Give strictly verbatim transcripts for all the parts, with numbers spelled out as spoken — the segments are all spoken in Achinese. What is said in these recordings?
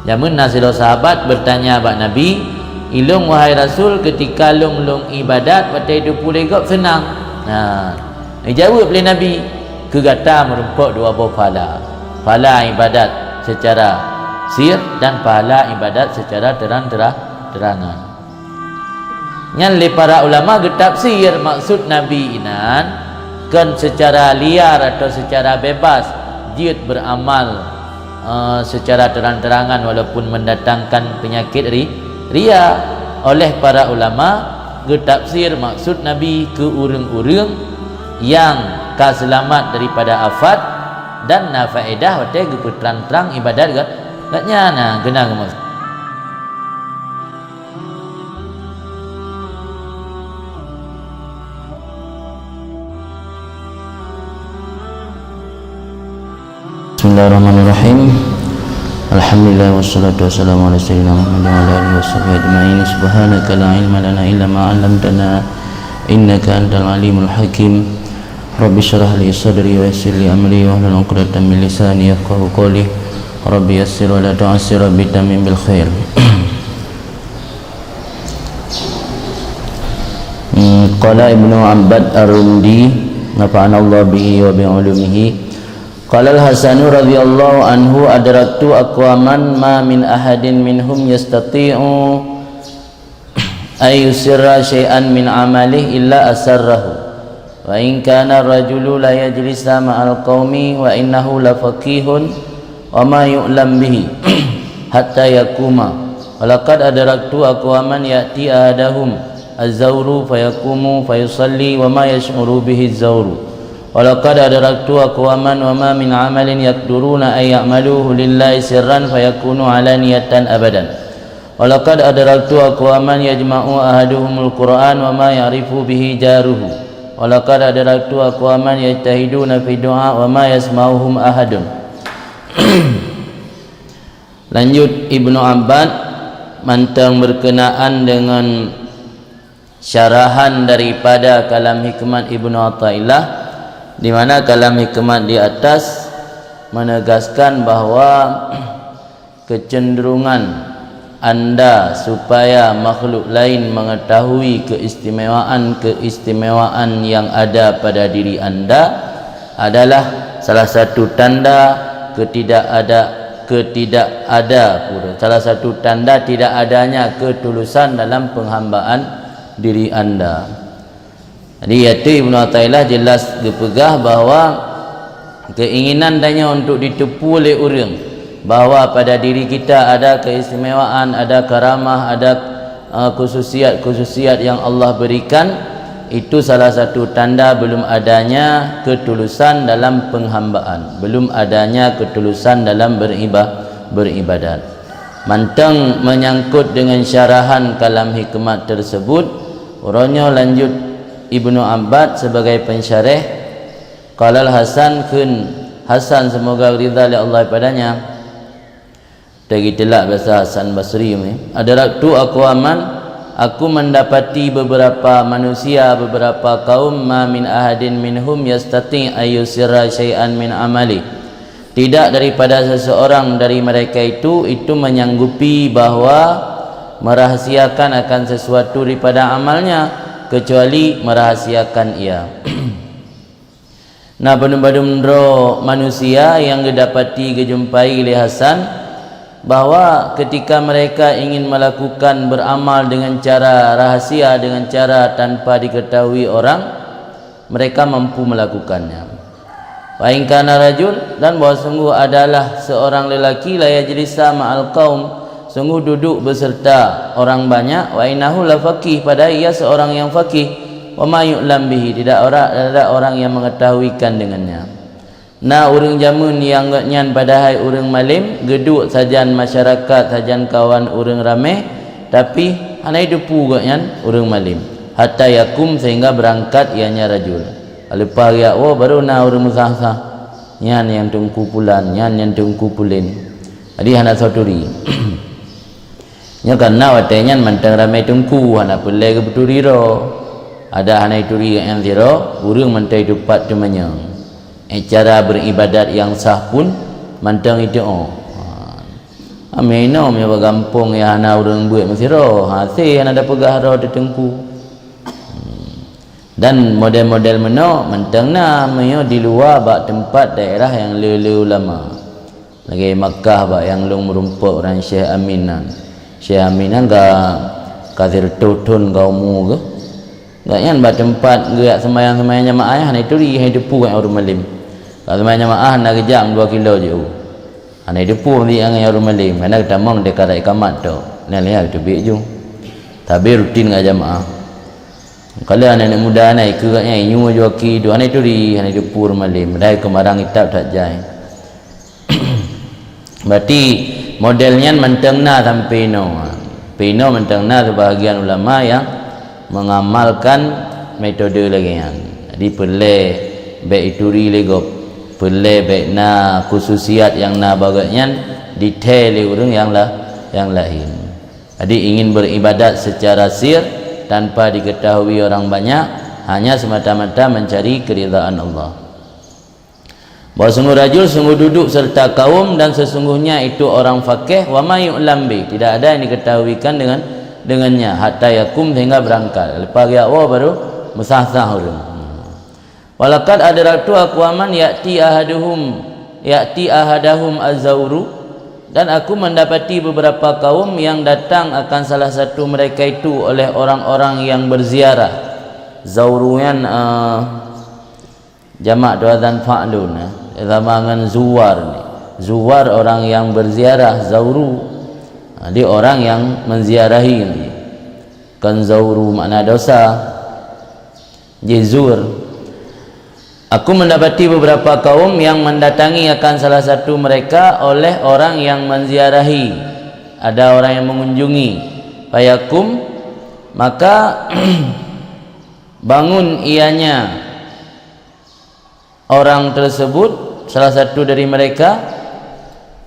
Jameun na sidroe sahabat beutanya bak Nabi, "Ilôn, wahai Rasul, keutika lôn-lôn iébadat watée teupeu lé gob seunang?" Nah, geujaweueb lé Nabi, "Keu gata meurumpok dua boh pahala, pahala iébadat seucara sir dan pahala iébadat seucara terang-tera-, terangan." Nyan lé para ulama geutafsir, maksud Nabi inan kon seucara liar atau seucara bebas jeuet beuramal, eh, seucara terang-terangan walaupun mendatangkan peunyakét ri-, ria. Oleh para ulama geutafsir maksud Nabi keu ureuëng-ureuëng nyang ka seulamat daripada afat dan na faedah watée geupeutrang-trang iébadat geuh-, geuhnyan, na geuna geumaksud. Bismillahirrahmanirrahim. Alhamdulillah, wassalatu wassalamu ala sayyidina Muhammad wa ala alihi wasahbihi ajma'in. Subhanaka la ilma lana illa ma 'allamtana, innaka antal alimul hakim. Rabbi syrah li sadri wa yassir li amri wahlul 'uqdatam min lisani yafqahu qawli. Rabbi yassir wa la tu'assir, Rabbi tamim bil khair. Hmm, qala Ibnu Abbad Ar-Rumdi, nafa'anallahu bihi wa bi ulumihi. Qala Al-Hasanu radhiyallahu anhu, "Adraktu aqwaman ma min ahadin minhum yastati'u an yusirra syai'an min amalihi illa asarrahu. Wa in kana rajulu la yajlisa ma'al qaumi wa innahu la faqihun wa ma yu'lam bihi hatta yaquma. Wa laqad adraktu aqwaman ya'ti ahadahum az-zawru fayaqumu fayusalli wa ma yash'uru bihi az-zawru. Wa laqad adraktu aqwaman wa ma min amalin yaqduruna an ya'maluhu lillahi sirran fayakunu alaniyatan abadan. Wa laqad adraktu aqwaman yajma'u ahaduhumul Qur'an wa ma ya'rifu bihi jaruhu. Wa laqad adraktu aqwaman yajtahiduna fi du'a wa ma yasma'uhum ahadun." Lanjut Ibnu Abbad mantong berkenaan dengan syarahan daripada kalam hikmat Ibnu Athaillah, di mana kalam hikmat di atas menegaskan bahwa kecenderungan anda supaya makhluk lain mengetahui keistimewaan-keistimewaan yang ada pada diri anda adalah salah satu tanda ketidakada, ketidakada pura, salah satu tanda tidak adanya ketulusan dalam penghambaan diri anda. Jadi, yaitu Ibnu Athaillah jelas geupeugah bahwa keinginan tanyoe untuk diteupeu lé ureuëng bahwa pada diri kita ada keistimewaan, ada karamah, ada, eh, khususiat-khususiat yang Allah berikan, itu salah satu tanda belum adanya ketulusan dalam penghambaan, belum adanya ketulusan dalam beriba-, beribadat. Mantong menyangkut dengan syarahan kalam hikmat tersebut, uroe nyoe lanjut Ibnu Abbad sebagai pensyarah. Qalal Hasan, kheun Hasan, semoga ridha lé Allah padanya, teugi teulak bahasa Hasan Basri ni, "Adraktu aqwaman, aku mendapati beberapa manusia, beberapa kaum, ma min ahadin minhum yastati ayyusirra syai'an min amali." Tidak daripada seseorang dari mereka itu, itu menyanggupi bahwa merahasiakan akan sesuatu daripada amalnya, kecuali merahasiakan ia. Na bandum-bandum droe manusia nyang geudapati, geujumpai lé Hasan, bahwa ketika mereka ingin melakukan beramal dengan cara rahasia, dengan cara tanpa diketahui orang, mereka mampu melakukannya. Wa in kana rajul, dan bahwa sungguh adalah seorang lelaki, la yajlisa ma'al qaum, sungguh duduk beserta orang banyak, wa innahu la faqih, padahal ia seorang yang faqih, wa ma yu'lam bihi, tidak ora-, tidak ada orang yang mengetahuikan dengannya. Na ureuëng jameun nyang gobnyan padahai ureuëng malém, geuduek sajan masyarakat, sajan kawan ureuëng ramé, tapi hana jiteupeue gobnyan ureuëng malém. Hatta yakum, sehingga beurangkat ianya rajul. Leupah geujak woe, barô na ureuëng meusah-sah, "Nyan nyang teungku pulan, nyan nyang teungku pulen." Jadi hana soe turi. Nyoe karena watée nyan mantong ramé teungku, hana peureulée geupeuturi droe. Adak hana jituri nyang sidroe, ureuëng mantong jiteupat teumanyong. Eh, cara beuribadat nyang sah pun mantong jiteuôt. Ha. Amai inoe meunyoe bak gampông nyang hana ureuëng beuet meusidroe, hase hana tapeugah droe teuteungku. Dan model-model meunoe mantong na meunyoe di luwa bak teumpat daerah nyang le-le ulama. Lagée Makkah bak nyang lôn meurumpok ngon Syekh Amin nyan. Syekh Amin nyan ka, ka sireutôh thon ka umu geuh. Gobnyan bak teumpat geujak seumayang-seumayang jamaah nyan hana turi, hana teupeue ngon ureuëng malem. Ka seumayang jamaah na geujak dua kilo jiôh. Hana teupeue di angai ureuëng malem, karena geutamong di karat ikamat tok. Nyan lé teubiet ju. Tapi rutin ngon jamaah. Kalau aneuk-aneuk muda na ikeu gobnyan, inyuwa ju aki duek, hana turi, hana teupeue ureuëng malem. Padahai keumarang kitab that jai. Berarti model nyan mantong na sampai inoe. Sampai inoe mantong na sebahagian ulama nyang mengamalkan metode lagée nyan. Jadi peureulée bék ituri lé gob. Peureulée bék na khususiat nyang na bak gobnyan dithée lé ureuëng nyang la-, nyang laén. Jadi ingin beribadat secara sir tanpa diketahui orang banyak, hanya semata-mata mencari keridhaan Allah. Bahwa sungguh rajul, sungguh duduk serta kaum, dan sesungguhnya itu orang fakih, wa ma yu'lam bih, tidak ada yang diketahuikan dengan, dengannya, hatta yakum, sehingga berangkat. Lepas geujak woe baru meusah-sah ureuëng. Walaqad adraktu aqwaman ya'ti ahaduhum, ya'ti ahadahum az-zauru, dan aku mendapati beberapa kaum yang datang akan salah satu mereka itu oleh orang-orang yang berziarah. Zauru nyan, eh, jamak tu azan fa'lun, eh. Sama ngon zuwar ni. Zuwar orang yang berziarah, zauru. Jadi orang yang menziarahi ni. Kon zauru makna dosa. Jizur. Aku mendapati beberapa kaum yang mendatangi akan salah satu mereka oleh orang yang menziarahi. Ada orang yang mengunjungi. Fayakum, maka bangun ianya, orang tersebut, salah satu dari mereka,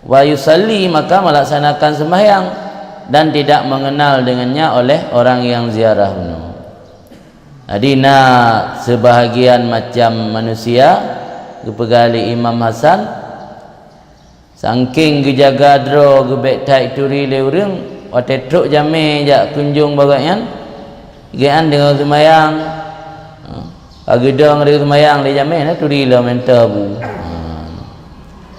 wa yusalli, maka melaksanakan sembahyang, dan tidak mengenal dengannya oleh orang yang ziarah bunoe. Jadi na sebahagian macam manusia, geupeugah lé Imam Hasan, sangking geujaga droe geubek that turi lé ureuëng, watée trok jamé jak kunjong bak gobnyan, gobnyan deungoe seumayang. Ha, ka geudong deungoe seumayang lé jamé, na turi lom mantong abu. Ha.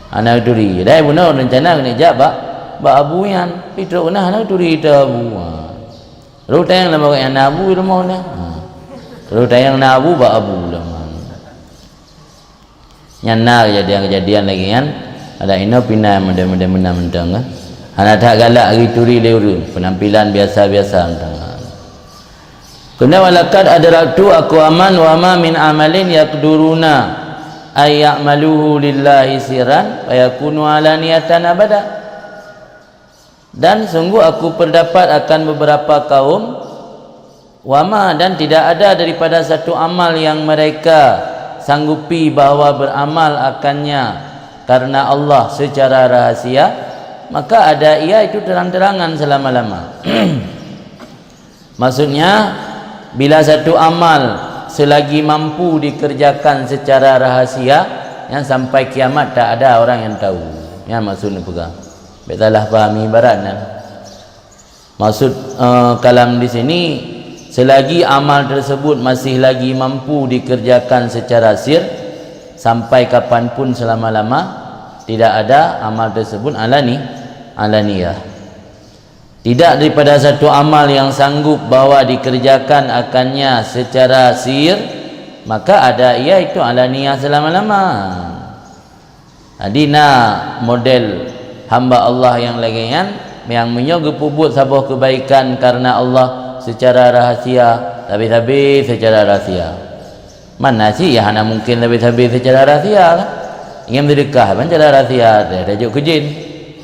Hana turi. Dai bunoe rencana keuneuk jak bak, bak abu nyan. Pi trok na hana turi teuh abu. Ha. Rôh tayang lam bak gobnyan na abu rumoh na. Ha. Rôh tayang na abu bak abu lom. Nyan na kejadian-kejadian lagée nyan, adak inoe pih na model-model meunan mantong, kan. Hana that galak geuturi lé ureuëng, penampilan biasa-biasa mantong. Keunan walaqad adraktu aqwaman wa ma min amalin yaqduruna ay ya'maluhu lillahi sirran fa yakunu alaniyatan abada. Dan sungguh aku berdapat akan beberapa kaum, wa ma, dan tidak ada daripada satu amal yang mereka sanggupi bahwa beramal akannya karena Allah secara rahasia, maka ada ia itu terang-terangan selama-lama. Maksudnya, bila satu amal selagi mampu dikerjakan secara rahasia, nyan sampai kiamat tak ada orang yang tahu. Nyan maksud neupeugah. Bék salah pahami ibarat nyan. Maksud, eh, kalam di sini, selagi amal tersebut masih lagi mampu dikerjakan secara sir, sampai kapanpun selama-lama, tidak ada amal tersebut alani, alaniyah. Tidak daripada satu amal yang sanggup bahwa dikerjakan akannya secara sir, maka ada ia itu alaniyah selama-lama. Jadi na model hamba Allah nyang lagée nyan, nyang meunyoe geupeubuet saboh keubaikan karena Allah secara rahasia, sabe-sabe secara rahasia. Mana cit nyang hana mungken sabe-sabe secara rahasia lah. Nyang meuseudeukah ban cara rahasia, tajok keu jén,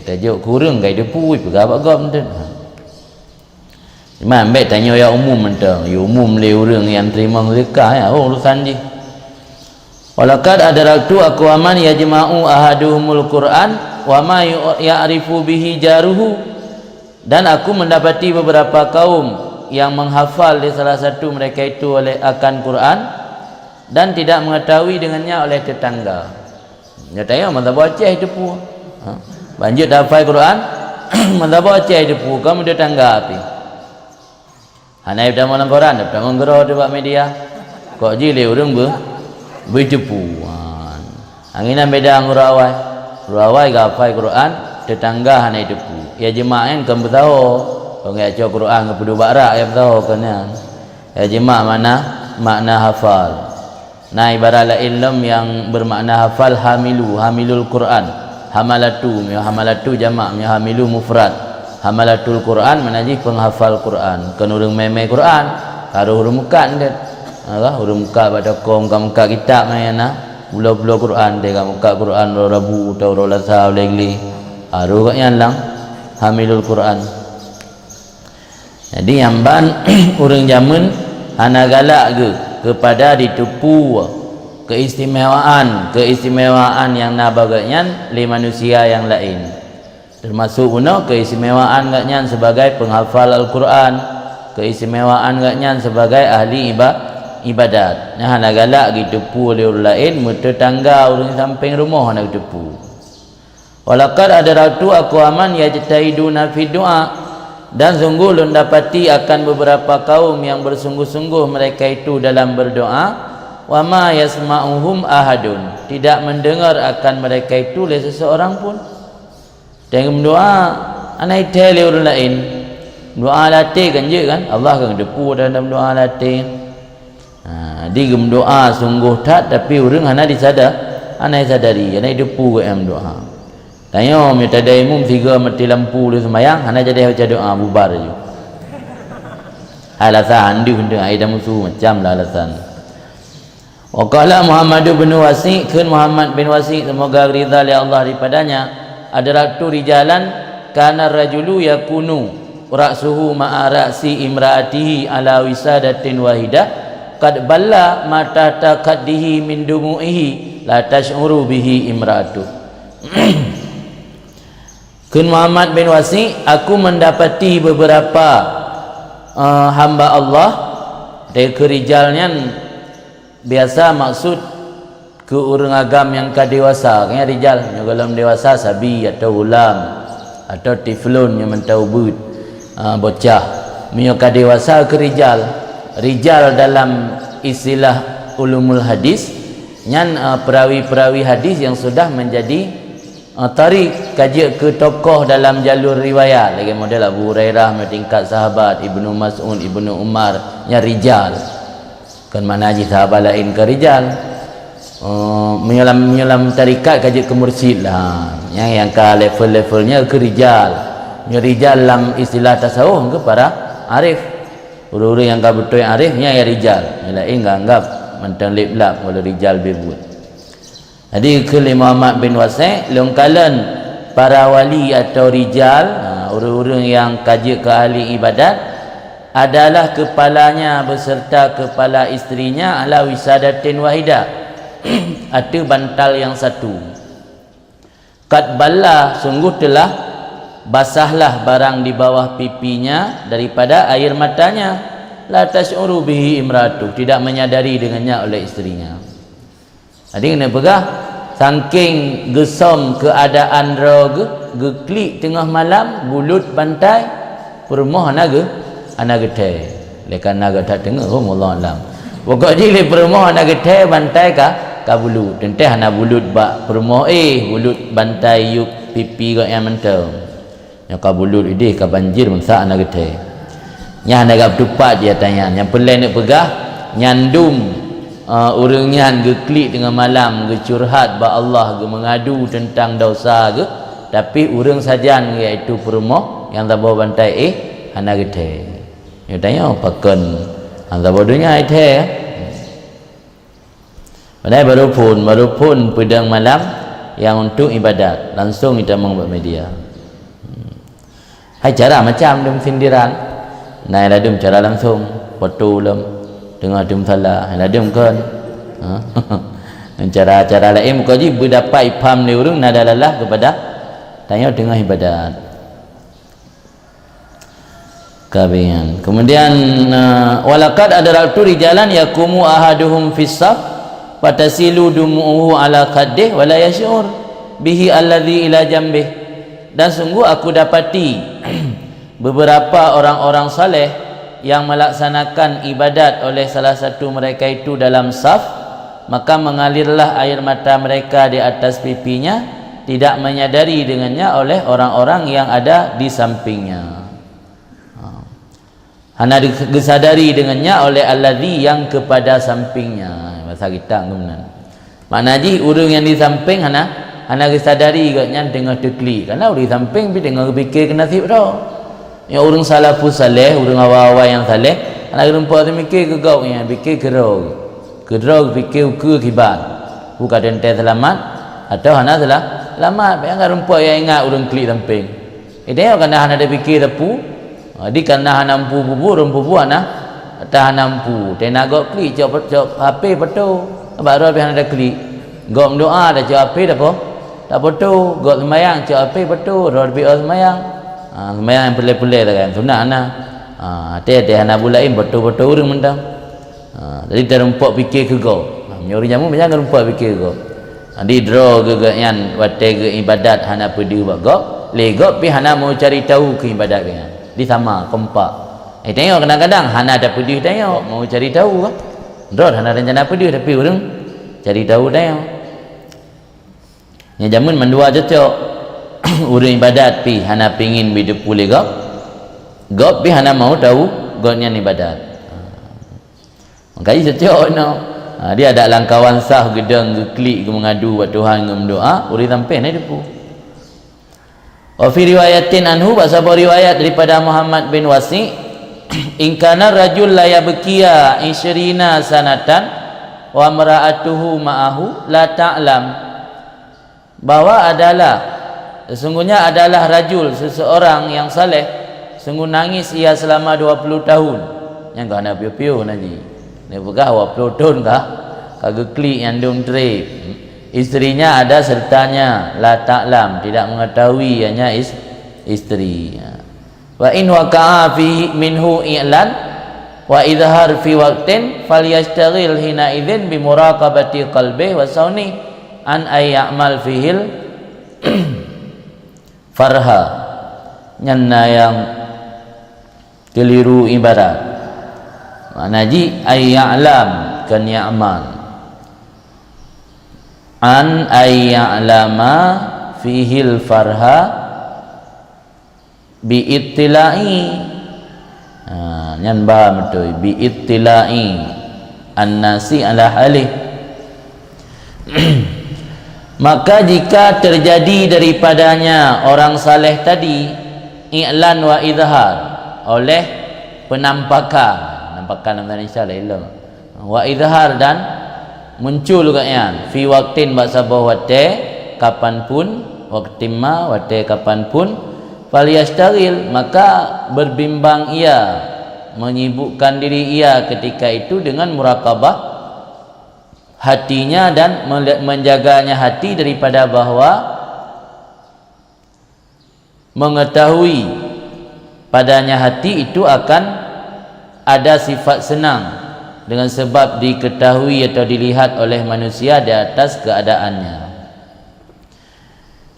tajok keu ureuëng, kai teupeu, peugah bak gob mantong. Cuma bék tanyoe ya umum mantong, ya umum lé ureuëng nyang teurimong seudeukah, ya, oh, urusan jih. Walaqad adraktu aqwaman yajma'u ahaduhumul Qur'an wa ma yu-, ya'rifu bihi jaruhu. Dan aku mendapati beberapa kaum yang menghafal di salah satu mereka itu oleh akan Quran dan tidak mengetahui dengannya oleh tetangga. Nyatanya masa Aceh itu pun. Ha. Banjir dah hafal Quran, Meusaboh Aceh teupeu, kon meuteutangga pih. Hana jitamong lam koran, jitamong keudroe bak media. Kok jih lé ureuëng beu-, beuteupeue. Angin nan beda ngon ureuëng awai. Ureuëng awai geuhafai Quran, teutangga hana jiteupeue. Ya jeumaén kon beusaho. Kon geucok Quran geupeuduek bak rak ya beusaho kon nyan. Ya jeumaén makna, makna hafal. Na ibarat laén lom nyang bermakna hafal hamilu, hamilul Quran. Hamalatu, meunyoe hamalatu jamak, meunyoe hamilu mufrad. Hamalatul Quran makna jih penghafal Quran. Kon ureuëng mé-mé Quran, ka roh ureuëng mukat deh. Ha, ureuëng mukat bak toko, mukat-mukat kitab meunan na. Bulo-bulo Quran deh, ka mukat Quran uroe Rabu atau uroe Lasa, uroe Glé. Ha, roh gobnyan lam hamilul Quran. Jadi, nyang ban ureuëng jameun hana galak geuh keupada jiteupeue keistimewaan, keistimewaan nyang na bak gobnyan lé manusia nyang laén. Teumasok bunoe keistimewaan gobnyan sebagai penghafal Al-Quran, keistimewaan gobnyan sebagai ahli iba-, ibadat. Nyan hana galak jiteupeue lé ureuëng laén meuteutangga ureuëng sampéng rumoh hana jiteupeue. Walaqad adraktu aqwaman yajtahiduna fid du'a, dan sungguh lôn dapati akan beberapa kaum yang bersungguh-sungguh mereka itu dalam berdoa, wa ma yasma'uhum ahadun, tidak mendengar akan mereka itu lé seseorang pun. Teuh meudoa, hana jithèe lé ureuëng laén. Doa lam até kan jeuet kan? Allah kan geuteupeue dalam doa lam até. Ha, di geumeudoa sunggoh that, tapi ureuëng hana disada-, hana disadari, hana jiteupeue geuh nyang meudoa. Tanyoe meunyoe tada imum sigoe mati lampu lheueh seumayang, hana jadi baca doa, bubar ju. Alasan, deuh, deuh, ai dan musu, macam lah alasan. Wa qala Muhammad bin Wasi', kheun Muhammad bin Wasi', semoga ridha lé Allah daripadanya, adraktu rijalan kana rajulu yakunu ra'suhu ma'a ra'si imra'atihi ala wisadatin wahidah, qad balla ma tahta khaddihi min dumu'ihi, la tash'uru bihi imra'atuh. Kheun Muhammad bin Wasi', aku mendapati beberapa, eh, hamba Allah, teuh keu rijal nyan biasa maksud keu ureuëng agam nyang ka dewasa, kan rijal, nyoe gohlom dewasa sabi atau ghulam atau tiflun nyang mantong ubit, ah, bocah. Meunyoe ka dewasa keu rijal, rijal dalam istilah ulumul hadis nyan, ah, perawi-perawi hadis yang sudah menjadi, ah, tarik, ka jeuet keu tokoh dalam jalur riwayat, lagée model Abu Hurairah meunyoe tingkat sahabat, Ibnu Mas'ud, Ibnu Umar, nyan rijal. Kon makna jih sahabat laén keu rijal. Oh, meunyoe lam, meunyoe lam tarekat ka jeuet keu mursyid lah. Nyang, nyang ka level-levelnya keu rijal. Meunyoe rijal lam istilah tasawuf keu para arif. Ureuëng-ureuëng nyang ka beutôi arif, nyan ya rijal. Nyang laén ka anggap mantong lip-lap, walau rijal beubuet. Jadi, kheun lé Muhammad bin Wasi', lôn kalon para wali atau rijal, ha, ureuëng-ureuëng nyang ka jeuet keu ahli ibadat, adalah kepalanya beserta kepala istrinya ala wisadatin wahidah, ateueh bantal yang satu. Qad balla, sungguh telah basahlah barang di bawah pipinya daripada air matanya. La tash'uru bihi imra'atuh, tidak menyadari dengannya oleh istrinya. Jadi, keuneuk peugah, sangking geusöm keuadaan droe geuh, geuklik teungoh malam, bulut bantai, peurumoh hana geu-, hana geuthèe. Lé ka na geuthèe teungoh, oh, wallahu alam. Pokok jih lé peurumoh hana geuthèe, bantai ka, ka bulut. Teuntèe hana bulut bak peurumoh, eh, bulut bantai yup pipi gobnyan mantong. Nyang ka bulut idéh ka banjir, meunsa hana geuthèe. Nyan hana geutupat di ateueh nyan. Nyang peureulèe neupeugah, nyan dum, eh, ureuëng nyan geuklik teungoh malam, geucurhat bak Allah, geumeungadu teuntang desya geuh, tapi ureuëng sajan, yaitu peurumoh nyang saboh bantai, eh, hana geuthèe. Nyoe tanyoe pakon nyang saboh donya jithèe, ya? Padahai barô phôn, barô phôn peudong malam nyang untuk ibadat, langsong jitamong bak media. Hai cara macam dum sindiran. Na nyang ladum cara langsong, foto lom, teungoh dum salah, nyang ladum kon. Ha? Cara-cara laén muka jih beudapat ipham lé ureuëng na dalalah keupada tanyoe teungoh ibadat. Kabingan. Kemudian, eh, walaqad adraktu rijalan yaqumu ahaduhum fis saf, fatasilu dumu'uhu ala khaddih, wa la yash'ur bihi alladhi ila jambih. Dan sungguh aku dapati beberapa orang-orang saleh yang melaksanakan ibadat oleh salah satu mereka itu dalam saf, maka mengalirlah air mata mereka di atas pipinya, tidak menyadari dengannya oleh orang-orang yang ada di sampingnya. Ha. Hana di-, geusadari dengannya oleh alladzi yang kepada sampingnya. Bahasa kita geunan. Makna jih, ureuëng nyang di samping hana, hana geusadari gobnyan teungoh teuklik. Karena ureuëng di samping pih teungoh geupike keu naseb droe. Nyang ureuëng salafus saleh, ureuëng awai-awai nyang saleh, hana geureumpok teumike keu gob, nyang pike keu droe. Keu droe geupike ukeue kiban. Buka teuntée seulamat, atau hana seula-, seulamat. Nyang ka rumpok nyang ingat ureuëng klik samping. Ideh nyoe kana hana teupike teupeu. Jadi kana hana mampu bubu, ureuëng bubu hana, ata hana mampu. Tena gob klik, cok, cok H P foto. Bak droe pih hana taklik. Gob meudoa, tacok H P tapo-, tapoto. Gob seumayang, cok H P foto. Droe pih oh seumayang. Ha, seumayang nyang peureulée-peureulée takan. Sunat hana. Ha, até-até hana bulain, foto-foto ureuëng mantong. Ha, jadi tarumpok pike keu gob. Ha, meunyoe ureuëng jameun, meunyoe tarumpok pike keu gob. Jadi droe geuh gobnyan watée geuibadat hana peudeuh bak gob, lé gob pih hana meucari tahu keu ibadat gobnyan. Di sama, kompak. Eh, tanyoe kadang-kadang hana tapeudeuh tanyoe, meucari tahu kan. Droe hana rencana peudeuh, tapi ureuëng cari tahu tanyoe. Nyang jameun mandua cocok. Ureuëng ibadat pih hana pingin biteupeu lé gob. Gob pih hana mau tahu gobnyan ibadat. Maka jih cocok inoe. Ha, dia adak lamkawan saf geudong, geuklik, geumeungadu bak Tuhan, geumeudoa, ureuëng sampéng na jiteupeu. Wa fi riwayatin anhu, bak saboh riwayat daripada Muhammad bin Wasi', "In kana rajul la yabkiya isyrina sanatan wa imra'atuhu ma'ahu la ta'lam." Bahwa adalah, sesungguhnya adalah rajul, seseorang yang saleh, sungguh nangis ia selama dua puluh tahun. Nyang ka hana piôh-piôh na jih. Neupeugah dua puluh thon ka, ka geuklik nyang dum treb. Istrinya ada sertanya, la ta'lam, tidak mengetahui ianya is-, istri. Wa in waqa'a fi minhu i'lan wa idhar fi waqtin, falyashtaghil hina idzin bi muraqabati qalbih wa sauni an ay ya'mal fihil farha. Nyan na nyang keliru ibarat. Makna jih ay ya'lam, kon ya'mal. An ay ya'lama fihil farha bi ittila'i. Ha, nyan ba beutôi, bi ittila'i an-nasi ala halih. Maka jika terjadi daripadanya orang saleh tadi, i'lan wa izhar, oleh penampakan, penampakan dalam bahasa Indonesia lah ilmu. Wa izhar, dan muncul gobnyan, fi waqtin, bak saboh watée, kapan pun, waqtin ma, watée kapan pun, falyashtaghil, maka berbimbang ia, menyibukkan diri ia ketika itu dengan muraqabah hatinya dan mele-, menjaganya hati daripada bahwa mengetahui padanya hati itu akan ada sifat senang dengan sebab diketahui atau dilihat oleh manusia di atas keadaannya.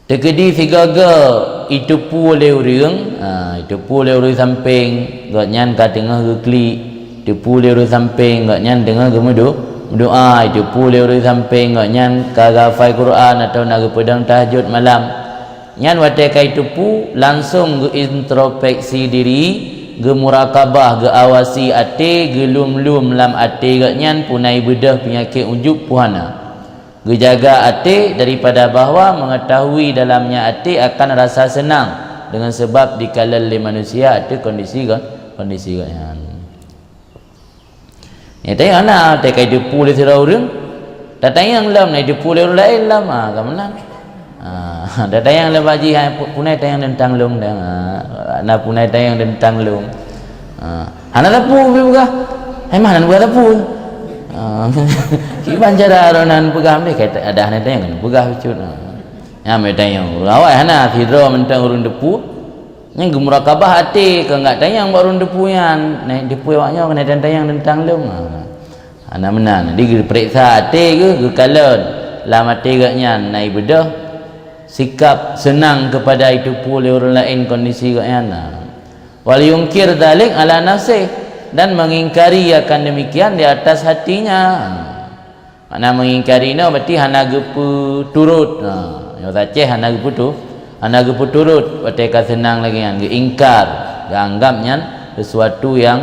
Teukeudi sigoe-goe jiteupeu lé ureuëng, ha, jiteupeu lé ureuëng sampéng, gobnyan ka teungoh geuklik, jiteupeu lé ureuëng sampéng, gobnyan teungoh geumeudo-, meudoa, jiteupeu lé ureuëng sampéng, gobnyan ka geuhafai Quran atau na geupeudong tahajud malam. Nyan watée ka jiteupeu, langsong geuintrospeksi diri, geumurakabah, geuawasi até, geulum-lum lam até gobnyan puna beudôh peunyakét ujub peue hana. Geujaga até daripada bahwa mengetahui dalamnya até akan rasa senang dengan sebab dikalon lé manusia ateueh kondisi go-, kondisi gobnyan. Nyan tanyong na, teuka jiteupeu lé sidroe ureuëng, tatanyong lom na jiteupeu lé ureuëng laén lom, ha, ka meunan. Ha, tatanyong lom bak jih, hai, pu-, puna tanyong teuntang lôn, ha, na puna tanyong teuntang lôn. Ha, hana teupeu, pi peugah. Hai mah hana peugah teupeu. Ha, kiban cara droe nan peugah, meunan ka ada hana tanyong, kan peugah bacut. Ha. Nyan meunan tanyong. Awai hana sidroe mantong ureuëng teupeu. Nyan geumurakabah até, keu ngat tanyong bak ureuëng teupeu nyan, na jiteupeu awak nyoe keuneuk tanyong teuntang lôn. Ha. Hana meunan. Jadi geupeuriksa até geuh, geukalon lam até gobnyan na beudôh sikap senang kepada itu pula ureuëng laén kondisi gobnyan. Wal yungkir dzalik ala nafsih, dan mengingkari akan demikian di atas hatinya. Makna mengingkari nyoe berarti hana geupeuturot. Ha, nyoe Aceh hana geupeutu-, hana geupeuturot watée ka senang lagée nyan, geuingkar, geuanggap nyan sesuatu yang,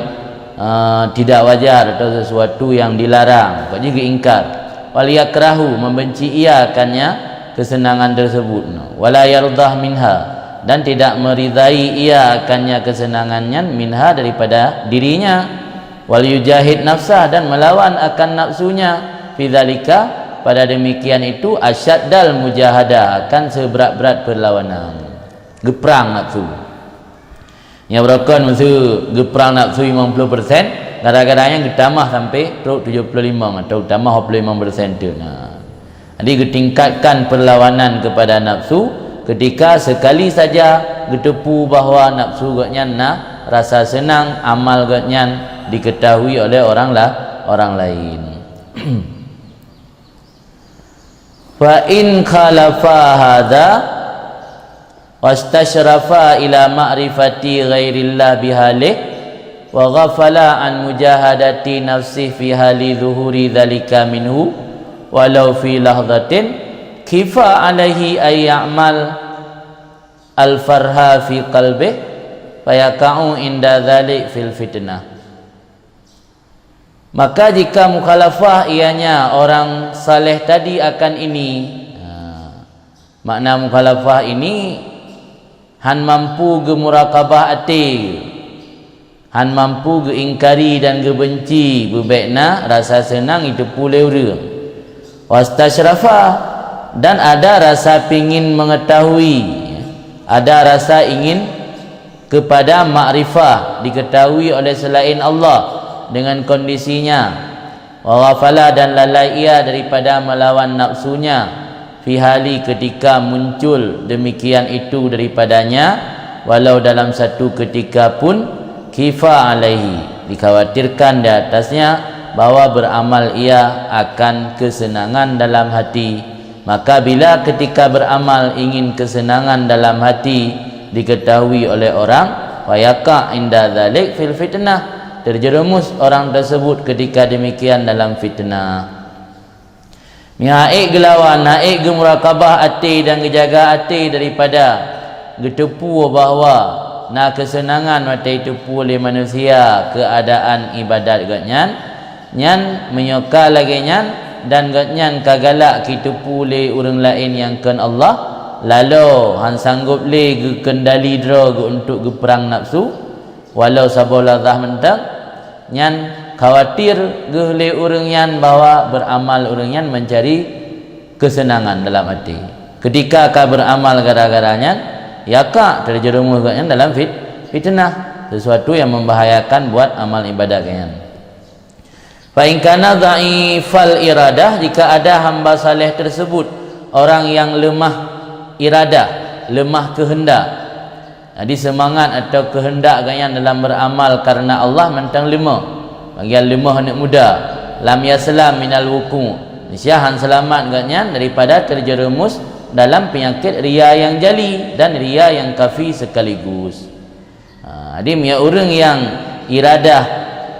eh, tidak wajar atau sesuatu yang dilarang, pokoknya geuingkar. Wal yakrahu, membenci ia akannya kesenangan tersebut. Wala yardah minha, dan tidak meridai ia akannya kesenangan nyan minha daripada dirinya. Wal yujahid nafsah, dan melawan akan nafsunya, fi dzalika, pada demikian itu, asyaddal mujahadah, akan seberat-berat perlawanan. Geuprang nafsu. Nyang beurokon meuseu geuprang nafsu limong ploh persen, gara-gara nyan geutamah sampai trok tujoh ploh limong atau tamah dua ploh limong persen teuk na. Jadi geutingkatkan perlawanan kepada nafsu ketika sekali saja geuteupeue bahwa nafsu gobnyan na rasa senang, amal gobnyan diketahui oleh orang la-, orang lain. Fa in khalafa hadza wastasyrafa ila ma'rifati ghairillah bihalih, wa ghafala an mujahadati nafsih fi hali zuhuri dzalika minhu, walau fi lahzatin, khifa alaihi ay ya'mal al-farha fi qalbih, fayaqa'u inda dzalik fil fitnah. Maka jika mukhalafah ianya orang saleh tadi akan ini, ha, makna mukhalafah ini han mampu geumurakabah até, han mampu geuingkari dan geubenci beubekna rasa seunang jiteupeue lé ureuëng. Wastasyrafa, dan ada rasa pingin mengetahui, ada rasa ingin kepada makrifah diketahui oleh selain Allah dengan kondisinya. Wa ghafala, dan lalai ia daripada melawan nafsunya, fi hali, ketika muncul demikian itu daripadanya, walau dalam satu ketika pun, khifa alaihi, dikhawatirkan di atasnya bahwa beramal ia akan kesenangan dalam hati. Maka bila ketika beramal ingin kesenangan dalam hati diketahui oleh orang, fayaqa inda dzalik fil fitnah, terjerumus orang tersebut ketika demikian dalam fitnah. Meuhai geulawan, hana geumurakabah até dan geujaga até daripada geuteupeue bahwa na keuseunangan watée jiteupeue lé manusia keuadaan iébadat gobnyan, nyan meunyoe ka lagée nyan dan gobnyan ka galak jiteupeue lé ureuëng laén nyang kon Allah, laloe han sanggob lé geukeundali droe geuh untuk geuprang nafsu, walau saboh lazah mantong, nyan khawatir geuh lé ureuëng nyan bahwa beuramal ureuëng nyan mencari keuseunangan dalam até. Ketika ka beuramal gara-gara nyan, yaqa, terjerumus gobnyan dalam fit-, fitnah, sesuatu yang membahayakan buat amal iébadat gobnyan. Fa in kana dhaifal iradah, jika ada hamba saleh tersebut orang yang lemah iradah, lemah keuheundak, jadi seumangat atau keuheundak gobnyan dalam beuramal kareuna Allah mantong lemah, bagian lemah aneuk muda, lam yaslam minal wuqu', niscaya han seulamat gobnyan daripada terjerumus dalam peunyakét ria nyang jali dan ria nyang khafi sekaligus. Ha, jadi meunyoe ureuëng nyang iradah,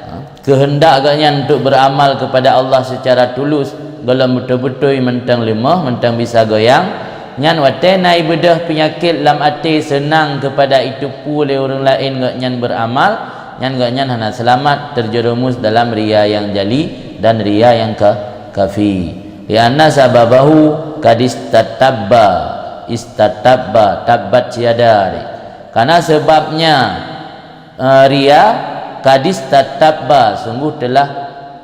ha, keuheundak gobnyan untuk beuramal kepada Allah secara tulus, gohlom beutôi-beutôi mantong lemah, mantong bisa goyang, nyan watée na ibeudôh peunyakét lam até seunang kepada jiteupeue lé ureuëng laén gobnyan beuramal, nyan gobnyan hana seulamat terjerumus dalam ria nyang jali dan ria nyang ka-, khafi. Lianna sababahu qad istatabba, istatabba, tabbat yada. Karena sebabnya, eh, ria, qad istatabba, sungguh telah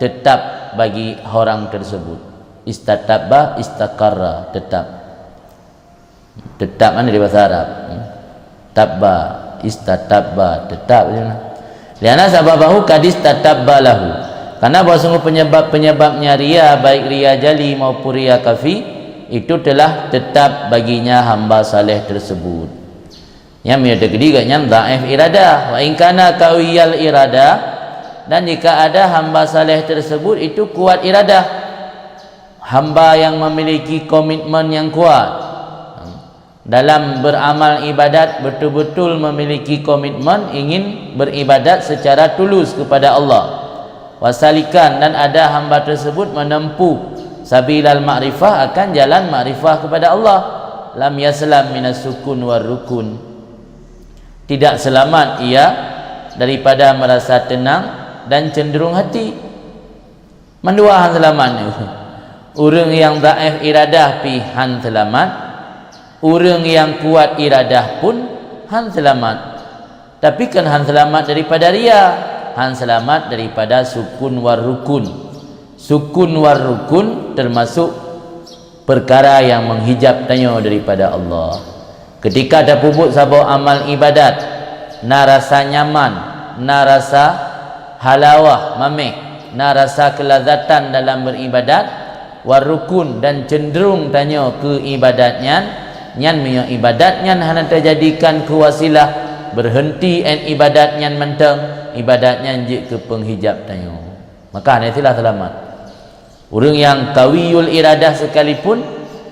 tetap bagi orang tersebut. Istatabba, istaqarra, tetap. Tetap kan dari bahasa Arab. Tabba, istatabba, tetap je lah. Lianna sababahu qad istatabba lahu. Karena bahwa sungguh penyebab-penyebabnya ria, baik ria jali maupun ria khafi, itu telah tetap baginya hamba saleh tersebut. Nyan meunyoe teukeudi gobnyan dhaif iradah. Wa in kana qawiyal iradah, dan jika ada hamba saleh tersebut itu kuat iradah, hamba yang memiliki komitmen yang kuat, Dalam beramal ibadat, betul-betul memiliki komitmen ingin beribadat secara tulus kepada Allah. Wasalikan, dan ada hamba tersebut menempuh sabilal ma'rifah, akan jalan makrifah kepada Allah. Lam yaslam minas sukun war rukun. Tidak selamat ia daripada merasa tenang dan cenderung hati. Mandua han seulamat nyoe. Ureuëng nyang dhaif iradah pih han seulamat, ureuëng nyang kuat iradah pun han seulamat. Tapi kan han seulamat daripada ria, han seulamat daripada sukun war rukun. Sukun war rukun termasuk peukara nyang meuhijab tanyoe daripada Allah. Keutika tapeubuet saboh amal ibadat, na rasa nyaman, na rasa halawah mameh, na rasa keulazatan dalam beribadat, war rukun dan cenderung tanyoe keu ibadat nyan, nyan meunyoe ibadat nyan hana tajadikan keu wasilah, beureunti 'an ibadat nyan mantong, ibadat nyan jeuet keu peunghijab tanyoe. Maka hana istilah seulamat. Ureuëng nyang kawiyul iradah sekalipun,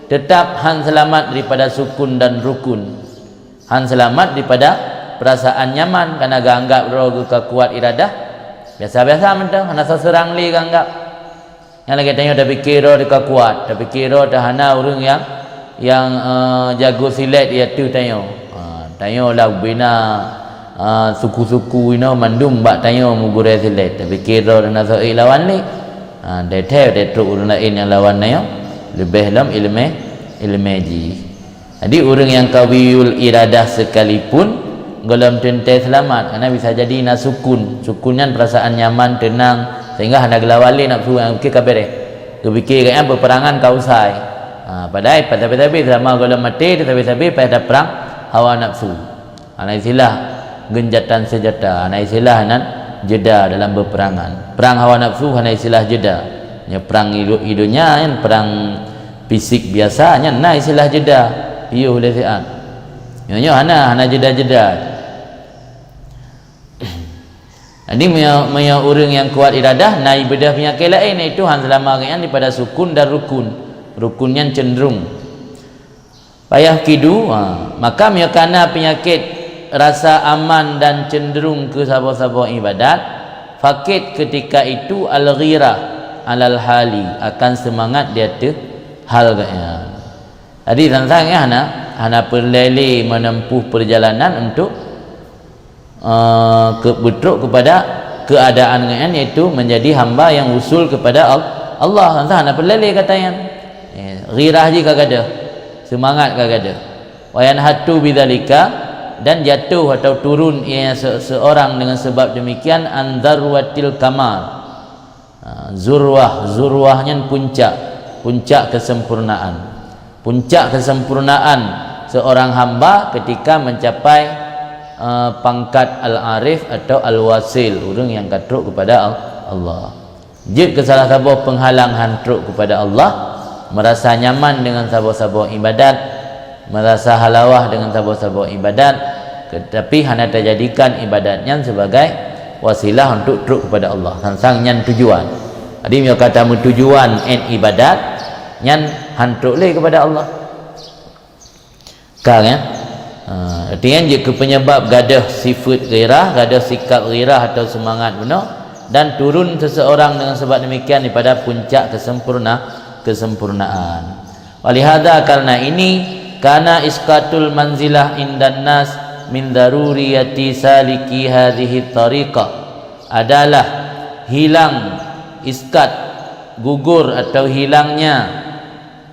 teutap han seulamat daripada sukun dan rukun. Han seulamat daripada peurasaan nyaman, kana geuanggab droe geuh ka kuat iradah, biasa-biasa mantong, hana saseurang lé geuanggab. Nyang lagée tanyoe tapike droe teuka kuat, tapike droe teuhana ureuëng nyang, nyang, eh, jago silet di ateueh tanyoe. Ha, tanyoe lah bina, ha, suku-suku inoe mandum bak tanyoe meugurée silet. Tapike droe teuhana soe lawan lé. Ha, teuthée teutrok ureuëng laén nyang lawan tanyoe, leubeh lom iéleumé, iéleumé jih. Jadi, ureuëng nyang kawiyul iradah sekalipun gohlom teuntée seulamat, karena bisa jadi na sukun. Sukun nyan peurasaan nyaman, teunang, sehingga hana geulawan lé nafsu nyang pike ka beureh. Geupike gobnyan peupeurangan ka usai. Ha, padahai sabe-sabe seulama gohlom maté, sabe-sabe payah taprang hawa nafsu. Hana istilah geunjatan seunjata, hana istilah nan jeda dalam beupeurangan. Prang hawa nafsu hana istilah jeda. Nyoe prang idu-, idunya nyan, prang fisik biasa nyan na istilah jeda, piôh lé siat. Nyoe, nyoe hana, hana jeda-jeda. Jadi, meunyoe, meunyoe ureuëng nyang kuat iradah, na ibeudôh peunyakét laén, yaitu han seulama gobnyan daripada sukun dan rukun. Rukun nyan cenderung. Payah kidu, ha, maka meunyoe kana peunyakét rasa aman dan cenderung keu saboh-saboh ibadat, fakét keutika itu al-ghirah alal hali, akan seumangat di ateueh hal gobnyan. Jadi, sang-sang nyan hana, hana peureulée lé meuneumpuh peurjalanan untuk, eh, ke-, beutrok kepada keadaan nyan, yaitu menjadi hamba yang usul kepada Al-, Allah. Sang-sang hana peureulée lé gata nyan. Eh, ghirah jih ka gadôh, seumangat ka gadôh. Wa yanhatu bidzalika, dan jatuh atau turun ia se-, seorang dengan sebab demikian, an dzarwatil kamal. Ha, zurwah, zurwah nyan puncak, puncak kesempurnaan. Puncak kesempurnaan seorang hamba ketika mencapai, eh, pangkat al-arif atau al-wasil, ureuëng nyang ka trok kepada Al-, Allah. Jeuet keu salah saboh peunghalang han trok kepada Allah, meurasa nyaman deungon saboh-saboh ibadat, meurasa halawah deungon saboh-saboh ibadat, teutapi hana tajadikan ibadat nyan sebagai wasilah untuk trok kepada Allah. Sang-sang nyan tujuan. Jadi, meunyoe ka tameutujuan 'an ibadat, nyan han trok lé kepada Allah. Ka, kan? Ha, artinya jeuet keu penyebab gadôh sifeuet ghirah, gadôh sikap ghirah atau seumangat bunoe, dan turun seseorang dengan sebab demikian daripada puncak kesempurna-, kesempurnaan. Walihada, karena ini, kana isqatul manzilah indan nas min daruriyati saliki hadhihi tariqah, adalah hilang iskat, gugur atau hilangnya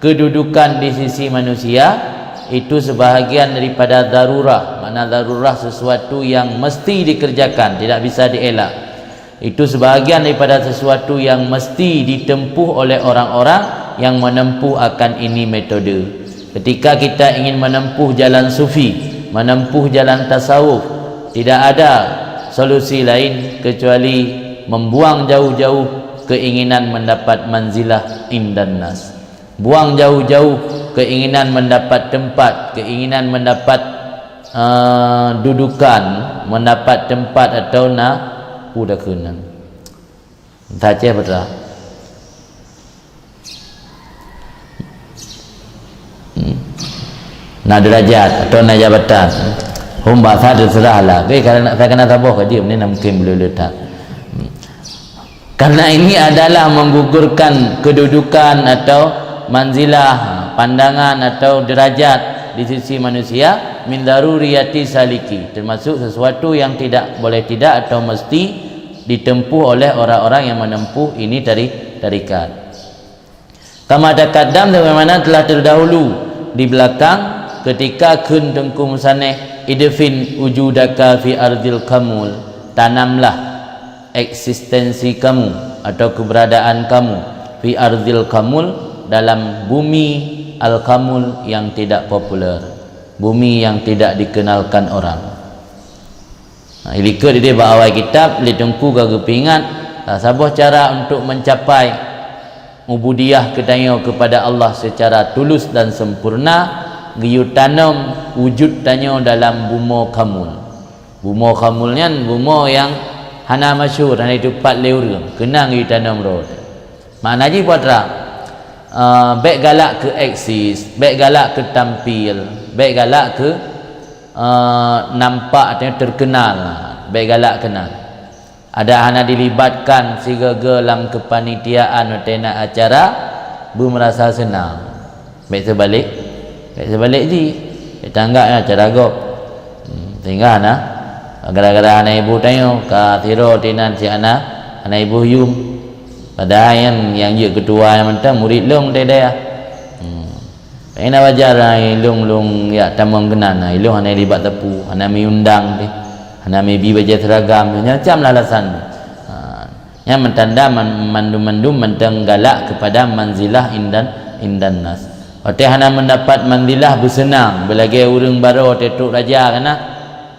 kedudukan di sisi manusia, itu sebahagian daripada darurah. Makna darurah sesuatu yang mesti dikerjakan, tidak bisa dielak. Itu sebahagian daripada sesuatu yang mesti ditempuh oleh orang-orang yang menempuh akan ini metode. Ketika kita ingin menempuh jalan sufi, menempuh jalan tasawuf, tidak ada solusi lain kecuali membuang jauh-jauh keinginan mendapat manzilah indan nas. Buang jauh-jauh keinginan mendapat tempat, keinginan mendapat, eh, dudukan, mendapat tempat atau na, udah keunan. Entah ceh betul. Hmm. Na derajat atau na jabatan. Hom bahasa terserah lah. Oke, karena saya kena saboh ka jeuem ni, na mungkin boleh letak. Karena ini adalah menggugurkan kedudukan atau manzilah, pandangan atau derajat di sisi manusia, min daruriyati saliki, termasuk sesuatu yang tidak boleh tidak atau mesti ditempuh oleh orang-orang yang menempuh ini tari-, tarikat. Kama taqaddam, sebagaimana telah terdahulu di belakang, ketika kheun Teungku Musaneh, "Idfin wujudaka fi ardil kamul," tanamlah eksistensi kamu atau keberadaan kamu fi ardil kamul, dalam bumi al-kamul yang tidak populer, bumi yang tidak dikenalkan orang. Nah, ilikot ideh bak awai kitab, lé Teungku ka geupeuingat, saboh cara untuk mencapai ubudiyah geutanyoe kepada Allah secara tulus dan sempurna, geuyue tanom wujud tanyoe dalam bumoe kamul. Bumoe kamul nyan bumoe nyang hana masyhur, hana jiteupat lé ureuëng, keunan geuyue tanom rot. Makna jih peue atra? Eh, bék galak keu eksis, bék galak keu tampil, bék galak keu, eh, nampak atau terkenal, bék galak keunan. Adak hana dilibatkan sigoe-goe lam keupanitiaan watée na acara, beumeurasa seunang. Bék seubalek, bék seubalek jih. Bék tanggap nyan acara gob. Hmm, sehingga hana, gara-gara hana iboh tanyoe, ka sidroe tinan si hana, hana iboh yum. Padahai nyan nyang jeuet keutua nyang mantong murit lôn di dayah. Hmm. Hana wajar, hai lôn, lôn jak tamong keunan, hai lôn hana libat sapeue, hana mi undang pih, hana mi bi bajée seragam, macam-macam lah alasan. Ha, nyan meutanda man-, mandum-mandum mantong galak keupada manzilah indan, indan nas. Watée hana meudapat manzilah beuseunang, beulagée ureuëng barô watée trok raja kana.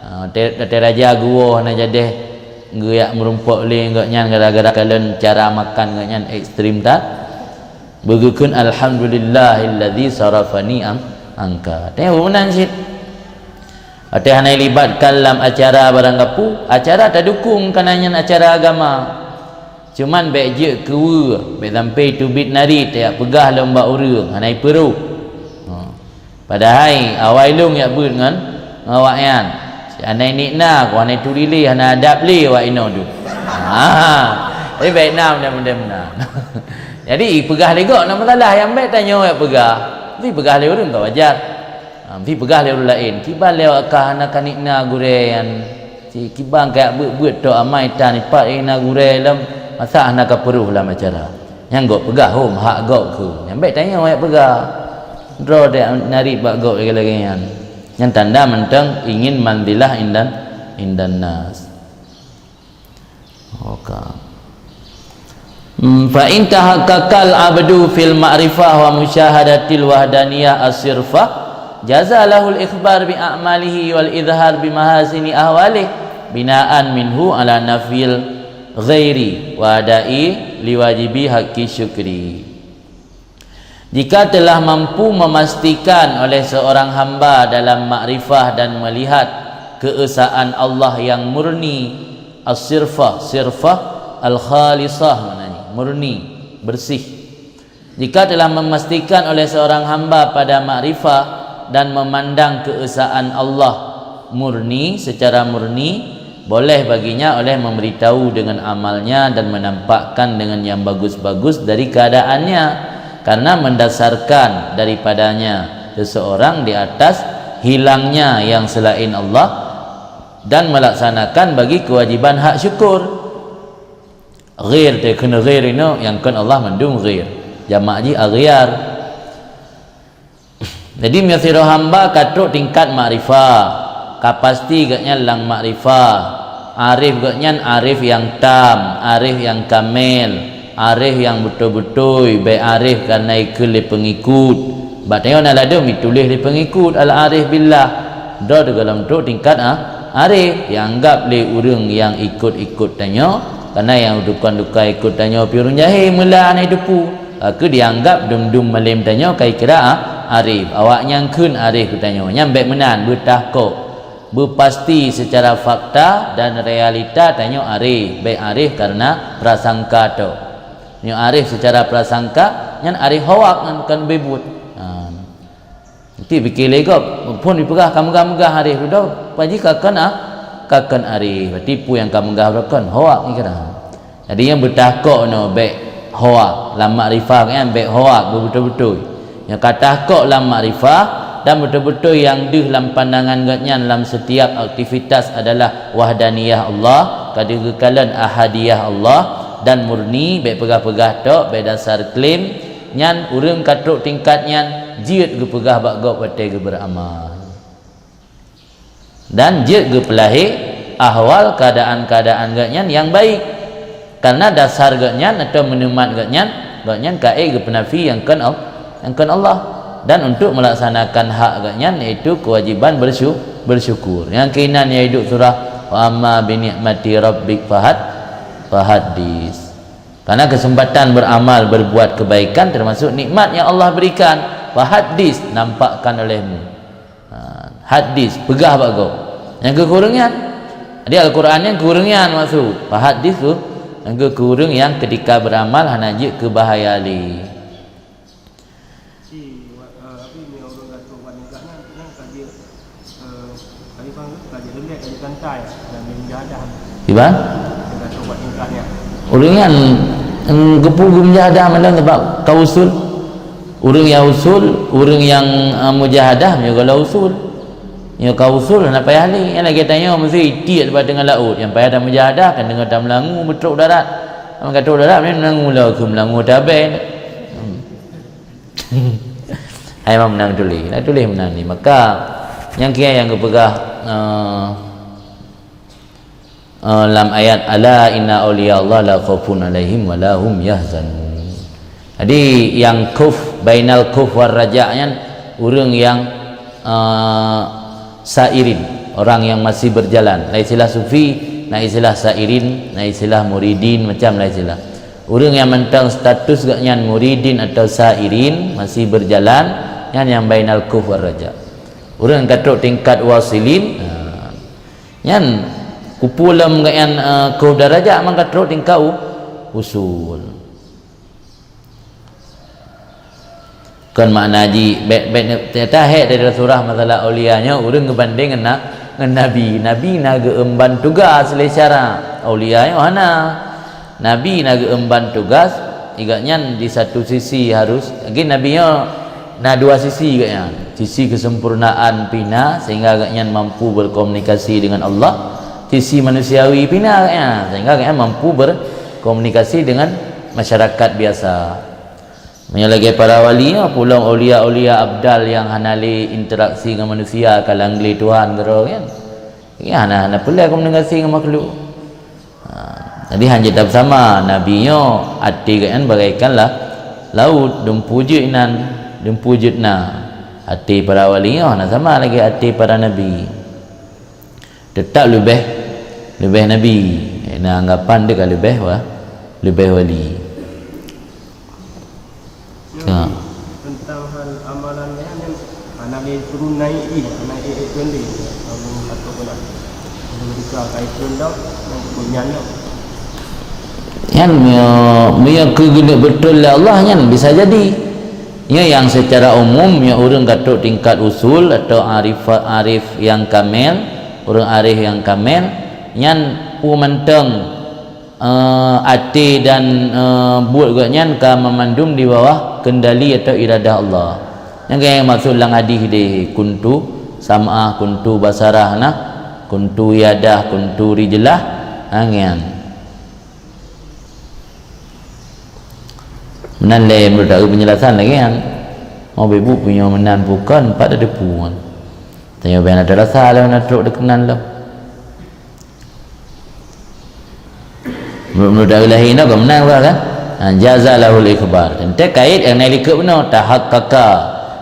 Ha, watée, watée raja geuwoe hana jadeh geujak meurumpok lé gobnyan gara-gara kalon cara makan gobnyan ekstrem that. Beugeukheun, "Alhamdulillahilladzi sarafani an-, anka." Teuh meunan cit. Watée hana ilibatkan lam acara barang gapu, acara tadukong kana nyan acara agama. Cuman bék jeuet keu weue, bék sampai teubiet narit tajak peugah lom bak ureuëng, hana ipeurôh. Ha. Padahai awai lôn jak beuet ngon, ngon awaknyan. Sianai nik na, ku hana turi lé, hana adab lé awak inoe tu. Ha. Tapi bék na mudah-mudahan meunan. Jadi, peugah lé gob na masalah, nyang bék tanyoe jak peugah. Meusti peugah lé ureuëng ka wajar. Ha, meusti peugah lé ureuëng laén. Kiban lé awak ka hana kanik na gurée nyan. Si kiban ka jak beuet-beuet tok amai tan ipat na gurée lom. Masa hana ka peurôh lam acara. Nyang gob peugah hom hak gob keu. Nyang bék tanyoe jak peugah. Droe dek narit bak gob lagée-lagée nyan. Nyan tanda mantong ingin manzilah indan, indan nas. Oka. Hmm, fa in tahaqqaqal abdu fil ma'rifah wa musyahadatil wahdaniyah as-sirfah, jaza lahul ikhbar bi a'malihi wal izhar bi mahasini ahwalih binaan minhu ala nafil ghairi wa adai liwajibi haqqi syukri. Jika telah mampu memastikan oleh seorang hamba dalam makrifah dan melihat keesaan Allah yang murni, as-sirfah, sirfah al-khalisah maknanya, murni, bersih. Jika telah memastikan oleh seorang hamba pada makrifah dan memandang keesaan Allah murni, secara murni, boleh baginya oleh memberitahu dengan amalnya dan menampakkan dengan yang bagus-bagus dari keadaannya, karena mendasarkan daripadanya seseorang di atas hilangnya yang selain Allah dan melaksanakan bagi kewajiban hak syukur. Ghair, teuh kheun ghair inoe, nyang kon Allah mandum ghair. Jamak jih aghyar. Jadi, meunyoe sidroe hamba ka trok tingkat makrifah, ka pasti gobnyan lam makrifah, arif gobnyan arif nyang tam, arif nyang kamel, arif nyang beutôi-beutôi, bék arif kareuna ikheun lé peungikut. Bak tanyoe na ladôm ituléh lé peungikut, al-arif billah. Droe teuh gohlom trok tingkat, ah, arif, dianggap lé ureuëng nyang ikot-ikot tanyoe, kareuna nyang dukon-dukon ikot tanyoe pih ureuëng jahé, meula hana jiteupeue. Ka kheueh dianggap dum-dum malém tanyoe ka jikira, ah, arif. Awaknyan kheun arif keu tanyoe. Nyan bék meunan, beutahkok, beupasti seucara fakta dan realita tanyoe arif, bék arif kareuna prasangka tok. Nyoe arif seucara prasangka, nyan arif hoak, nyan kon beubuet. Ha. Nanti pikir lé gob, phon jipeugah ka meugah-meugah arif dudoe, paji ka kon ah, ka kon arif. Berarti peue nyang ka meugah beurakon, hoak nyan kira. Jadi nyang beutahkok nyoe bék hoak, lam makrifah nyan bék hoak beubeutôi-beutôi. Nyang ka tahkok lam makrifah dan beutôi-beutôi nyang deuh lam pandangan gobnyan lam setiap aktivitas adalah wahdaniyah Allah, ka deuh geukalon ahadiyah Allah dan murni, bék peugah-peugah tok, bék dasar klaim. Nyan ureuëng ka trok tingkat nyan jeuet geupeugah bak gob watée geubeuramal. Dan jeuet geupeulahé ahwal keuadaan-keuadaan gobnyan nyang baik. Karena dasar gobnyan atau meuneumat gobnyan, gobnyan ka ék geupeunafi nyang kon Al-, nyang kon Allah. Dan untuk melaksanakan hak gobnyan, yaitu kewajiban bersyu-, bersyukur. Nyang keunan yaitu surah, "Wa amma bi ni'mati rabbik fahad-, fahaddis." Karena kesempatan beramal, berbuat kebaikan termasuk nikmat yang Allah berikan. Fahaddis, nampakkan olehmu. Ha, hadis, peugah bak gob. Nyang keu ureuëng nyan. Jadi Al-Quran nyan keu ureuëng nyan maksud. Fahaddis tu, nyang keu ureuëng nyang ketika beramal hana jeuet keu bahaya lé. Si, wa-, eh, apa ni, orang kata buat nikah ni, kan kaji, eh, kaji bang, kaji lembek, kaji santai, dan dia mujahadah. Di bang? Dia kata buat nikah ni. Ureuëng nyan, em, geupeu geup mujahadah malam sebab ka usul. Ureuëng nyang usul, ureuëng nyang, eh, mujahadah, meunyoe gohlom usul. Nyoe ka usul, hana payah lé. Nyang lagée tanyoe meusti itiek bak teungoh laôt. Nyang payah tamujahadah, kan teungoh tameulangue beutrok darat. Nyang ka trok darat, meunang ulo keu meulangue tabé. Hmm. Hai memang meunang tuléh. Nak tuléh meunang ni. Maka, nyang kiai nyang geupeugah, eh, eh, lam ayat, "Ala inna auliya Allah la khaufun alaihim wa la hum yahzanun." Jadi, nyang khauf, bainal khauf war raja nyan, ureuëng nyang, eh, sairin, orang yang masih berjalan. Lain istilah sufi, na istilah sairin, na istilah muridin, macam lain istilah. Ureuëng nyang mantong status gobnyan muridin atau sairin, masih berjalan, nyan nyang bainal khauf war raja. Ureuëng ka trok tingkat wasilin, ha, nyan kupulom gobnyan, eh, khauf darajat mangka trok tingkat u-, usul. Kon makna jih, bék, bék, ternyata hék dari surah masalah aulia nyoe, ureuëng geubandeng ngon na-, ngon nabi. Nabi na geuemban tugas lé syarat, aulia nyoe hana. Nabi na geuemban tugas, gobnyan di satu sisi harus, lagi nabi nyoe na dua sisi gobnyan. Sisi kesempurnaan pih na, sehingga gobnyan mampu berkomunikasi dengan Allah. Sisi manusiawi pih na gobnyan, sehingga gobnyan mampu berkomunikasi dengan masyarakat biasa. Meunyoe lagée para wali nyoe, pulom aulia-aulia abdal nyang hana lé interaksi ngon manusia, ka lam glé Tuhan keudroe nyan. Nyan hana, hana peureulée komunikasi ngon makhluk. Ha, jadi hana jeuet tapeusama, nabi nyoe até gobnyan bagaikan la-, laôt, dumpeue jeuet inan, dumpeue jeuet na. Até para wali nyoe hana sama lagée até para nabi. Teutap leubeh, leubeh nabi. Na anggapan dia ka leubeh wa-, leubeh wali. Ka. Tentang hal amalan nyan, hana lé turun naik jih, hana ék-ék turun lé. Lalu atau pula, lalu ketika kai turun dah, nang turun nyan dah. Nyan, meunyoe, meunyoe keu geuneuk beutôi lé Allah, nyan bisa jadi. Nyoe nyang secara umum, meunyoe ureuëng ka trok tingkat usul atau arif, arif nyang kamel, ureuëng arif nyang kamel, nyan peue mantong, eh, até dan, eh, buet gobnyan ka meumandum di bawah kendali atau iradah Allah. Nyang ka maksud lam hadis deh, "Kuntu sam'ah, kuntu basarah," nah, "Kuntu yadah, kuntu rijlah," ha, nyan. Meunan lé meunurot aku penjelasan lagée nyan. Mau bak ibu punya meunan bukan pat ada puan. Tanya bang ada rasa lah nak trok dekenan lah. Meunurot aku lahé nyoe ka meunan bah kan? Ha, jaza lahul ikhbar. Teuntée kait nyang na likot bunoe, tahaqqaqa,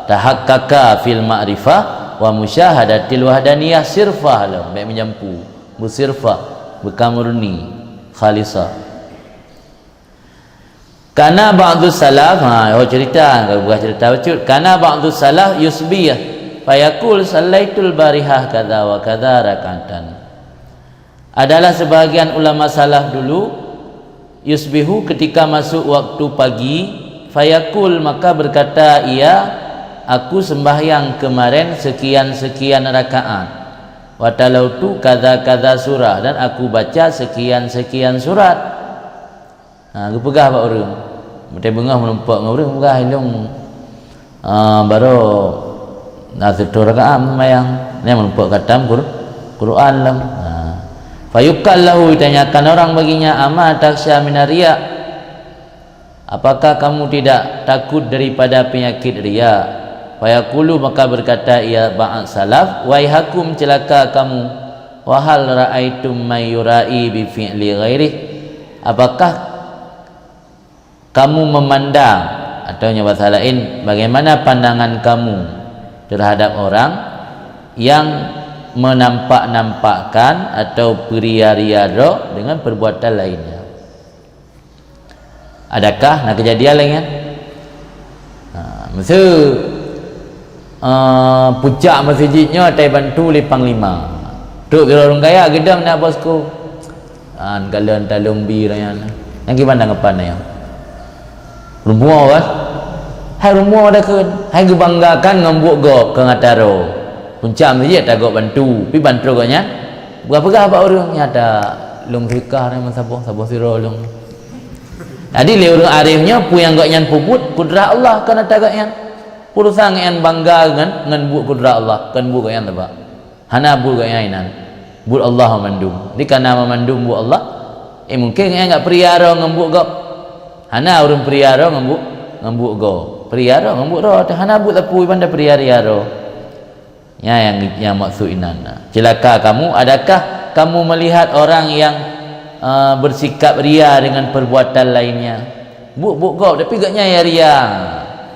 tahaqqaqa fil ma'rifah wa musyahadatil wahdaniyah sirfah lom. Bék meujampu. Beusirfah, beukamurni, khalisah. Kana ba'du salaf, ha, oh cerita, bukan cerita bacut. Kana ba'du salaf yusbih, fayaqul, "Sallaitul barihah kadza wa kadza rak'atan." Adalah sebahagian ulama salaf dulu, yusbihu, ketika masuk waktu pagi, fayaqul, maka berkata ia, "Aku sembahyang kemarin sekian-sekian rakaat, wa talautu kaza-kaza surah, dan aku baca sekian-sekian surat." Ha, geupeugah bak ureuëng. Beutôi beungoh meurumpok ngon ureuëng, peugah, "Ilong, ah, baroe na siplôh rakaat seumayang, nyan meurumpok khatam Qur-, Quran lom." Ha. Fayuqal lahu, ditanyakan orang baginya, "Ama takhsya minar riya?" "Apakah kamu tidak takut daripada penyakit riya?" Fayaqulu, maka berkata ia ba'd salaf, "Waihakum, celaka kamu! Wa hal ra'aitum may yura'i bi fi'li ghairih?" Apakah kamu memandang, atau nya bahasa lain, bagaimana pandangan kamu terhadap orang yang menampak-nampakkan atau peuria-ria droe dengan perbuatan lainnya? Adakah na keujadian lagée nyan? Ha, meuseu, eh, pucak meuseujid nyoe tai bantu lé panglima. Trok sidroe ureuëng kaya geudong na bosku. An galon talong bi nyan. Nyan kiban tanggapan nyan? Rumoh kan? Hai rumoh dah kheun. Hai geubanggakan ngon buet gob keu ngataro. Pucak meuseujid tagok bantu, pi bantu gobnyan. Peugah-peugah bak ureuëng, "Nyata lôn fiqah nyan meusaboh, saboh sidroe lôn." Jadi lé ureuëng arif nyoe peue nyang gobnyan peubuet kudrah Allah keu nata gobnyan. Peue urusan gobnyan bangga ngon, ngon buet kudrah Allah, kon buet gobnyan teuba. Hana buet gobnyan inan. Buet Allah mandum. Di kana mandum buet Allah, eh mungkin gobnyan gak peuria droe ngon buet gob. Hana ureuëng peuria droe ngon buet, ngon buet gob. Peuria droe ngon buet droe, hana buet sapeue banda peuria-ria droe. Nyan nyang, nyang maksud inan. Celaka kamu, adakah kamu melihat orang yang, eh, bersikap ria dengan perbuatan lainnya? Buet-buet gob, tapi gobnyan ya ria.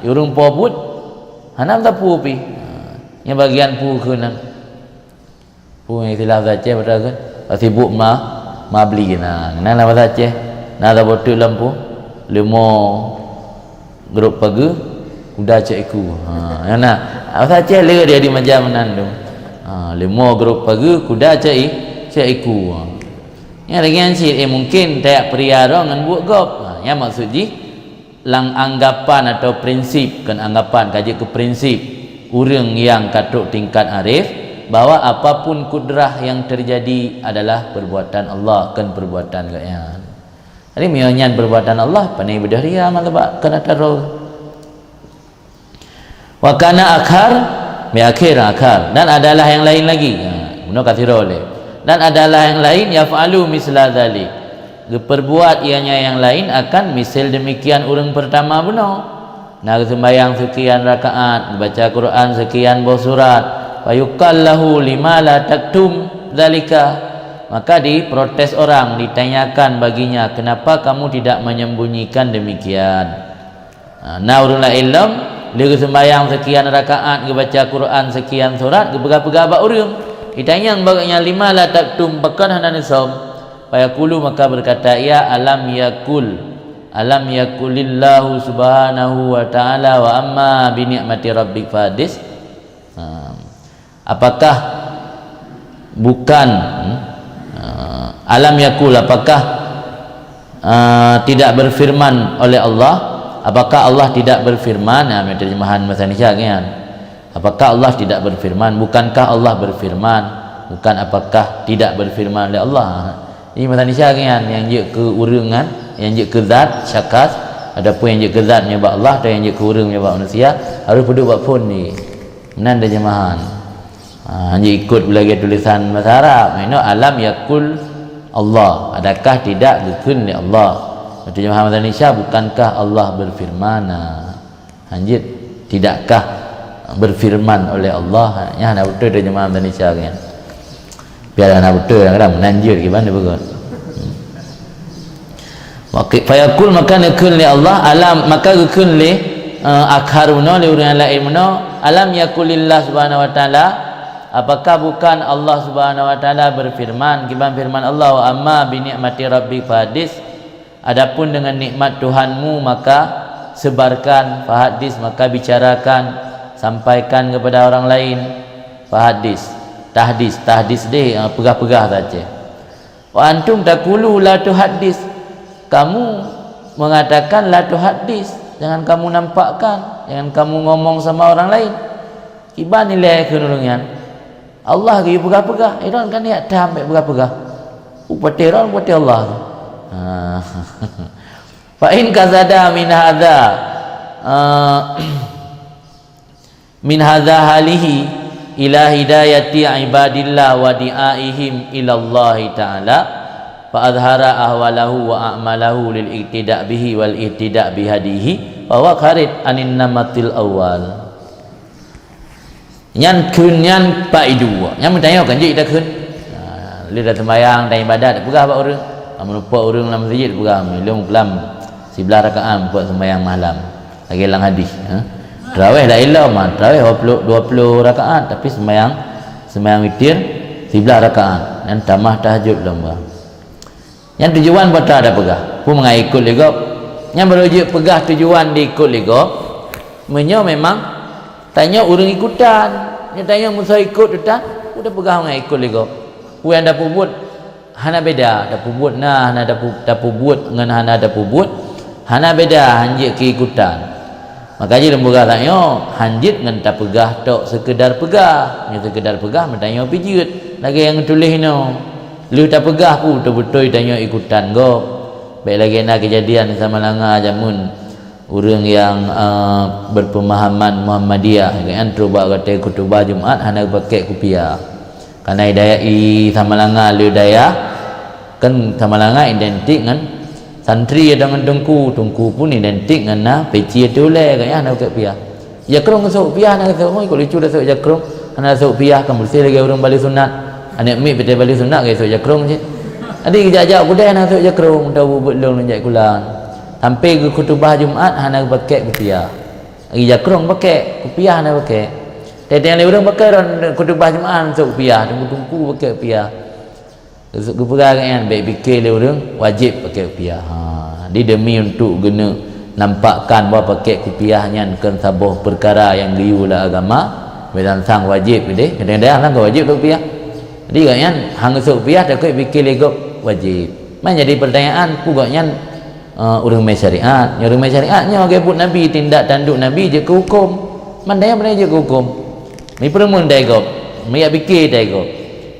Ureuëng po buet, hana meusapeue pi. Ha, nyang bagian peue keunan. Peue istilah bahasa Aceh beutôi kan? Sibuk ma, mabli na. Nyan lah bahasa Aceh. Na saboh teuk lam peue? Leumo Grob pageue, kuda cok iku. Ha, nyan na. Asai Aceh le dia di macam nan tu. Ha, leumo grob pageue, kuda cok i-, cok iku. Ha. Nyan lagée nyan cit, eh, mungkin tajak peuria droe ngon buet gob. Ha, nyan maksud jih, lam anggapan atau prinsip, kon anggapan, ka jeuet keu prinsip ureuëng nyang ka trok tingkat arif, bahwa apapun kudrah yang terjadi adalah perbuatan Allah, kon perbuatan gobnyan. Jadi, meunyoe nyan perbuatan Allah, pane beudôh ria, manteuba keuneuk taroe. Wa kana akhar, bi akhir akhar. Dan adalah yang lain lagi. Ha, bunoe ka sidroe lé. Dan adalah yang lain, yaf'alu misla dzalik. Geuperbuat ianya yang lain akan misal demikian ureuëng pertama bunoe. Na geuseumbayang seukian rakaat, geubaca Quran seukian boh surat, fayuqal lahu lima la taktum dzalika. Maka diprotes orang, ditanyakan baginya, "Kenapa kamu tidak menyembunyikan demikian?" Ha, na ureuëng laén lom, lé geuseumbayang seukian rakaat, geubaca Quran seukian surat, geupeugah-peugah bak ureuëng. Ditanyong bak gobnyan, "Lima la taktum, pakon hana neusöm?" Fayaqulu, maka berkata ia, "Alam yakul, alam yakulillahu subhanahu wa ta'ala, wa amma bi ni'mati rabbik fahadis." Ha. Apakah bukan, hmm, ha, alam yakul, apakah, eh, tidak berfirman oleh Allah? Apakah Allah tidak berfirman? Ha, terjemahan bahasa Indonesia kan? Apakah Allah tidak berfirman? Bukankah Allah berfirman? Bukan apakah tidak berfirman oleh Allah. Jadi, masa Indonesia kan, nyang jeuet keu ureuëng kan, nyang jeuet keu zat, syakhs, ataupun nyang jeuet keu zat meunyoe bak Allah, atau nyang jeuet keu ureuëng meunyoe bak manusia, harus peuduek bak phon jih. Meunan terjemahan. Ha, hana ikot lagée tulisan bahasa Arab. Meunan, "Alam yakul Allah." Adakah tidak geukheun lé Allah? Terjemahan bahasa Indonesia, "Bukankah Allah berfirman?" Ha. Hanjeuet, "Tidakkah berfirman oleh Allah?" Nyan hana beutôi terjemahan Indonesia nyan. Biar hana beutôi, kadang-kadang meunan jeuet kiban dipeugah. Maka, fayaqul, maka geukheun lé Allah, alam, maka geukheun lé, eh, akhar meunoe, lé ureuëng nyang laén meunoe, "Alam yakulillah subhanahu wa ta'ala, apakah bukan Allah subhanahu wa ta'ala berfirman, kiban firman Allah, 'Wa amma bi ni'mati rabbik fahadis'?" Adapun dengan nikmat Tuhanmu, maka sebarkan, fahadis, maka bicarakan, sampaikan kepada orang lain, fahadis, tahdis, tahdis deh, eh, peugah-peugah saja. Wa antum taqulu la tuhaddis, kamu mengatakan la tuhaddis, Jangan kamu nampakkan, jangan kamu ngomong sama orang lain. Kiban nilai kheun ureuëng nyan. Allah geuyue peugah-peugah, eh, droen kan jak tham bék peugah-peugah. Upatéh droen, upatéh Allah. Ha. Fa in qasada min hadza, eh, min hadza halihi ila hidayati ibadillah wa di'aihim ilallahi ta'ala, fa azhara ahwalahu wa a'malahu lil iqtida bihi wal ihtida bihadihi, fa huwa kharij anin namatil awwal. Nyan kheun nyan paidu. Nyan meutanyoe kan jeuet takheun. Ha, lheueh dah sembahyang dan ibadat peugah bak ureuëng. Meureumpok ureuëng lam masjid peugah, "Ilôn kelam siblaih rakaat buet sembahyang malam." Lagée lam hadis, ha. Tarawih dak ilom, ha, tarawih dua puluh, dua puluh rakaat, tapi sembahyang, sembahyang witir siblaih rakaat. Nyan tamah tahajud lom bah. Nyan tujuan buet that tapeugah. Peue mangat ikot lé gob? Nyan baru jeuet peugah tujuan diikot lé gob. Meunyoe memang tanyoe ureuëng ikutan, nyoe tanyoe musoh ikot tutan, udah peugah mangat ikot lé gob. Peue nyang tapeubuet hana beda, tapeubuet na hana tapu-, tapeubuet ngon hana tapeubuet, hana beda, hanjeuet keu ikutan. Maka jih lôn peugah tanyoe, hanjeuet ngon tapeugah tok seukeudar peugah. Nyoe seukeudar peugah meutanyoe pih jeuet, lagée nyang geutuléh inoe. Lheueh tapeugah peue beutôi-beutôi tanyoe ikutan gob. Bék lagée na keujadian di Samalanga jameun ureuëng nyang, eh, beupeumahaman Muhammadiyah, gobnyan trok bak watée khutubah Jumat hana geupakée kupiah. Karena di dayah, di Samalanga le dayah, kan Samalanga identik ngon santri atau ngon teungku, teungku pun identik ngon na peci ateueh ulée, gobnyan hana geupakée kupiah. Jakrong geusok kupiah hana geusok, hôi, kok lucu dah sok jakrong, hana sok kupiah, kan beureuséh lagée ureuëng bale sunat. Aneuk miet pih bale sunat, gaya sok jakrong cit. Jadi geujak-jak u keudè hana sok jakrong, tau buet lôn jak kulan. Sampai geukhutubah Jumat hana geupakée kupiah. Lagi jakrong pakée, kupiah hana pakée. Teuntang lé ureuëng pakée, ron khutubah Jumat hana sok kupiah, teungku-teungku pakée kupiah. Geupeugah nyan, bék pike lé ureuëng wajéb pakée kupiah. Ha, di demi untuk geuneuk nampakkan bahwa pakée kupiah nyan kon saboh peukara nyang geuyue lam agama, meunan sang wajéb deh. Kadang-kadang kan wajéb pakée kupiah. Jadi gobnyan hana geusok kupiah, takot pike lé gob wajéb. Man jadi pertanyaan, peue gobnyan, eh, ureuëng mé syariat? Nyoe ureuëng mé syariat nyoe lagée buet Nabi, tindak tanduk Nabi jeuet keu huköm. Man dayah beuna jeuet keu huköm. Mipeureumeun dai gob, miyak bike dai gob.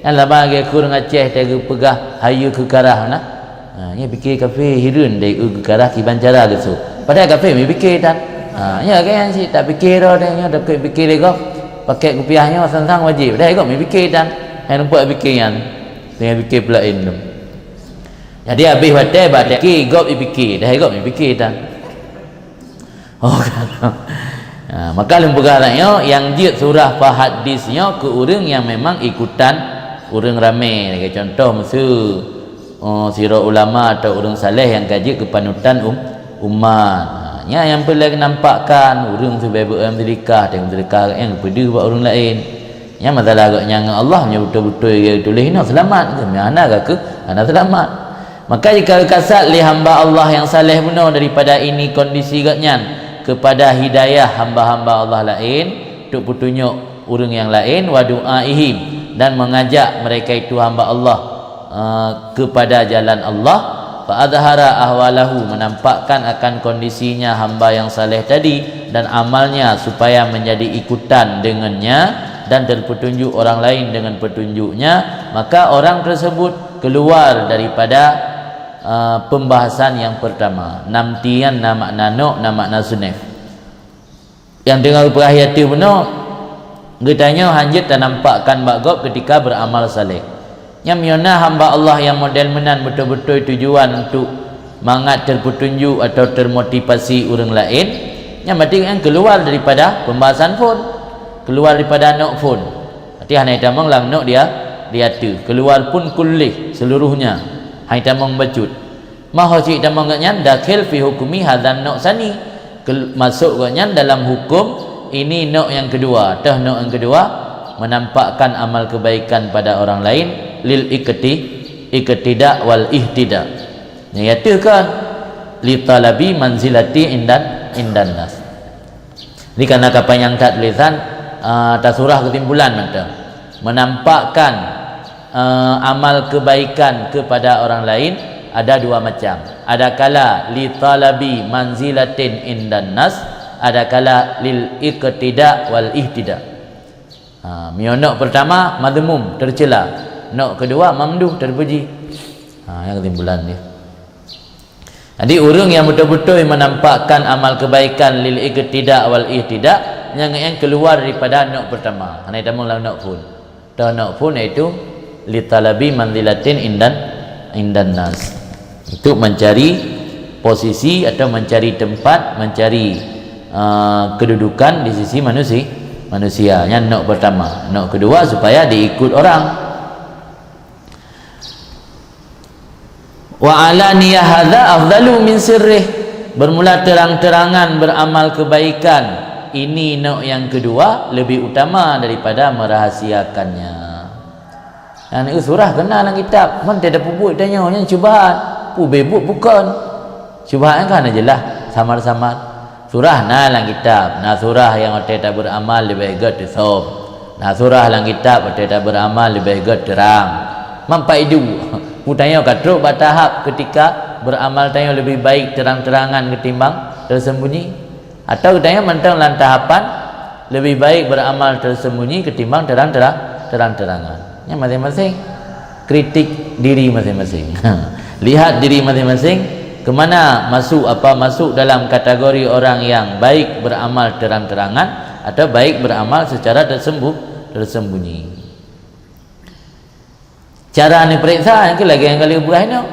Nyan laba lagée keu ureuëng Aceh teuh geupeugah hayeue keu karah na. Ha, nyan bike kafé hireuen dai eu keu karah kiban cara geusok. Padahai kafé mibike tan. Ha, nyan lagée nyan cit, tapike droe dai nyoe, tapike lé gob. Pakée kupiah nyoe sang-sang wajéb. Padahai gob mibike tan. Hai rumpok bike nyan. Teungoh bike peulaén tu. Jadi habéh watée bak taki gob ipike, dai gob mibike tan. Oh, ha, maka lôn peugah lagée nyoe, nyang jeuet surah fa hadis nyoe keu ureuëng nyang memang ikutan ureuëng ramé. Lagée contoh, miseu, oh, sidroe ulama atau ureuëng saleh nyang ka jeuet keu panutan um-, umat. Ha, nyan nyang peureulée nampakkan ureuëng sibeuet-beuet meuseudekah, teuka meuseudekah nyang peudeuh bak ureuëng laén. Nyan masalah gobnyan ngon Allah, meunyoe beutôi-beutôi geutuléh inoe seulamat, meunyoe hana geukeue, hana seulamat. Maka jika geukasat lé hamba Allah nyang saleh bunoe daripada ini kondisi gobnyan kepada hidayah hamba-hamba Allah laén, untuk peutunyok ureuëng nyang laén, wa du'aihim, dan mengajak mereka itu hamba Allah, eh, kepada jalan Allah, fa azhara ahwalahu, menampakkan akan kondisinya hamba yang saleh tadi dan amalnya supaya menjadi ikutan dengannya dan terpetunjuk orang lain dengan petunjuknya, maka orang tersebut keluar daripada, eh, pembahasan yang pertama. Nam tian na makna nok, na makna suneh. Nyang teungoh geupeugah ateueh bunoe, geutanyoe hanjeuet tanampakkan bak gob keutika beuramal saleh. Nyan meunyoe na hamba Allah nyang model meunan beutôi-beutôi tujuan untuk mangat terpeutunjuk atau termotivasi ureuëng laén, nyan berarti nyan keuluwa daripada pembahasan phon, keuluwa daripada nok phon. Berarti hana jitamong lam nok dia, di ateueh. Keuluwa phon kullih, seluruhnya. Hana jitamong bacut. Meuho cit tamong gobnyan dakhil fi hukmi hadzan naqsani. Kel-, masok gobnyan dalam hukum ini nok nyang keudua. Toh nok nyang keudua, menampakkan amal kebaikan pada orang lain lil iqti-, iqtida wal ihtida. Nyang ateueh kan li talabi manzilati indan, indan nas. Jadi, karena ka panyang that tulisan, ah, tasurah keusimpulan mantong. Menampakkan, ah, amal kebaikan kepada orang lain ada dua macam. Adakala li talabi manzilatin indan nas, adakala lil iqtida wal ihtida. Ha, meunyoe nok pertama madhmum, tercela. Nok kedua mamduh, terpuji. Ha, nyan kesimpulan dia. Jadi, ureuëng nyang beutôi-beutôi menampakkan amal kebaikan lil iqtida wal ihtida, nyang, nyang keluar daripada nok pertama. Hana tamong lam nok phon. Atau nok phon, yaitu li talabi manzilatin indan, indan nas. Untuk mencari posisi atau mencari tempat, mencari, uh, kedudukan di sisi manusia, manusia. Nyan nok pertama. Nok kedua, supaya diikut orang. Wa alaniyah hadza afdalu min sirrih. Bermula terang-terangan beramal kebaikan, ini nok yang kedua lebih utama daripada merahasiakannya. Dan itu surah kena dalam kitab. Mantap dah peubuet tanyoe nyan syubhat. Pubé buet bukon. Syubhat kan hana jelas, samar-samar. Surah na lam kitab, na surah nyang watée taberamal leubeh gét teusöm. Na surah lam kitab watée taberamal leubeh gét teurang. Manfaat idu. Peue tanyoe ka trok bak tahap ketika beramal tanyoe leubeh baik terang-terangan ketimbang tersembunyi? Atau tanyoe mantong lam tahapan leubeh baik beramal tersembunyi ketimbang terang-terang, terang-terangan? Nyan masing-masing. Kritik diri masing-masing. Lihat diri masing-masing, ke mana masuk, apa masuk dalam kategori orang yang baik beramal terang-terangan atau baik beramal secara tersembu-, tersembunyi. Cara neupeuriksa nyan keuh lagée nyang ka lheueh peugah inoe.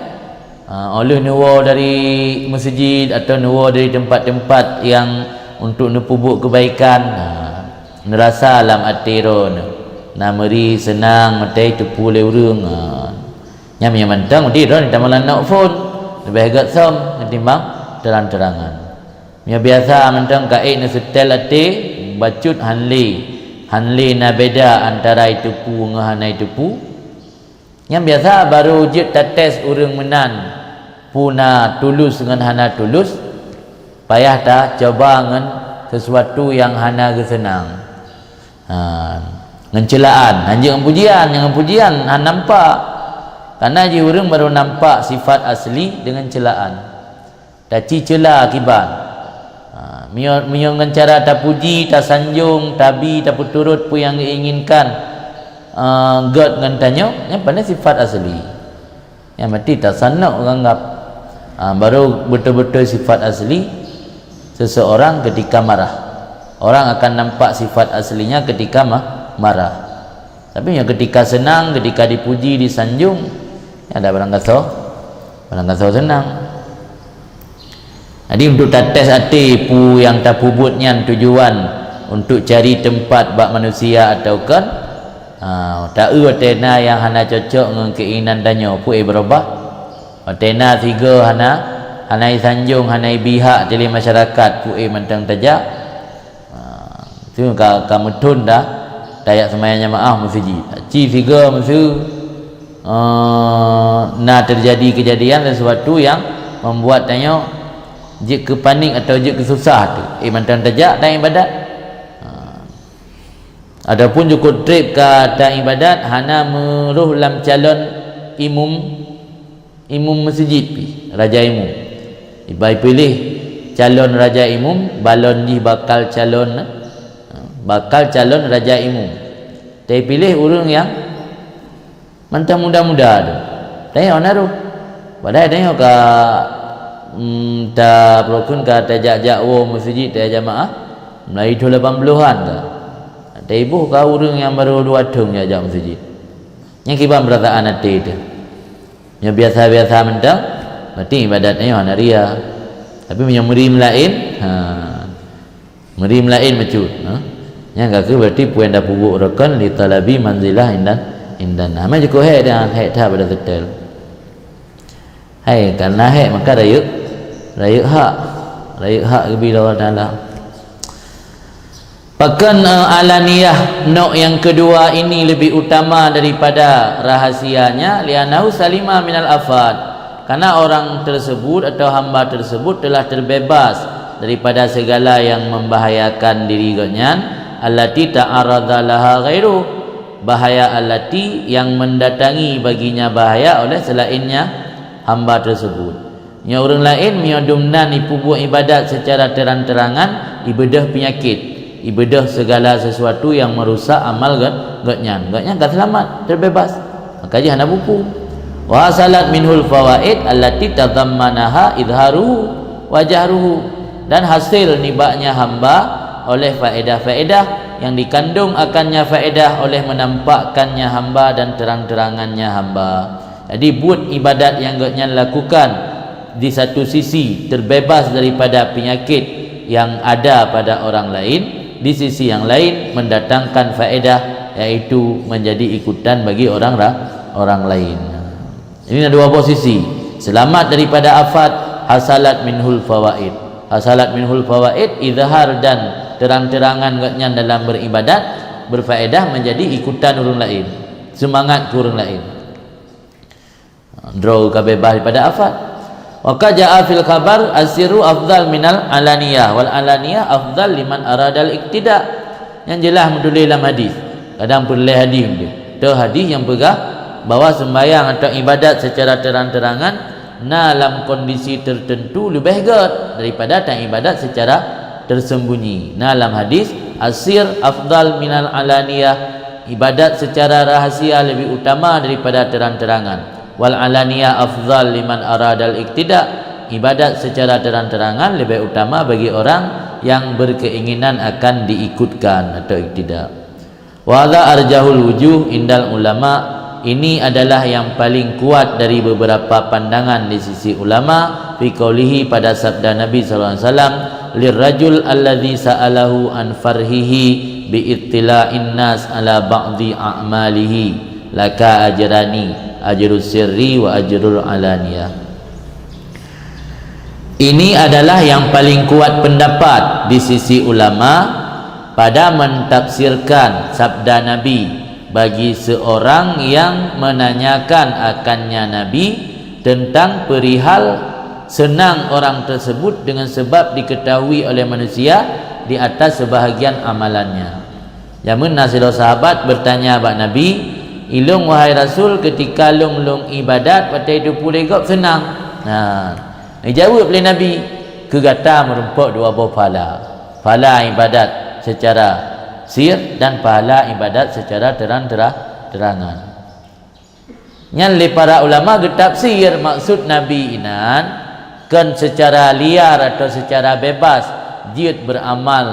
Ha, óh lheueh neuwoe dari meuseujid atau neuwoe dari tempat-tempat nyang untuk neupeubuet keubaikan, ha, neurasa lam até droeneuh na meuri seunang meutai teupeu lé ureuëng, ha. Nyan meunyoe mantong, di droeneuh tamong lam nok phon, leubeh gét som ketimbang terang-terangan. Meunyoe biasa mantong ka ék neuseutée até, bacut han lé, han lé na beda antara jiteupeue ngon hana jiteupeue. Nyan biasa barô jeuet tates ureuëng meunan peue na tulus ngon hana tulus, payah tacoba ngon sesuatu nyang hana geuseunang. Ha, ngon ceulaan, hanjeuet ngon pujian, nyang ngon pujian han nampak. Karena jih ureuëng barô nampak sifat asli deungon ceulaan. Taci ceula kiban. Ha, meunyoe, meunyoe ngon cara tapuji, tasanjong, tabi, tapeuturot peue nyang geuinginkan, eh, gét ngon tanyoe, nyan pane sifat asli. Nyan berarti tasanok geuanggab. Ha, baru beutôi-beutôi sifat asli seseorang ketika marah. Orang akan nampak sifat aslinya ketika ma-, marah. Tapi nyoe ketika seunang, ketika dipuji, disanjong, nyan ada barang gasoe, barang gasoe seunang. Jadi, untuk tates até peue nyang tapeubuet nyan tujuan untuk cari teumpat bak manusia atawa kon, ha, taeu watée na nyang hana cocok ngon keinginan tanyoe, peue beurubah. Watée na sigoe hana, hana jisanjong, hana jibri hak lé masyarakat, peue mantong tajak. Ha, tu ka, ka meuthon dah tajak seumayang jamaah meuseujid. Ci sigoe meuseu, eh, na teujadi keujadian sesuatu nyang membuat tanyoe jeuet keu panik atau jeuet keu susah tu. Eh, mantong tajak ta iébadat. Ha. Ataupun jukuk treb ka ta iébadat hana meuroh lam calon imum. Imum meuseujid pih, raja imum. Ibai piléh calon raja imum, balon jih bakal calon, bakal calon raja imum. Teupiléh ureuëng nyang mantong muda-muda tu. Tanyoe na roh. Padahai tanyoe ka, mm, ta peurukon ka tajak-jak woe meuseujid tajak jamaah, mulai thôn lapan puluhan ka. Taiboh ka ureuëng nyang baru dua thôn jak-jak meuseujid. Nyang kiban peurasaan até teuh. Nyoe biasa-biasa mantong, berarti iébadat nyoe hana ria. Tapi meunyoe meuri meulaén, ha, meuri meulaén bacut, ha. Nyan ka kheueh berarti peue nyang tapeubuet rukon li talabi manzilah indan, indan. Ha, meunan jukuk hék dan hék that pada seutôt. Hai, karena hék maka rayeuk, rayeuk hak. Rayeuk hak geubri lé Allah Taala. Pakon, eh, alaniyah nok nyang keudua ini lebih utama daripada rahasianya? Li'annahu salima minal afat. Karena orang tersebut atau hamba tersebut telah terbebas daripada segala yang membahayakan diri gobnyan, allati ta'arradha laha ghairuh, bahaya allati yang mendatangi baginya bahaya oleh selainnya hamba tersebut. Nyoe ureuëng laén meunyoe dum nan ipeubuet iébadat seucara teurang-teurangan, ibeudôh peunyakét, ibeudôh seugala seusuatu nyang meurusak amal gét-, gét nyan. Gét nyan ka seulamat, teubeubaih. Maka jih hana buku. Wa hasalat minhul fawaid allati tadammanaha idharuhu wa jahruhu. Dan hasil nibaknya hamba oleh faédah-faédah nyang dikandong akannya faédah oleh meunampakkannya hamba dan teurang-teurangannya hamba. Jadi buet iébadat nyang gét nyan lakukan di satu sisi teubeubaih daripada peunyakét nyang ada pada orang laén, di sisi nyang laén mendatangkan faédah, yaitu menjadi ikutan bagi orang ra-, orang laén. Ini ada dua boh sisi. Selamat daripada afat, hasalat minhul fawaid. Hasalat minhul fawaid, izhar dan teurang-teurangan gét nyan dalam beriébadat, berfaédah menjadi ikutan ureuëng laén, seumangat keu ureuëng laén. Droe ka beubaih daripada afat. Wa qad jaa fil khabar, "As-sirru afdal minal alaniyah, wal alaniyah afdal liman aradal iqtida." Nyang jeulaih meutuléh lam hadis. Kadang peureulée hadis tu. Teu hadis nyang peugah bahwa sembahyang atau iébadat secara terang-terangan na lam kondisi tertentu leubeh gét daripada taiébadat secara tersembunyi. Na lam hadis, "As-sir afdal minal alaniyah." Iébadat secara rahsia lebih utama daripada terang-terangan. "Wal alaniyah afdal liman aradal iqtida." Iébadat secara terang-terangan lebih utama bagi orang yang berkeinginan akan diikutkan atau iktida. "Wa hadza arjahul wujuh indal ulama." Ini adalah yang paling kuat dari beberapa pandangan di sisi ulama, fi qaulihi, pada sabda Nabi sallallahu alaihi wasallam, "Lirrajul alladzi sa'alahu an farhihi bi ittila'in nas ala ba'dhi a'malihi laka ajrani, ajrus sirri wa ajrul alaniyah." Ini adalah yang paling kuat pendapat di sisi ulama pada mentafsirkan sabda Nabi, bagi seorang yang menanyakan akannya Nabi tentang perihal senang orang tersebut dengan sebab diketahui oleh manusia di atas sebahagian amalannya. Jameun na sidroe sahabat bertanya bak Nabi, "Ilong, wahai Rasul, ketika lôn-lôn iébadat watée teupuléh gob seunang?" Nah, geujaweueb lé Nabi, "Keu gata meurumpok dua boh pahala, pahala iébadat seucara sir dan pahala iébadat seucara terang-tera-, terangan." Nyan lé para ulama geutafsir maksud Nabi inan kon seucara liar atau seucara bebas jeuet beuramal,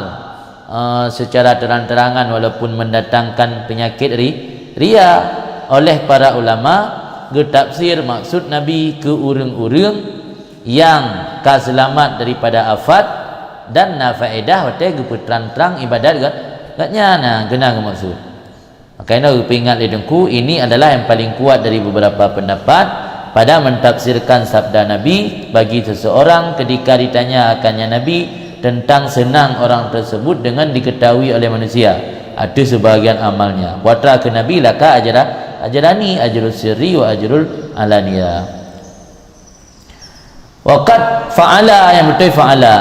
eh, seucara terang-terangan walaupun mendatangkan penyakit ri-, ria. Oleh para ulama geutafsir maksud Nabi keu ureuëng-ureuëng nyang ka seulamat daripada afat dan na faedah watée geupeutrang-trang iébadat gét, gét nyan, nah, keunan geumaksud. Maka inoe geupeuingat lé Teungku, ini adalah yang paling kuat dari beberapa pendapat pada mentafsirkan sabda Nabi bagi seseorang ketika ditanya akannya Nabi tentang senang orang tersebut dengan diketahui oleh manusia ateueh sebahagian amalnya. Peue atra kheun Nabi, "Laka ajra-, ajrani, ajrus sirri wa ajrul alaniyah." Wa qad fa'ala, nyang beutôi fa'ala,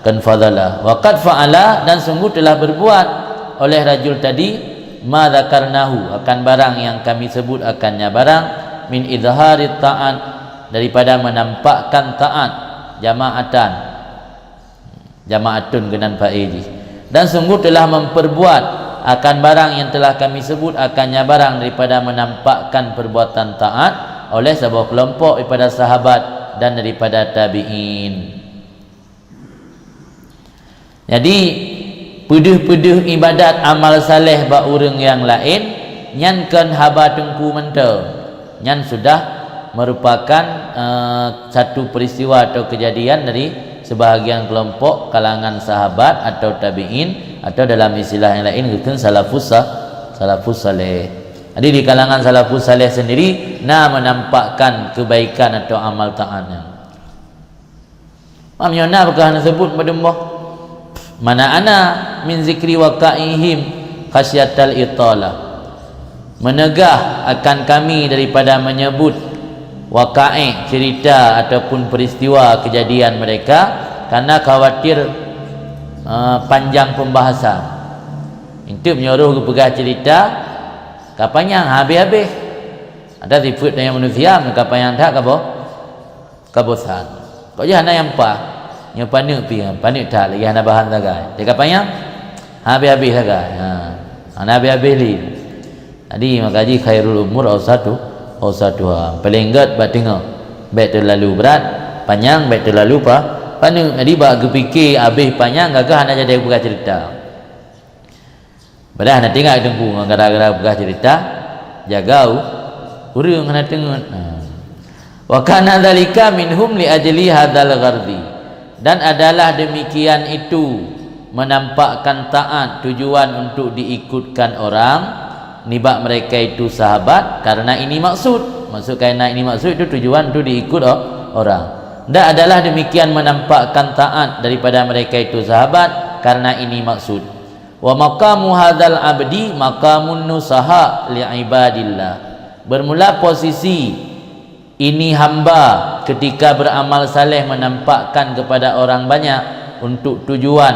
kon fadhala. Wa qad fa'ala, dan sungguh telah berbuat oleh rajul tadi, ma dzakarnahu, akan barang yang kami sebut akannya barang, min idhari ta'at, daripada menampakkan taat, jama'atan. Jama'atun keunan fa'il jih. Dan sungguh telah memperbuat akan barang yang telah kami sebut akannya barang daripada menampakkan perbuatan taat oleh saboh kelompok daripada sahabat dan daripada tabi'in. Jadi, peudeuh-peudeuh iébadat amal saleh bak ureuëng nyang laén, nyan kon haba Teungku mantong. Nyan sudah merupakan, eh, satu peristiwa atau kejadian dari sebahagian kelompok kalangan sahabat atau tabi'in, atau dalam istilah yang lain geukheun salafus sa-, salafus saleh. Jadi di kalangan salafus saleh sendiri na menampakkan kebaikan atau amal taat nyan. Meunyoe na peugah hana sebut meudeumoh. Mana'ana min zikri waqa'ihim khasyatal italah. Meunegah akan kami daripada menyebut waqa'i, cerita ataupun peristiwa kejadian mereka, karena khawatir, eh, panjang pembahasan. Itu meunyoe roh geupeugah cerita, ka panyang habéh-habéh. Ada sifat dari manusia, ka panyang that ka boh. Ka bosan. Kok jih hana nyang paih. Nyoe paneuk pih, paneuk that lagèe hana bahan sagai. Teuka panyang, habéh-habéh sagai. Ha. Hana habéh-habéh lé. Jadi maka jih khairul umur ausatu, ausatuha. Paleng gèt bak teungoh. Bèk teulalu brat, panyang bèk teulalu pa, paneuk. Jadi bak geupike habéh panyang gagah hana jadi peugah cerita. Padahai hana teuingat Teungku ngon gara-gara peugah cerita jaga u-, ureueng hana teungeut. Ha. Wa kana dzalika minhum li ajli hadzal ghardi. Dan adalah demikian itu menampakkan taat tujuan untuk diikutkan orang nibak mereka itu sahabat karena ini maksud. Maksud karena ini maksud itu tujuan untuk diikut o-, orang. Dan adalah demikian menampakkan taat daripada mereka itu sahabat karena ini maksud. Wa maqamu hadzal abdi maqamun nusaha li ibadillah. Bermula posisi ini hamba ketika beramal saleh menampakkan kepada orang banyak untuk tujuan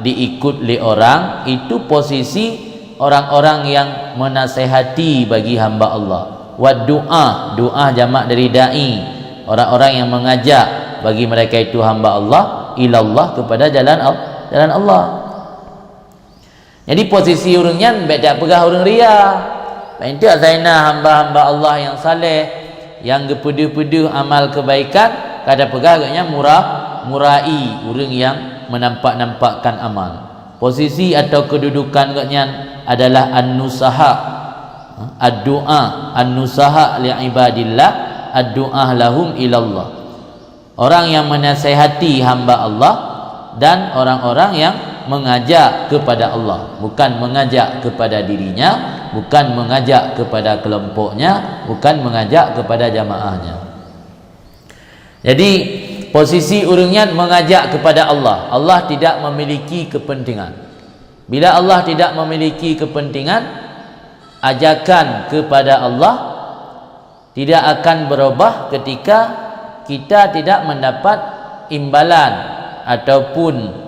diikut lé orang, itu posisi orang-orang yang menasehati bagi hamba Allah. Wa du'a, du'a jamak dari da'i, orang-orang yang mengajak bagi mereka itu hamba Allah, ilallah, kepada jalan Al-, jalan Allah. Jadi posisi ureueng nyan bèk tapeugah ureueng ria. Paling teuk asai na hamba-hamba Allah nyang saleh, nyang geupeudeuh-peudeuh amal keubaikan, ka tapeugah gobnyan mura-, murai, ureueng nyang meunampak-nampakkan amal. Posisi atau keududukan gobnyan adalah an-nusaha, ad-du'a, an-nusaha li ibadillah, ad-du'a lahum ilallah. Orang yang menasehati hamba Allah dan orang-orang yang mengajak kepada Allah, bukan mengajak kepada dirinya, bukan mengajak kepada kelompoknya, bukan mengajak kepada jamaahnya. Jadi, posisi ureueng nyan mengajak kepada Allah. Allah tidak memiliki kepentingan. Bila Allah tidak memiliki kepentingan, ajakan kepada Allah tidak akan berubah ketika kita tidak mendapat imbalan ataupun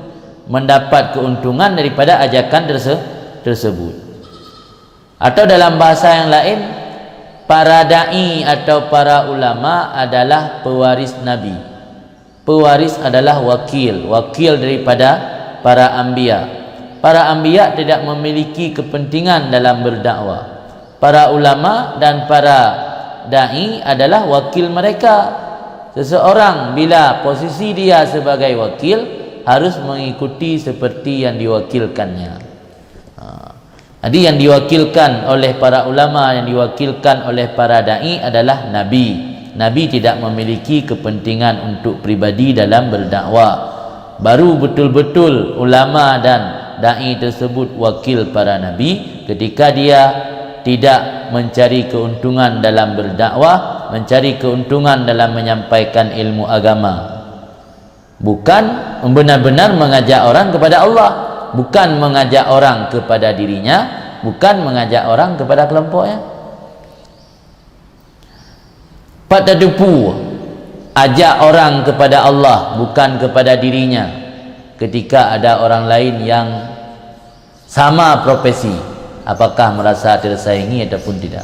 mendapat keuntungan daripada ajakan terse-, tersebut. Atau dalam bahasa yang lain, para dai atau para ulama adalah pewaris Nabi. Pewaris adalah wakil, wakil daripada para anbiya. Para anbiya tidak memiliki kepentingan dalam berdakwah. Para ulama dan para dai adalah wakil mereka. Seseorang bila posisi dia sebagai wakil harus mengikuti seperti yang diwakilkannya. Ha. Jadi yang diwakilkan oleh para ulama, yang diwakilkan oleh para dai adalah Nabi. Nabi tidak memiliki kepentingan untuk pribadi dalam berdakwah. Baru betul-betul ulama dan dai tersebut wakil para nabi ketika dia tidak mencari keuntungan dalam berdakwah, mencari keuntungan dalam menyampaikan ilmu agama. Bukan benar-benar mengajak orang kepada Allah, bukan mengajak orang kepada dirinya, bukan mengajak orang kepada kelompoknya. Pat tateupeue ajak orang kepada Allah bukan kepada dirinya ketika ada orang lain yang sama profesi, apakah merasa tersaingi ataupun tidak?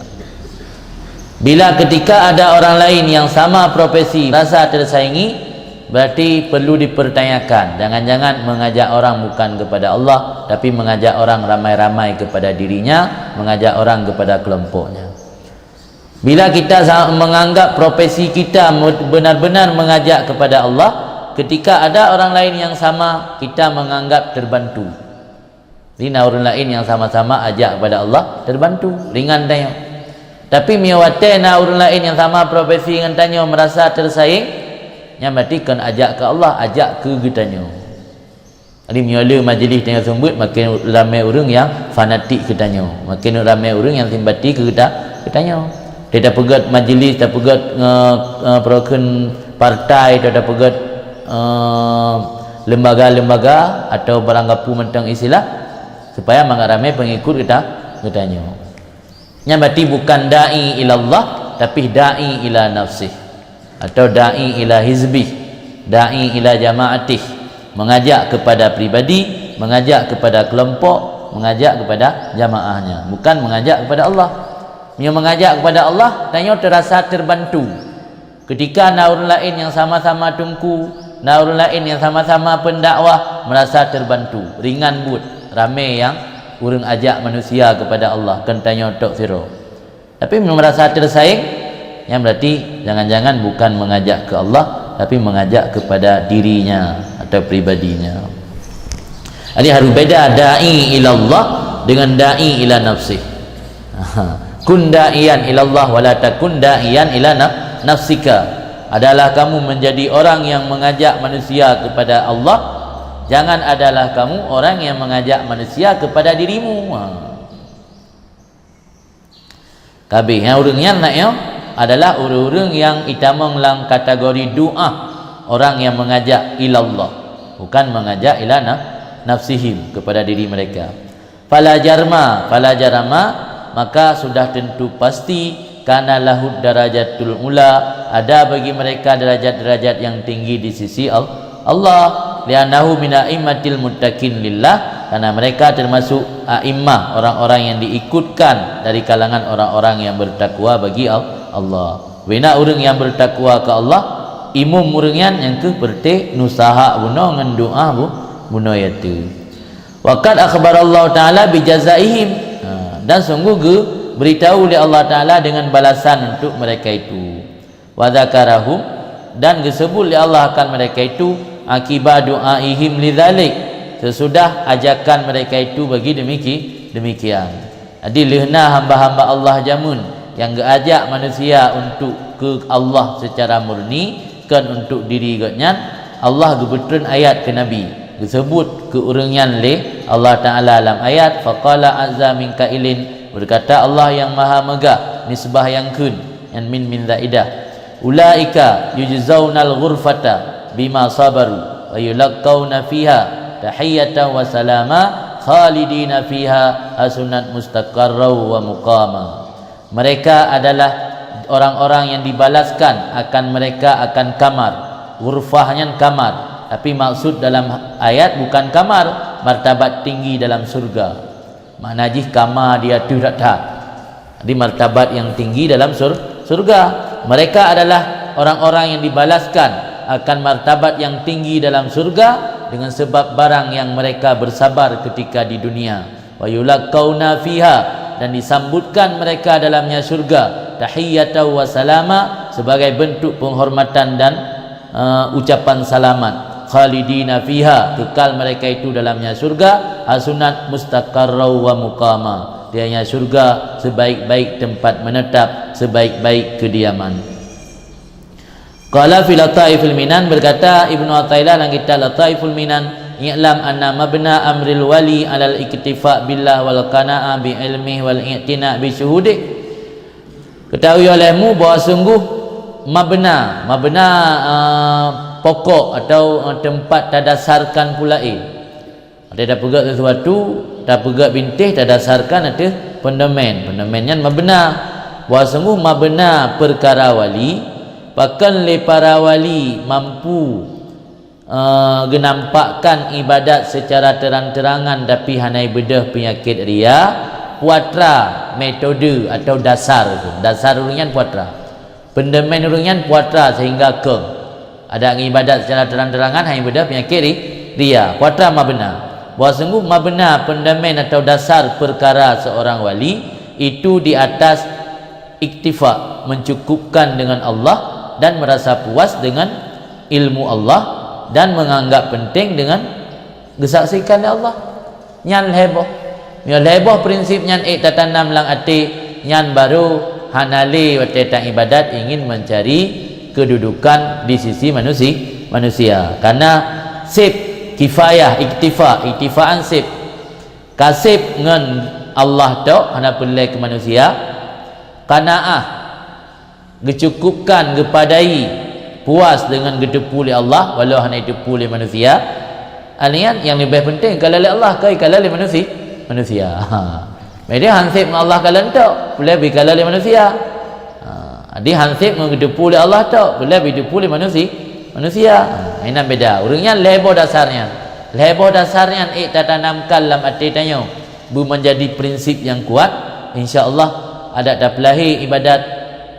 Bila ketika ada orang lain yang sama profesi merasa tersaingi, berarti perlu dipertanyakan. Jangan-jangan mengajak orang bukan kepada Allah, tapi mengajak orang ramai-ramai kepada dirinya, mengajak orang kepada kelompoknya. Bila kita sa-, menganggap profesi kita mu-, benar-benar mengajak kepada Allah, ketika ada orang lain yang sama, kita menganggap terbantu. Jadi na ureueng laén nyang sama-sama ajak kepada Allah, terbantu, ringan tanyoe. Tapi meunyoe watée na ureueng laén nyang sama profesi ngon tanyoe merasa tersaing, nyan berarti kon ajak keu Allah, ajak keu geutanyoe. Jadi meunyoe le majlis tanyoe seumeubeuet, maken ramé ureueng nyang fanatik keu tanyoe, maken ramé ureueng nyang simpati keu geuta-, geutanyoe. Tapeugét majlis, tapeugét nge-, nge-, peureukeun partai, atau tapeugét, eh, lembaga-lembaga atau barang gapu mantong istilah, supaya mangat ramé pengikut geuta-, geutanyoe. Nyan berarti bukan dai ilallah, tapi dai ila nafsih, atau dai ila hizbih, dai ila jamaatih, mengajak kepada pribadi, mengajak kepada kelompok, mengajak kepada jamaahnya, bukan mengajak kepada Allah. Meunyoe mengajak kepada Allah, tanyoe terasa terbantu. Ketika na ureuëng laén nyang sama-sama teungku, na ureuëng laén nyang sama-sama pendakwah, merasa terbantu, ringan buet, ramé nyang ureuëng ajak manusia kepada Allah, kon tanyoe tok sidroe. Tapi merasa tersaing, nyan berarti jangan-jangan bukan mengajak ke Allah, tapi mengajak kepada dirinya atau pribadinya. Jadi harus beda da'i ilallah dengan da'i ila nafsih. Kun da'iyan ilallah wala takun da'iyan ila naf-, nafsika. Adalah kamu menjadi orang yang mengajak manusia kepada Allah, jangan adalah kamu orang yang mengajak manusia kepada dirimu. Ha. Kabeh nyang ureuëng nyan nak nyoe adalah ureuëng-ureuëng nyang itamong lam kategori doa orang yang mengajak ilallah, bukan mengajak ila naf-, nafsihim, kepada diri mereka. Fala jarma, fala jarama, maka sudah tentu pasti kana lahud darajatul ula, ada bagi mereka derajat-derajat yang tinggi di sisi Al-, Allah, li'annahu min a'immatil muttaqin lillah, karena mereka termasuk a'immah, orang-orang yang diikutkan dari kalangan orang-orang yang bertakwa bagi Al-, Allah. Bina ureuëng yang bertakwa ke Allah, imum ureuëng nyan nyang keuh peureuté nusahak bunoe ngon doa bu-, bunoe yaitu. Wa qad akhbarallahu ta'ala bijazaihim. Ha, dan sungguh geuberitahu lé Allah Ta'ala dengan balasan untuk mereka itu. Wa dzakarahum, dan geusebut lé Allah akan mereka itu, akiba du'aihim lidzalik, sesudah ajakan mereka itu bagi demiki-, demikian. Jadi lheueh na hamba-hamba Allah jameun nyang geuajak manusia untuk keu Allah secara murni, kon untuk diri gobnyan, Allah geupeutreun ayat keu Nabi, geusebut keu ureuëng nyan lé Allah Ta'ala lam ayat, faqala azza min qailin, berkata Allah yang Maha Meugah, nisbah nyang kheun, nyan min, min zaidah. Ulaika yujzaunal ghurfata bima sabaru wa yulaqauna fiha tahiyatan wa salama khalidina fiha hasunat mustaqarra wa muqama. Mereka adalah orang-orang yang dibalaskan akan mereka akan kamar. Ghurfah nyan kamar, tapi maksud dalam ayat bukan kamar, martabat tinggi dalam surga. Makna jih kama di ateueh that-that. Di martabat yang tinggi dalam sur-, surga. Mereka adalah orang-orang yang dibalaskan akan martabat yang tinggi dalam surga dengan sebab barang yang mereka bersabar ketika di dunia. Wa yulaqauna fiha, dan disambutkan mereka dalamnya surga, tahiyatan wa salama, sebagai bentuk penghormatan dan eh, ucapan salamat. Khalidina fiha, kekal mereka itu dalamnya surga, hasunat mustaqarra wa muqama. Dianya surga sebaik-baik tempat menetap, sebaik-baik kediaman. Qala fi Lataifil Minan, berkata Ibnu Athaillah dalam kitab Lataiful Minan, "I'lam anna mabna amril wali alal iktifa billah wal qana'ah bi ilmihi wal i'tina bi syuhudih." Ketahui olehmu bahwa sungguh mabna, mabna, eh, pokok atau, eh, tempat tadasarkan pula, eh. Ada tapeugah sesuatu, tapeugah bintéh tadasarkan ateueh pendemen. Pendemen nyan mabna. Bahwa sungguh mabna perkara wali, pakon lé para wali mampu eh, geunampakkan ibadat secara terang-terangan tapi hana beudôh peunyakét ria, puatra metode atau dasar tu. Dasar ureuëng nyan puatra. Pendemen ureuëng nyan puatra sehingga keu ada ngibadat secara terang-terangan hana beudôh peunyakét ri-, ria. Puatra mabna. Bahwa sungguh mabna pendemen atau dasar perkara seorang wali itu di atas iktifa, mencukupkan dengan Allah dan merasa puas dengan ilmu Allah dan menganggap penting dengan geusaksikan lé Allah. Nyan lhée boh. Meunyoe lhée boh prinsip nyan ék tatanam lam até, nyan barô hana lé watée taibadat ingin mencari kedudukan di sisi manusi-, manusia. Karena seb kifayah, iktifa, iktifaan seb. Ka seb ngon Allah tok, hana peureulée keu manusia. Qanaah, geucukupkan, geupadai, puas deungon geuteupeue lé Allah walau hana jiteupeue lé manusia. Artinya nyang leubeh penting kalon lé Allah, kon kalon lé manusi-, manusia. Ha. Jadi hanseb ngon Allah kalon tok, peureulée beukalon lé manusia. Ha. Jadi hanseb ngon geuteupeue lé Allah tok, peureulée beuteupeu lé manusi-, manusia. Ha. Inan beda. Ureuëng nyan lhée boh dasar nyan. Lhée boh dasar nyan ék tatanamkan lam até tanyoe. Beumeunjadi prinsip nyang kuat, insya Allah adak tapeulahé ibadat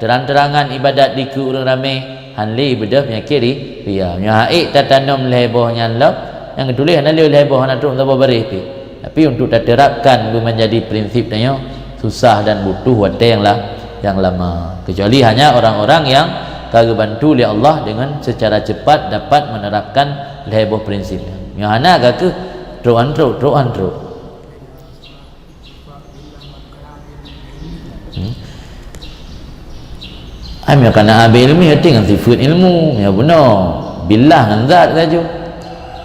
Terang-terangan ibadat dikeue ureuëng ramé, hán lé beudôh peunyakét ri-, ria. Meunyoe hak ék tatanom lhée boh nyan lom, nyang geutuléh hana lé lhée boh, hana trok saboh baréh pih. Tapi untuk taterapkan beumanjadi prinsip tanyoe susah dan butuh watée nyang la-, nyang lama. Kecuali hanya orang-orang yang ka geubantu lé Allah dengan secara cepat dapat menerapkan lhée boh prinsip nyan. Meunyoe hana ka keuh, trok an trok, trok an trok. Hmm. Ai, meunyoe kana bi ilmi, arti ngon sifat ilmu, ya beuna. Billah ngon zat laju.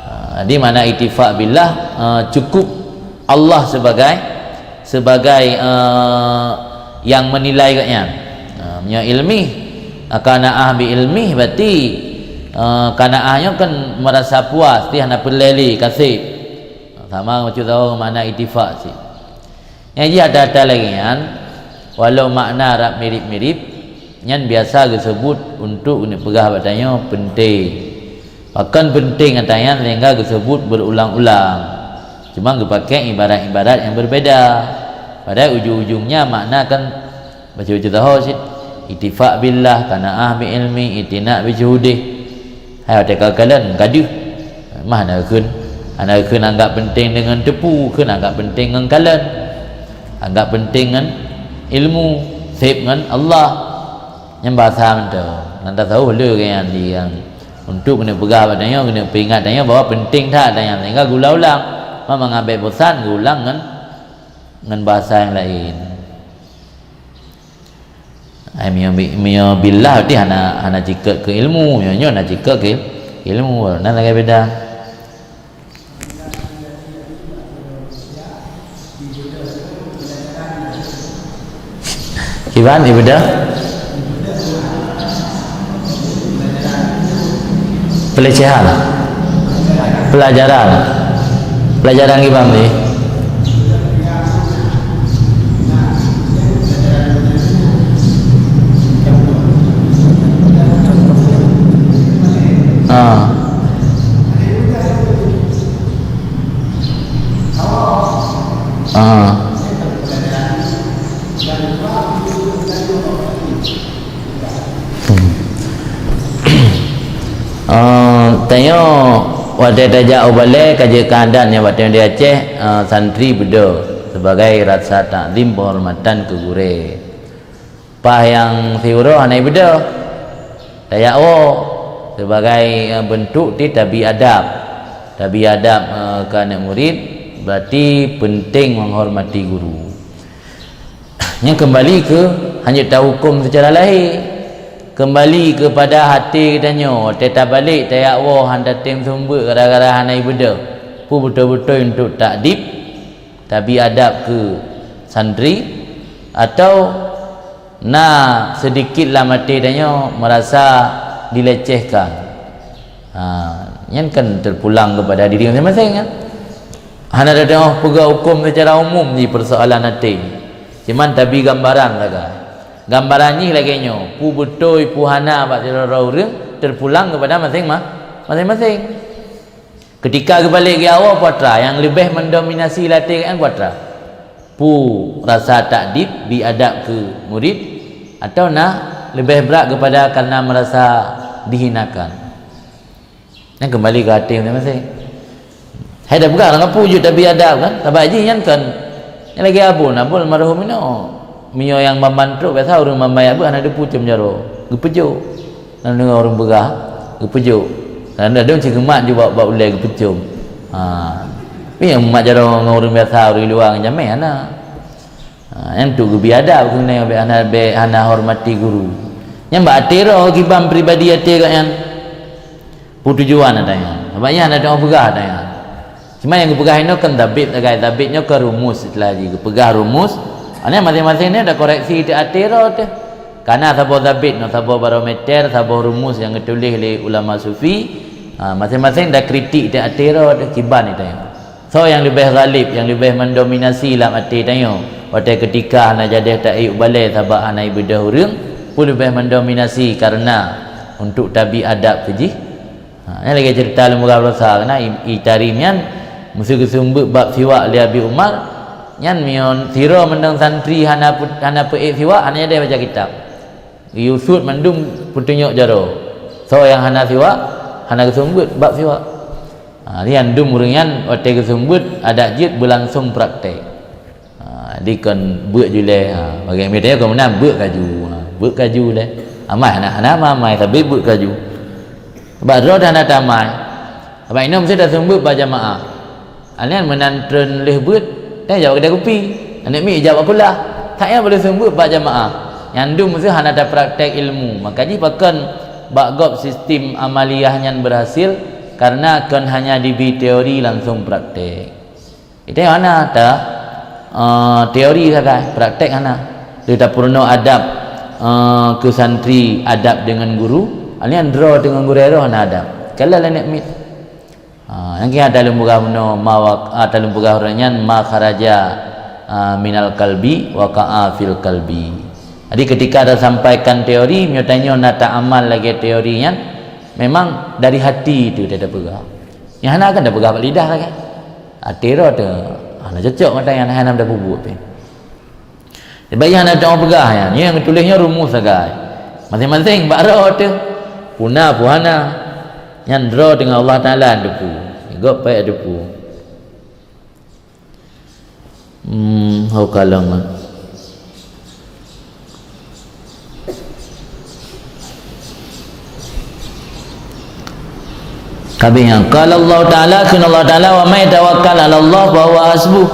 Ha, jadi makna ittifaq billah, ha, cukup Allah sebagai, sebagai, eh, yang menilai gobnyan. Ha, meunyoe ilmi, ha, qanaah bi ilmi, berarti, eh, qanaah nyoe kan merasa puas, ti hana peureulée lé, ka seb. Sama bacut sahoe makna ittifaq cit. Nyang jih ata-ata lagée nyan, walau makna rab mirip-mirip, nyan biasa geuseubut untuk geuneuk peugah bak tanyoe penting. Pakon penting ata nyan sehingga geuseubut berulang-ulang. Cuma geupaké ibarat-ibarat nyang berbeda. Padahai ujong-ujongnya makna kan Baca-baca taho cit. Ittifaq billah, qanaah bi ilmi, i'tina bi syuhudih. Hai watée ka kalon, ka deuh. Mah hana kheun, hana kheun anggap penting deungon teupeue, kheun anggap penting ngon kalon. Anggap penting ngon ilmu, seb ngon Allah. Nyan bahasa mantong. Nan tasawuf le geuyan di yang untuk keuneuk peugah bak tanyoe, keuneuk peuingat tanyoe bahwa penting that dan nyang sehingga geuulang-ulang. Mah mangat bék bosan geuulang ngon, ngon bahasa nyang laén. Ai, meunyoe bi-, meunyoe billah berarti hana, hana cikot keu ilmu, meunyoe nyoe na cikot keu ilmu, na lagée beda. Kiban ibadah? Pelecehan. Pelajaran. Pelajaran kiban ni. Ah. Ah. Hmm. Ah, tanyoe watée tajak u balée ka jeuet keu adat nyan, watée di Aceh, ah, santri beudôh sebagai rasa takzim penghormatan keu gurée. Paih nyang siuroe hana beudôh, tajak woe sebagai, eh, bentuk ti tabi adab. Tabi adab, eh, keu aneuk murit berarti penting menghormati guru. Nyan kembali ke hanya tahukum secara lahé. Kembali kepada hati geutanyoe, watée tabalek tajak woe hana tem seumeubeuet gara-gara hana ibeudôh. Peue beutôi-beutôi untuk takdib, tabi adab keu santri, atau na sedikit lam até tanyoe merasa dilecehkan. Ha, nyan kan terpulang kepada diri masing-masing, kan? Hana teudeungoe peugah huköm secara umum di persoalan até. Cuman tabi gambaran sagai. Gambaran jih lagée nyoe, peue beutôi, peue hana bak sidroe-droe ureuëng terpulang kepada masing-ma-, masing-masing. Ketika geubalek geuwoe, peue atra nyang leubeh mendominasi lam até geuhnyan, peue atra? Peue rasa takdib, bi adab keu murit, atau na leubeh brat kepada karena merasa dihinakan? Nyan kembali ke até masing-masing. Hai dah peugah lam kapu jeuet tabi adab kan? Sabab jih nyan kan. Nyan lagée Abon, Abon almarhum inoe. Meunyoe nyang ban-ban trok biasa ureuëng ban-ban beuet hana teupeue cam jaroe. Geupeujok. Lam deungoe ureuëng peugah, geupeujok. Kadang-kadang cit geumat ju bak, bak ulée geupeujok. Ha. Tapi nyang mat jaroe ngon ureuëng biasa, ureuëng luwa ngon jamé hana. Ha, nyan tu geubi adab keuneuk bék hana, bék hana hormati guru. Nyan bak até roh kiban pribadi até gobnyan. Peue tujuan ata nyan? Sabab nyan hana teupeugah ata nyan. Cuma nyang geupeugah inoe kan zabit sagai, zabit nyoe kan rumus istilah jih. Geupeugah rumus, nyan masing-masing nyan takoreksi di até roh teuh. Kana saboh zabit nyoe, saboh barometer, saboh rumus nyang geutuléh lé ulama sufi, ha, masing-masing takritik di até roh teuh kiban ita nyoe. Soe nyang leubeh ghalib, nyang leubeh mendominasi lam até tanyoe? Watée keutika hana jadeh taék u balée sabab hana ibeudôh ureuëng, peue leubeh mendominasi kareuna untuk tabi adab keu jih? Ha, nyan lagée ceurita lôn peugah baroesa, kareuna i, i Tarim nyan meuseu geuseumeubeuet bab siwak lé Abi Umar, nyan meunyoe sidroe meunang santri hana peu-, hana peuék siwak, hana jadeh baca kitab. Geuyue seuôt mandum peutunyok jaroe. Soe nyang hana siwak, hana geuseumeubeuet bab siwak. Ha, nyan dum ureuëng nyan watée geuseumeubeuet adak jeuet beulangsong praktek. Ha, jadi kon beuet ju lé, ha, bagi miet nyoe kon meunan beuet kaju. Ha, beuet kaju lé. Amai hana, hana amai, amai sabé beuet kaju. Bak droe hana tamai. Sabab inoe meusti taseumeubeuet bak jamaah. Nyan meunan treun lheueh beuet, dan jaweueb keudè kupi. Aneuk miet ijaweueb kulah. That nyan boleh seumeubeuet bak jamaah. Nyan dum meusti hana tapraktek ilmu. Maka jih pakon bak gob sistem amaliyah nyan berhasil, karena kon hanya dibri teori langsong praktek. Itu hana ta, eh, teori sagai, praktek hana. Lheueh tapeurunoe adab, eh, keu santri, adab dengan guru, nyan droe deungon gurée roh hana adab. Kala aneuk miet. Ha, nyang kira taleueng peugah bunoe ma wa-, ah, taleueng peugah ureuëng nyan ma kharaja, ah, minal kalbi waqa'a fil kalbi. Jadi ketika tasampaikan teori, meunyoe tanyoe na taamal lagée teori nyan, memang dari hati tu tapeugah. Nyang hana kan tapeugah bak lidah lagée. Até roh tu, hana cocok mata nyan hana tapeubuet pih. Sebab nyan hana teupeugah nyan, nyang geutuléh nyoe rumus sagai. Maséng-maséng bak droe teuh. Puna pun hana. Nyan droe teungoh Allah Taala teupeue. Gob payah teupeue. Hmm, ho kalon. Habis nyan, qala Allah Taala, kheun Allah Taala, "Wa may tawakkal 'ala Allah fa huwa hasbuh."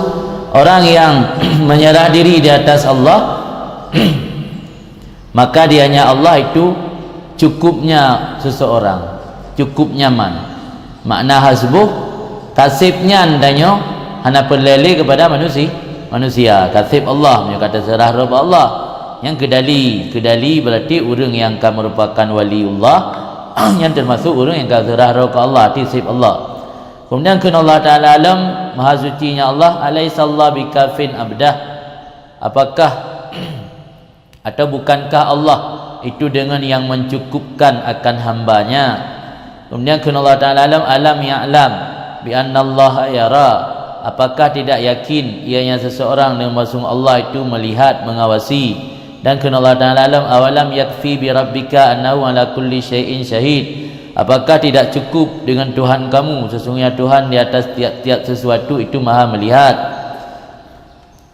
Orang yang menyerah diri di atas Allah, maka dianya Allah itu cukupnya seseorang, cukup nyaman. Makna hasbuh, kaseb nyan tanyoe hana peureulée lé keupada manusi-, manusia. Kaseb Allah, meunyoe ka teuseurah droe bak Allah. Nyang keudali, keudali berarti ureuëng nyang ka merupakan waliullah, nyan teumasok ureuëng nyang ka seurah droe keu Allah, arti seb Allah. Kemudian kheun Allah Taala alam, Maha Suci nya Allah, "Alaisallahu bikafin abdah?" Apakah atau bukankah Allah itu dengan yang mencukupkan akan hamba-Nya? Kemudian kheun Allah Taala alam, "Alam ya'lam bi annallaha yara?" Apakah tidak yakin ianya seseorang dan maksud Allah itu melihat, mengawasi? Dan kheun Allah Taala alam, "Awalam yakfi bi rabbika annahu ala kulli syai'in syahid?" Apakah tidak cukup dengan Tuhan kamu, sesungguhnya Tuhan di atas tiap-tiap sesuatu itu Maha Melihat?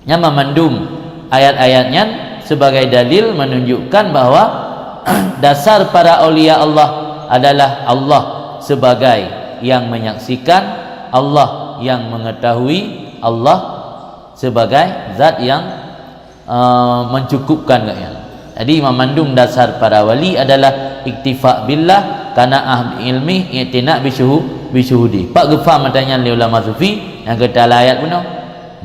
Nyan mandum ayat-ayat nyan sebagai dalil menunjukkan bahwa dasar para aulia Allah adalah Allah sebagai yang menyaksikan, Allah yang mengetahui, Allah sebagai zat yang, eh, mencukupkan gobnyan. Jadi, mandum dasar para wali adalah iktifa billah, qanaah bi ilmi, i'tina bi syuhu-, bi syuhudi. Pat geupaham ata nyan lé ulama sufi nyang geutanyoe ayat bunoe.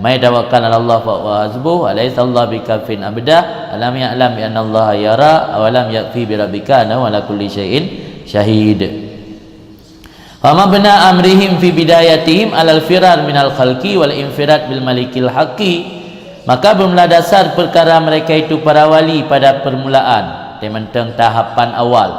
"May tawakkal 'ala Allah fa huwa hasbuh, alaysa Allah bikafin abdah, alam ya'lam bi anna Allah yara, awalam yakfi bi rabbika annahu 'ala kulli syai'in syahid." Fa mabna amrihim fi bidayatihim 'alal firar minal khalqi wal infirad bil malikil haqqi. Maka bermula dasar perkara mereka itu para wali pada permulaan, teuh mantong tahapan awal,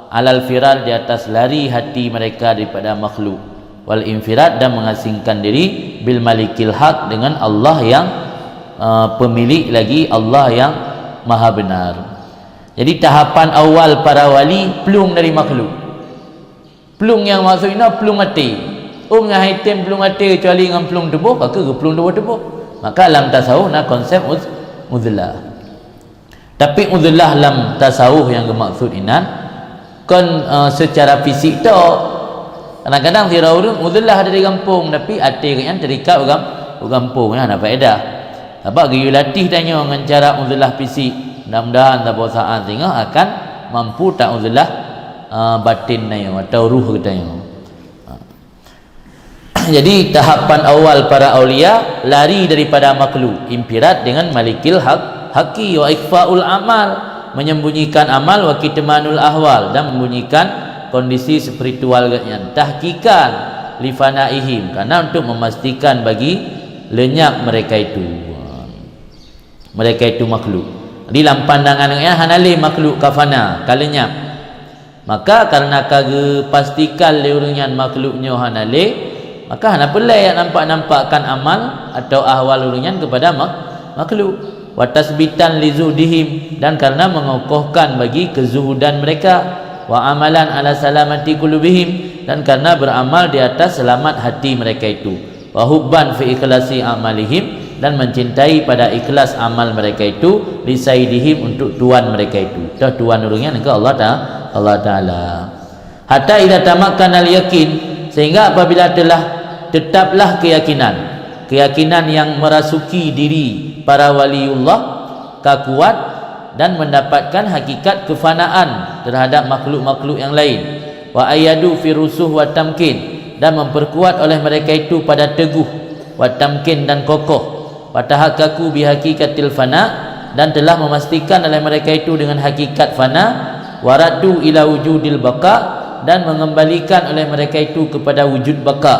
'alal firar, di atas lari hati mereka daripada makhluk, wal infirad, dan mengasingkan diri, bil malikil haq, dengan Allah yang, eh, pemilik lagi, Allah yang maha benar. Jadi, tahapan awal para wali plueng dari makhluk. Plueng nyang maksud inoe plueng até. Ôn nyang hai tem plueng até keucuali ngon plueng tuboh, ka keuh plueng tuboh-tuboh. Maka lam tasawuf na konsep uz-, uzlah. Tapi uzlah lam tasawuf nyang geumaksud inan kon, eh, secara fisik tok. Kadang-kadang sidroe ureuëng uzlah dari gampông, tapi até gobnyan terikat u gam-, u gampông, nyan hana faedah. Sabab geuyue latih tanyoe ngon cara uzlah fisik. Mudah-mudahan saboh saát singoh akan mampu ta uzlah, eh, batin tanyoe atau ruh geutanyoe. Jadi, tahapan awal para aulia lari daripada makhluk, infirat dengan malikil haq, haqqi, wa ikhfaul amal, menyembunyikan amal, wa kitmanul ahwal, dan membunyikan kondisi spiritual gobnyan, tahqiqan li fanaihim, karena untuk memastikan bagi lenyap mereka itu. Mereka itu makhluk. Jadi, lam pandangan gobnyan hana lé makhluk ka fana, ka lenyap. Maka, karena ka geupastikan lé ureuëng nyan makhluk nyoe hana lé, maka hana peureulée jak nampak-nampakkan amal atau ahwal ureuëng nyan keupada mak-, makhluk. Wa tasbitan li zuhdihim, dan karena mengokohkan bagi kezuhudan mereka, wa amalan ala salamati qulubihim, dan karena beramal di atas selamat hati mereka itu, wa hubban fi ikhlasi amalihim, dan mencintai pada ikhlas amal mereka itu, li sayyidihim, untuk tuan mereka itu. Toh tuan ureuëng nyan ke Allah Ta-, Allah Taala. Hatta idza tamakkanal yakin, sehingga apabila telah tetaplah keyakinan, keyakinan yang merasuki diri para waliullah ka kuat dan mendapatkan hakikat kefanaan terhadap makhluk-makhluk yang lain. Wa ayyadu fi rusuh wa tamkin, dan memperkuat oleh mereka itu pada teguh, wa tamkin, dan kokoh. Wa tahaqqaqu bi haqiqatil fana, dan telah memastikan oleh mereka itu dengan hakikat fana, waradu ila wujudil baqa, dan mengembalikan oleh mereka itu kepada wujud baqa.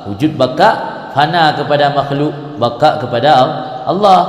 Wujud baqa, fana kepada makhluk, baqa kepada Al-, Allah.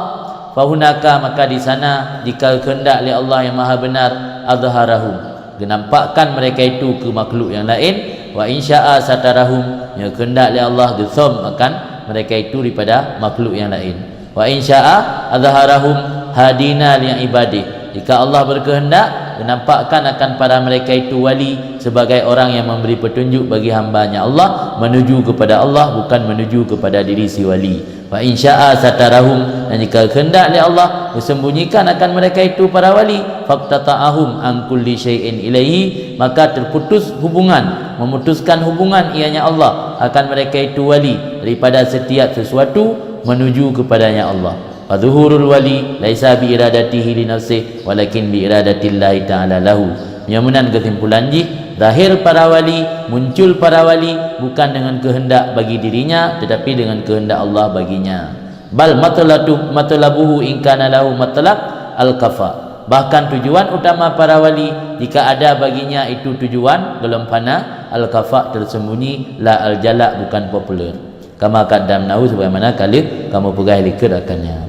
Fahunaka, maka di sana, jika kehendak lé Allah yang Maha Benar, azharahum, genampakkan mereka itu ke makhluk yang lain, wa insya'a satarahum, ya kehendak lé Allah geusöm akan mereka itu daripada makhluk yang lain. Wa insya'a azharahum hadina li ibadih. Jika Allah berkehendak, genampakkan akan para mereka itu wali sebagai orang yang memberi petunjuk bagi hambanya Allah menuju kepada Allah, bukan menuju kepada diri si wali. Wa insya'a satarahum, dan jika kehendak lé Allah, disembunyikan akan mereka itu para wali, faqtata'ahum an kulli syai'in ilaihi, maka terputus hubungan, memutuskan hubungan ianya Allah akan mereka itu wali daripada setiap sesuatu menuju kepadanya Allah. Fa zuhurul wali laisa bi iradatihi li nafsihi, walakin bi iradatillahi ta'ala lahu. Meunyoe meunan kesimpulan jih, zahir para wali, muncul para wali bukan dengan kehendak bagi dirinya, tetapi dengan kehendak Allah baginya. Bal matlatu-, matlabuhu in kana lahu matlab al-kafa. Bahkan tujuan utama para wali, jika ada baginya itu tujuan, golom fana, al-kafa, tersembunyi, la al-jala, bukan populer. Kama qaddamnahu, sebagaimana ka lheueh kamoe peugah likot akan nyan.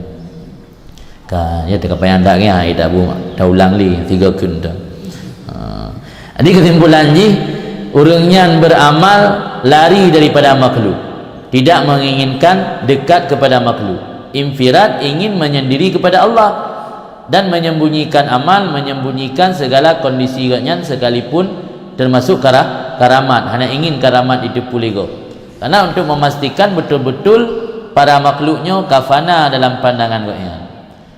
Ka, ya, teuka payah dak nyan, ai dak bu, taulang lé, tiga kheun tu. Ha. Jadi kesimpulan jih, ureuëng nyan beramal lari daripada makhluk, tidak menginginkan dekat kepada makhluk. Infirad, ingin menyendiri kepada Allah, dan menyembunyikan amal, menyembunyikan segala kondisi gobnyan sekalipun termasuk kara-, karamat, hana ingin karamat itu peulegoe. Karena untuk memastikan betul-betul para makhluk nyoe ka fana dalam pandangan gobnyan,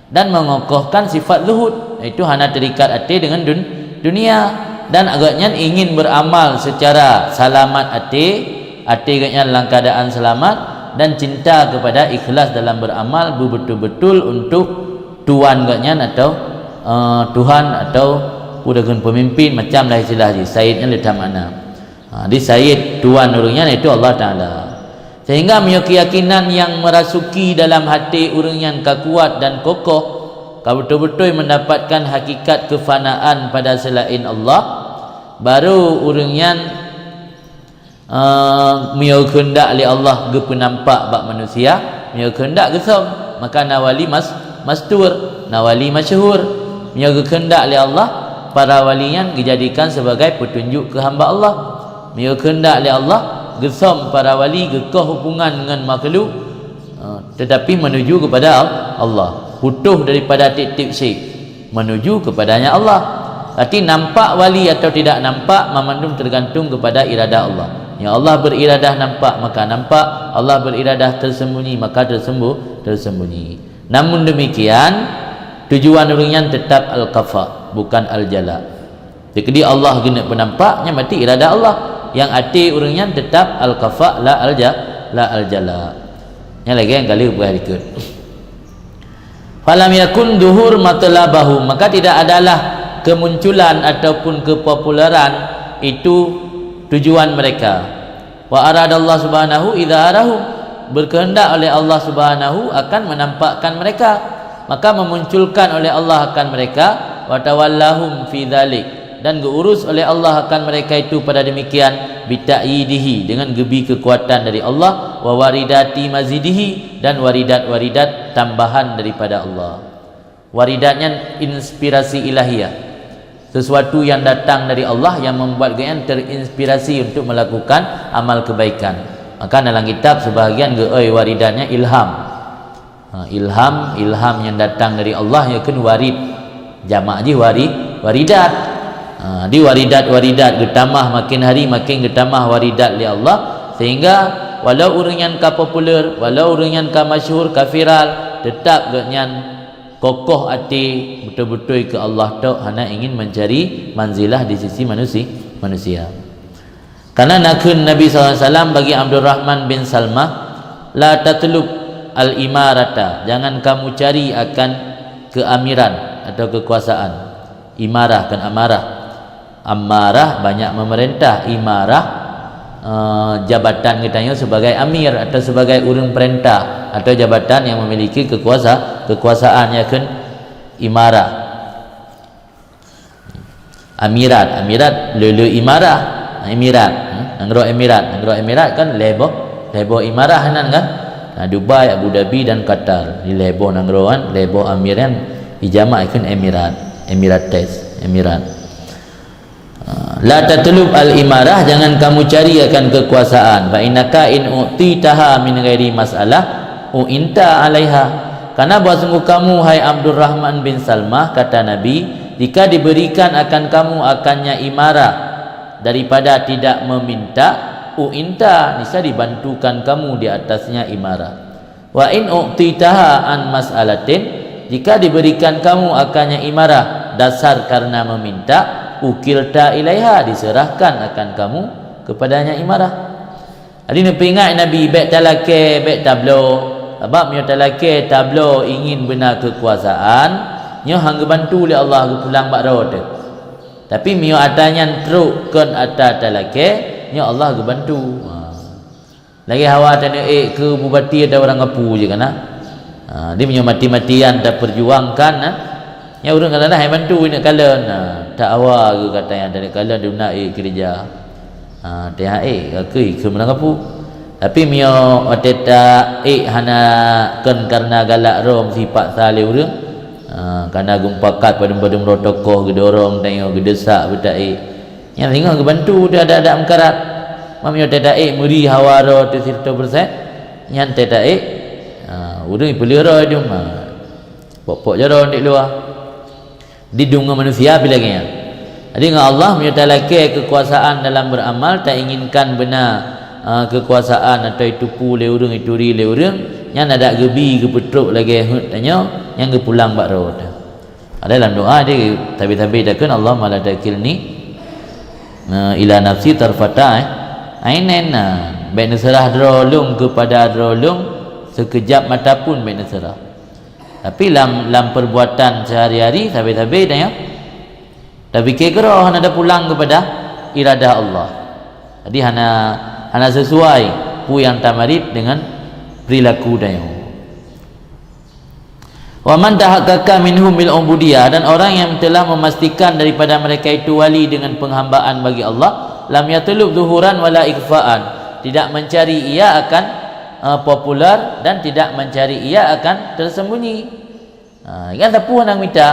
dan mengokohkan sifat zuhud, yaitu hana terikat até dengan dun-, dunia, dan gobnyan ingin beramal secara salamat até, até gobnyan dalam keadaan selamat, dan cinta kepada ikhlas dalam beramal, betul-betul untuk tuan gobnyan atau, eh, Tuhan atau peue dah kheun pemimpin, macam lah istilah jih, sayyid nyan le that makna. Ha, di sayyid, tuan ureuëng nyan, yaitu Allah Taala. Sehingga meunyoe keyakinan nyang merasuki dalam até ureuëng nyan ka kuat dan kokoh, ka beutôi-beutôi mendapatkan hakikat kefanaan pada selain Allah, baru ureuëng nyan, eh, meunyoe keuheundak lé Allah geupeunampak bak manusia, meunyoe keuheundak geusöm, maka na wali mas-, mastur, na wali masyhur. Meunyoe geukeuheundak lé Allah, para wali nyan geujadikan sebagai peutunjuk keu hamba Allah. Meunyoe keuheundak lé Allah, geusöm para wali, geukoh hubungan ngon makhluk, eh, tetapi menuju kepada Al-, Allah. Putôh daripada tieb-tieb syik, menuju kepadanya Allah. Berarti nampak wali atau tidak nampak, mamandum tergantung kepada iradah Allah. Ya, Allah beriradah nampak, maka nampak. Allah beriradah tersembunyi, maka tersembu-, tersembunyi. Namun demikian, tujuan ureuëng nyan tetap al-kafa, bukan al-jala. Jadi Allah geuneuk peunampak, nyan berarti iradah Allah. Nyang até ureuëng nyan tetap al-kafa, la al-ja-, la al-jala. Nyan lagée nyang ka lheueh peugah dikeue. Falam yakun zuhur matlabahu, maka tidak adalah kemunculan ataupun kepopuleran itu tujuan mereka. Wa aradallahu subhanahu idza arahum, berkehendak oleh Allah Subhanahu akan menampakkan mereka, maka memunculkan oleh Allah akan mereka, wa tawallahum fi dzalik, dan geurus oleh Allah akan mereka itu pada demikian, bita'yidihi, dengan geubi kekuatan dari Allah, wa waridati mazidihi, dan waridat-waridat tambahan daripada Allah. Waridat nyan inspirasi ilahiyah. Sesuatu yang datang dari Allah yang membuat geuhnyan terinspirasi untuk melakukan amal kebaikan. Maka dalam kitab sebahagian geuoi waridat nyan ilham. Ilham, ilham nyang datang dari Allah, nyan kheun warid. Jamak jih wari-, waridat. Ha, di waridat-waridat geutamah, makin hari makin geutamah waridat lé Allah, sehingga walau ureuëng nyan ka populer, walau ureuëng nyan ka masyhur, ka viral, teutap gobnyan kokoh até, beutôi-beutôi keu Allah tok, hana ingin mencari manzilah di sisi manusi-, manusia. Karena na kheun Nabi sallallahu alaihi wasallam bagi Abdurrahman bin Salmah, "La tatlub al-imarata, jangan kamu cari akan keamiran atau kekuasaan." Imarah, kan amarah. Amarah, banyak memerintah. Imarah, eh, jabatan geutanyoe sebagai amir atau sebagai ureuëng perintah atau jabatan yang memiliki kekuasa-, kekuasaan, nyan kheun imarah. Amirat, amirat, le-le imarah. Emirat, hmm? Nanggroe Emirat, nanggroe Emirat kan lhèe boh, lhèe boh imarah nan kan? Nah, Dubai, Abu Dhabi dan Qatar. Di lhèe boh nanggroe kan, lhèe boh amir kan dijamak kheun Emirat, Emirates, Emirat. Ah, la tatlub al-imarah, jangan kamu cari akan kekuasaan. Fa innaka in u'titaha min ghairi mas'alah, u'inta 'alaiha. Karena bahwa sungguh kamu, hai Abdurrahman bin Salmah, kata Nabi, jika diberikan akan kamu akannya imarah daripada tidak meminta, u'inta, niscaya dibantukan kamu di atasnya imarah. Wa in u'titaha an mas'alatin, jika diberikan kamu akannya imarah dasar karena meminta, ukilta ilaiha, diserahkan akan kamu kepadanya imarah. Jadi neupeuingat Nabi, bèk talakèe, bèk tabloe. Sabab meunyoe talakèe, tabloe, ingin beuna keukuasaan, nyoe han geubantu lé Allah, geupulang bak droe teuh. Tapi meunyoe atra nyan trok kon atra talakèe, nyoe Allah geubantu. Ha. Lagèe hawa taneuk ék keu bupati atawa ureuëng kapu jih kana. Ha, di meunyoe mati-matian tapeujuangkan, ha, nyan ureuëng kadang-kadang hai bantu ineuk kalon. Ha, tak hawa geuh kata nyan taneuk kalon duna ék keureuja. Ha, teuh ék, ka keu ikeu meunang kapu. Tapi meunyoe watèe ta ék hana kon kareuna galak droe meusipat sa lé ureuëng, ha, kana geumupakat padum-padum droe tokoh geudorong tanyoe geudesak beutaék. Nyan singoh geubantu teuh adak-adak meukarat. Meunyoe teuh taék meuri hawa droe teuh siratoh persen, nyan teuh taék, ha, ureuëng ipeuleuroe dum, ha, pok-pok jaroe di luwa. Di deungon manusia pih lagèe nyan. Jadi ngon Allah, meunyoe talakèe keukuasaan dalam beuramal, tainginkan beuna, ha, keukuasaan atau itupeue lé ureuëng, ituri lé ureuëng, nyan adak geubi geupeutrok lagèe heuet tanyoe, nyan geupulang bak droe teuh. Ada lam doa di tabi-tabi takheun, "Allahumma la takilni, eh, ila nafsi tarfata, eh, ainen, eh, bèk neuseurah droe lôn keupada droe lôn seukeujab mata pun bèk neuseurah." Tapi lam, lam perbuatan sehari-hari, tabi-tabi dah ya. Tapi keu droe hana ada pulang kepada iradah Allah. Jadi hana, hana sesuai peue nyang tamarit dengan perilaku tanyoe. Wa man tahaqqaqa minhum bil ubudiyah, dan orang yang telah memastikan daripada mereka itu wali dengan penghambaan bagi Allah, lam yatlub zuhuran wala ikhfaan, tidak mencari ia akan, eh, populer dan tidak mencari ia akan tersembunyi. Ha, kan sapeue nyang mita,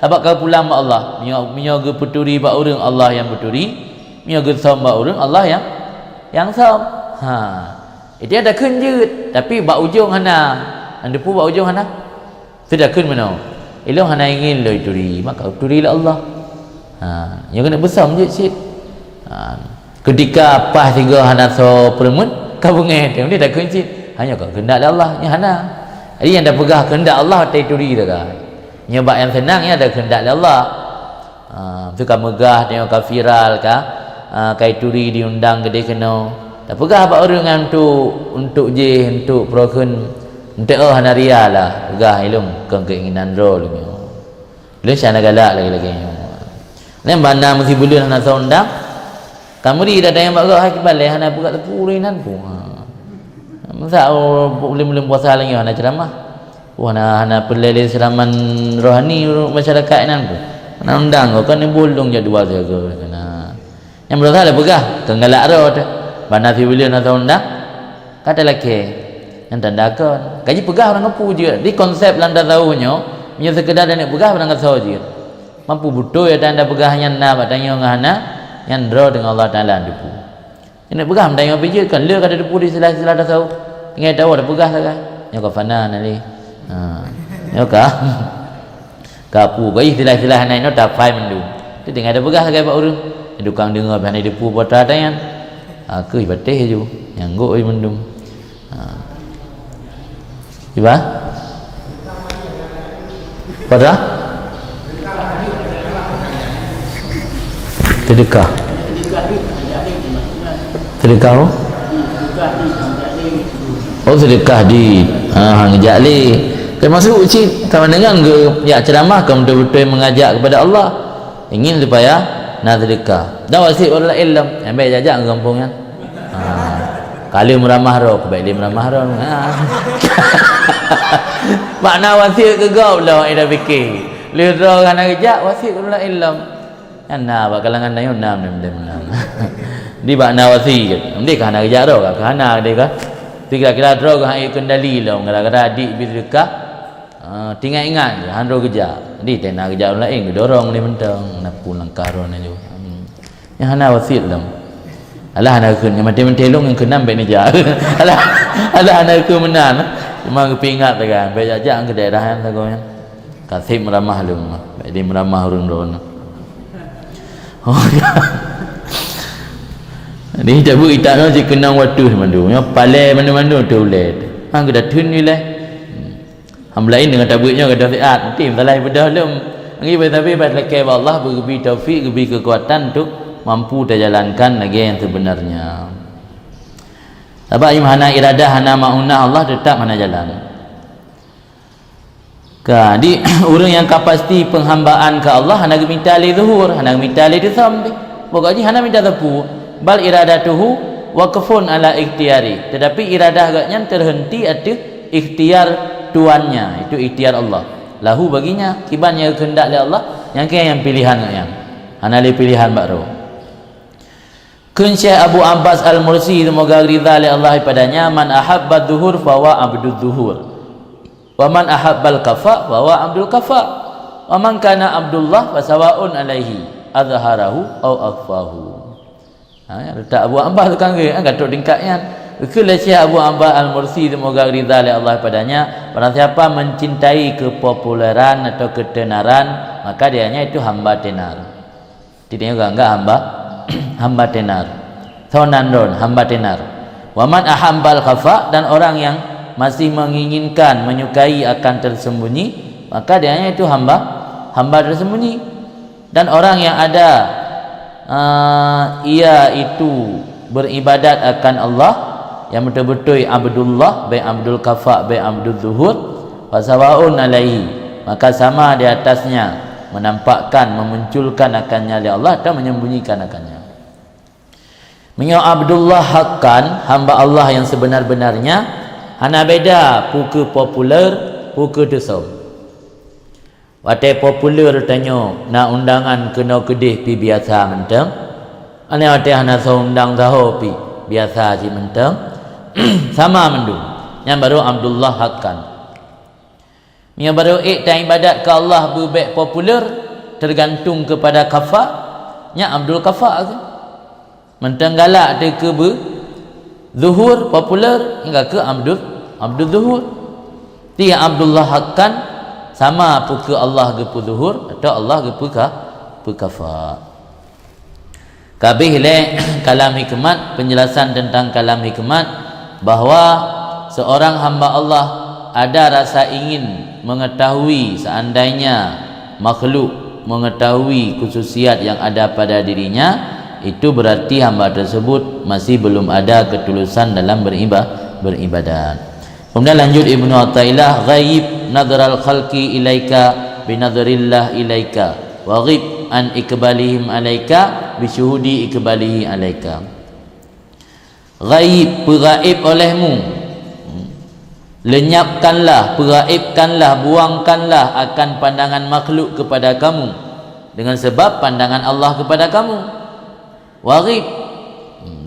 sabab ka pulang bak Allah. Meunyoe, meunyoe geupeuturi bak ureuëng, Allah nyang peuturi, meunyoe geusöm bak ureuëng, Allah nyang, nyang söm. Ha. Itu nyang takheun jeuet, tapi bak ujong hana. Nyang teupeu bak ujong hana. Teuh takheun meunoe, "Ilôn hana ingin lôn ituri, maka uturi lé Allah." Ha, nyoe keuneuk beusöm jeuet cit. Ha, keutika paih sigoe hana soe peureumeun, ka beungéh teuh, takheun cit, "Hana, ka keuheundak lé Allah," nyan hana. Jadi nyang tapeugah keuheundak Allah, taituri sagai. Nyoe bak nyang seunang, nyan ada keuheundak lé Allah. Ha, tu ka meugah, tengok ka viral ka, ha, ka ituri diundang keudeh keunoe. Tapeugah bak ureuëng nyan untuk, untuk jih, untuk peurokon, untuk, oh, hana ria lah. Peugah ilôn kon keinginan droe lôn nyoe. Lôn hana galak lagèe-lagèe nyoe. Lôn banda meusibuleuen hana soe undang. Ka meuri dah tanyong bak gob, hai kiban lé hana peugah teupeu ureuëng nan pun. Ha. Masa, oh, buleuen-buleuen puasa lagèe nyoe hana ceramah. Wah, hana, hana peureulèe lé seuraman rohani masyarakat nyan pun. Hana undang, kon neubulong jadual siaga. Nah. Nyang beurasa lé peugah, keu galak droe teuh. Banda sibuleuen hana soe undang, ka talakèe. Nyan tanda kon. Ka jipeugah ureuëng kapeue jeuet. Di konsep lam tasawuf nyoe, meunyoe seukeudar taneuk peugah barang gasoe jeuet. Mampu beutôi ata nyang tapeugah nyan na bak tanyoe ngon hana, nyan droe deungon Allah Taala teupeu. Keuneuk peugah meutanyoe pih jeuet, kon lé ka tateupeue di istilah-istilah tasawuf. Tinggai tawoe tapeugah sagai. Nyoe ka fana na lé. Ha. Nyoe ka. Ka pu, ka istilah-istilah hana inoe tapai mandum. Tu tinggai tapeugah sagai bak ureueng. Tukang deungoe hana dipu putra tanyan. Ha, keuh batéh ju. Nyang gok mandum. Ha. Iba? Pada? Sedekah. Sedekah apa? Oh, sedekah di, ha, ngejak lé. Termasuk cit sama dengan ke, ya, ceramah ke betul-betul mengajak kepada Allah. Ingin supaya na sedekah. Dan wasiet ureueng laén lom. Ambek jak-jak ngon gampông nyan. Ha. Ka lheueh meuramah droe, keubeuk lé meuramah droe. Ha. Makna wasiet keu gob lom, eh, dah fikir. Lheueh droe hana geujak, wasiet keu ureueng laén lom. Nyan na bak kalangan tanyoe na meunan-meunan. Di bak na wasiet. Mending ka hana geujak droe, ka hana deh ka. Tapi kira-kira droe ka hai kendali lom, gara-gara adik bi sedekah. Ah, teuingat-ingat je, han droe geujak. Jadi, tena geujak ureueng laén, geudorong lé mantong, na peue langkah droeneuh nyoe. Hmm. Nyang hana wasiet lom. Alah hana kheun, nyang maté-maté lôn ngon keunan bèk neujak. Alah, alah hana kheun meunan. Cuma geupeuingat sagai, bèk jak-jak keu daerah nyan sagoe nyan. Ka sép meuramah lôn, bèk di meuramah ureueng droeneuh. Oh, ya. Jadi, cabut itak nyoe cit keunong watèe mandum. Nyoe palèe mandum-mandum teuh ulèe. Han geuda theun ilèe. Hmm. Hamba laén deungon tabeuet nyoe gadôh siat, meusti meusalah ibadah lom. Lagi beusabe bak lakèe bak Allah, beugeubri taufik, geubri keukuatan untuk mampu tajalankan lagèe nyang sebenarnya. Sabab nyang hana iradah, hana maunah Allah, teutap hana jalan. Ka, di ureueng nyang ka pasti penghambaan keu Allah hana geumita lé zuhur, hana geumita lé teusom pih. Pokok jih hana mita sapeue. Bal iradatuhu waqfun ala ikhtiyari. Tetapi iradah gobnyan terhenti ateueh ikhtiar tuannya, itu ikhtiar Allah. Lahu baginya, kiban nyang geukeundak lé Allah, nyang keu nyang pilihan gobnyan. Hana lé pilihan bak droe. Kheun Syekh Abu Abbas Al-Mursi, semoga ridha lé Allah padanya, "Man ahabba zuhur fahuwa abduz zuhur. Wa man ahabbal kafa fahuwa abdul kafa. Wa man kana abdullah fasawaun alaihi azharahu au akhfahu." Ha, ya, letak Abu Abbas tukang geuh, kan, ka trok tingkat nyan. Kheun lé Syekh Abu Abbas Al-Mursi, semoga ridha lé Allah padanya, barang siapa mencintai kepopuleran atau ketenaran, maka dianya itu hamba tenar. Tidak juga enggak hamba, hamba tenar. Sonan ron, hamba tenar. Wa man ahabbal khafa, dan orang yang masih menginginkan, menyukai akan tersembunyi, maka dianya itu hamba, hamba tersembunyi. Dan orang yang ada, ah, ia itu beribadat akan Allah, yang betul-betul abdullah, baik abdul kafa, baik abdul zuhur, fasawaun alaihi, maka sama di atasnya menampakkan, memunculkan akannya lé Allah atau menyembunyikan akannya. Meunyoe abdullah haqqan, hamba Allah yang sebenar-benarnya, hana beda peu kheueh populer, peu kheueh teusom. Watèe populer tanyoe na undangan keunoe keudeh pih biasa mantong. Aneuk watèe hana soe undang sahoe pih biasa cit mantong. Sama mandum. Nyan baru abdullah haqqan. Meunyoe baru ék taibadat keu Allah beubèk populer, tergantung kepada kafa, nyan abdul kafa kheueh. Mantong galak teuh keu beu zuhur, populer, hingga keu abdul, abdul zuhur. Tiep abdullah haqqan sama peu kheueh Allah geupeu zuhur atau Allah geupeu ka, peu kafa. Ka abéh lé kalam hikmat, penjelasan tentang kalam hikmat, bahwa seorang hamba Allah ada rasa ingin mengetahui seandainya makhluk mengetahui khususiat yang ada pada dirinya, itu berarti hamba tersebut masih belum ada ketulusan dalam beriba-, beribadat. Kemudian lanjut Ibnu Athaillah, "Ghayyib nadhral khalqi ilaika binadhrillah ilaika, wa ghib an iqbalihim alaika bisyuhudi iqbalihi alaika." Ghaib, peughaib olehmu. Lenyapkanlah, peughaibkanlah, buangkanlah akan pandangan makhluk kepada kamu dengan sebab pandangan Allah kepada kamu. Wa ghib,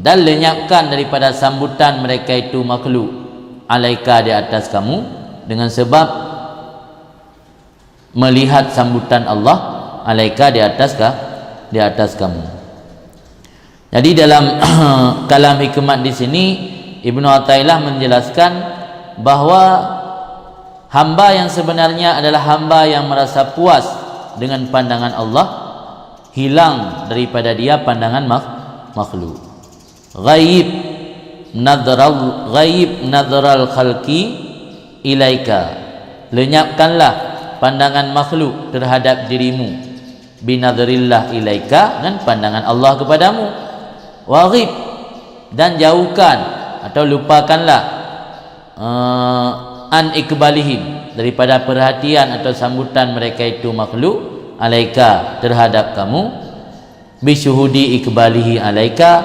dan lenyapkan daripada sambutan mereka itu makhluk alaika di atas kamu dengan sebab melihat sambutan Allah alaika di atas ka-, di atas kamu. Jadi dalam kalam hikmat di sini, Ibnu Athaillah menjelaskan bahwa Hamba yang sebenarnya adalah hamba yang merasa puas dengan pandangan Allah, hilang daripada dia pandangan makh-, makhluk. Ghaib nadral, ghaib nadral khalqi ilaika. Lenyapkanlah pandangan makhluk terhadap dirimu. Binadrillah ilaika, dengan pandangan Allah kepadamu. Waghib, dan jauhkan atau lupakanlah, eh, an ikbalihim, daripada perhatian atau sambutan mereka itu makhluk, alaika, terhadap kamu, bisyuhudi ikbalihi alaika,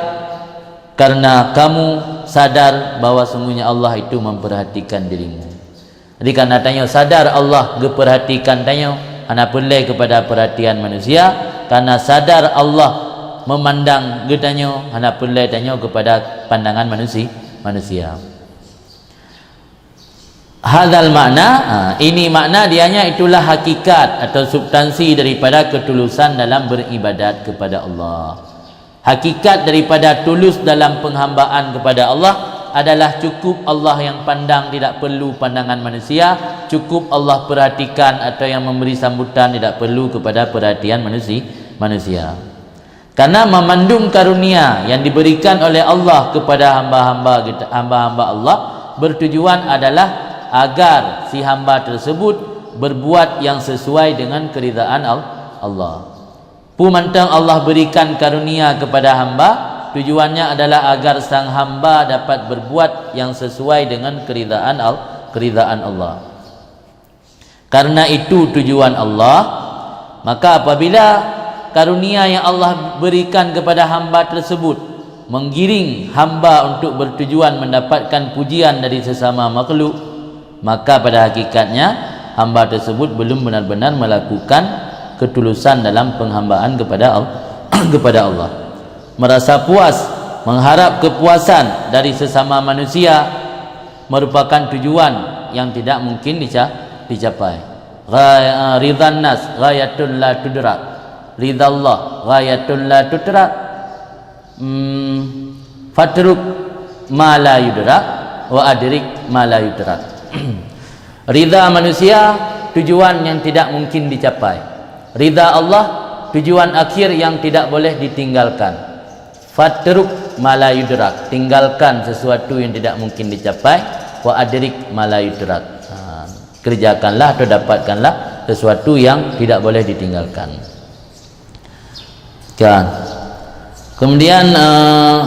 karena kamu sadar bahwa sungguhnya Allah itu memperhatikan dirimu. Jadi, karena tanyoe sadar Allah geupeurhatikan tanyoe, hana peureulée kepada perhatian manusia, karena sadar Allah memandang geutanyoe, hana peureulée tanyoe kepada pandangan manusi-, manusia. Hadzal makna, ha, ini makna dianya itulah hakikat atau substansi daripada ketulusan dalam beribadat kepada Allah. Hakikat daripada tulus dalam penghambaan kepada Allah adalah cukup Allah yang pandang, tidak perlu pandangan manusia, cukup Allah perhatikan atau yang memberi sambutan, tidak perlu kepada perhatian manusi-, manusia. Karena memandum karunia yang diberikan oleh Allah kepada hamba-hamba kita, hamba-hamba Allah, bertujuan adalah agar si hamba tersebut berbuat yang sesuai dengan keridaan Al-, Allah. Peue mantong Allah berikan karunia kepada hamba, tujuannya adalah agar sang hamba dapat berbuat yang sesuai dengan keridaan Al-, keridaan Allah. Karena itu tujuan Allah, maka apabila karunia yang Allah berikan kepada hamba tersebut menggiring hamba untuk bertujuan mendapatkan pujian dari sesama makhluk, maka pada hakikatnya hamba tersebut belum benar-benar melakukan ketulusan dalam penghambaan kepada Al-, kepada Allah. Merasa puas, mengharap kepuasan dari sesama manusia merupakan tujuan yang tidak mungkin dica-, dicapai. Ghaya-, ridhan nas ghayatun la tudrak. Ridha Allah ghayatun la tudrak. Hmm, fatruk ma la yudrak wa adrik ma la yudrak. Ridha manusia, tujuan yang tidak mungkin dicapai. Ridha Allah, tujuan akhir yang tidak boleh ditinggalkan. Fatruk ma la yudrak, tinggalkan sesuatu yang tidak mungkin dicapai. Wa adrik ma la yudrak. Ha, kerjakanlah atau dapatkanlah sesuatu yang tidak boleh ditinggalkan. Kan. Kemudian, eh,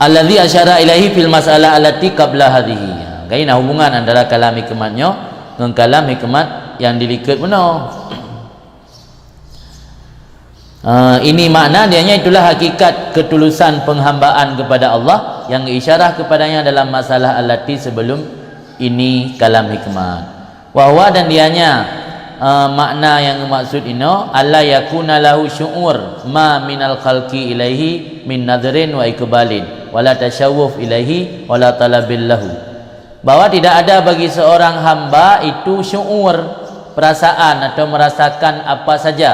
allazi asyara ilaihi fil mas'alah allati qabla hadhihi. Kan, nah, hubungan antara kalam hikmat nyoe ngon kalam hikmat yang dilikot bunoe. Eh, ini makna dianya itulah hakikat ketulusan penghambaan kepada Allah yang isyarah kepadanya dalam masalah allati sebelum ini kalam hikmat. Wa huwa, dan dianya, eh, makna yang maksud inoe, alla yakuna lahu syu'ur ma minal khalqi ilaihi min nadhrin wa iqbalin, wala tasyawuf ilaihi, wala talabil lahu. Bahwa tidak ada bagi seorang hamba itu syu'ur, perasaan atau merasakan apa saja.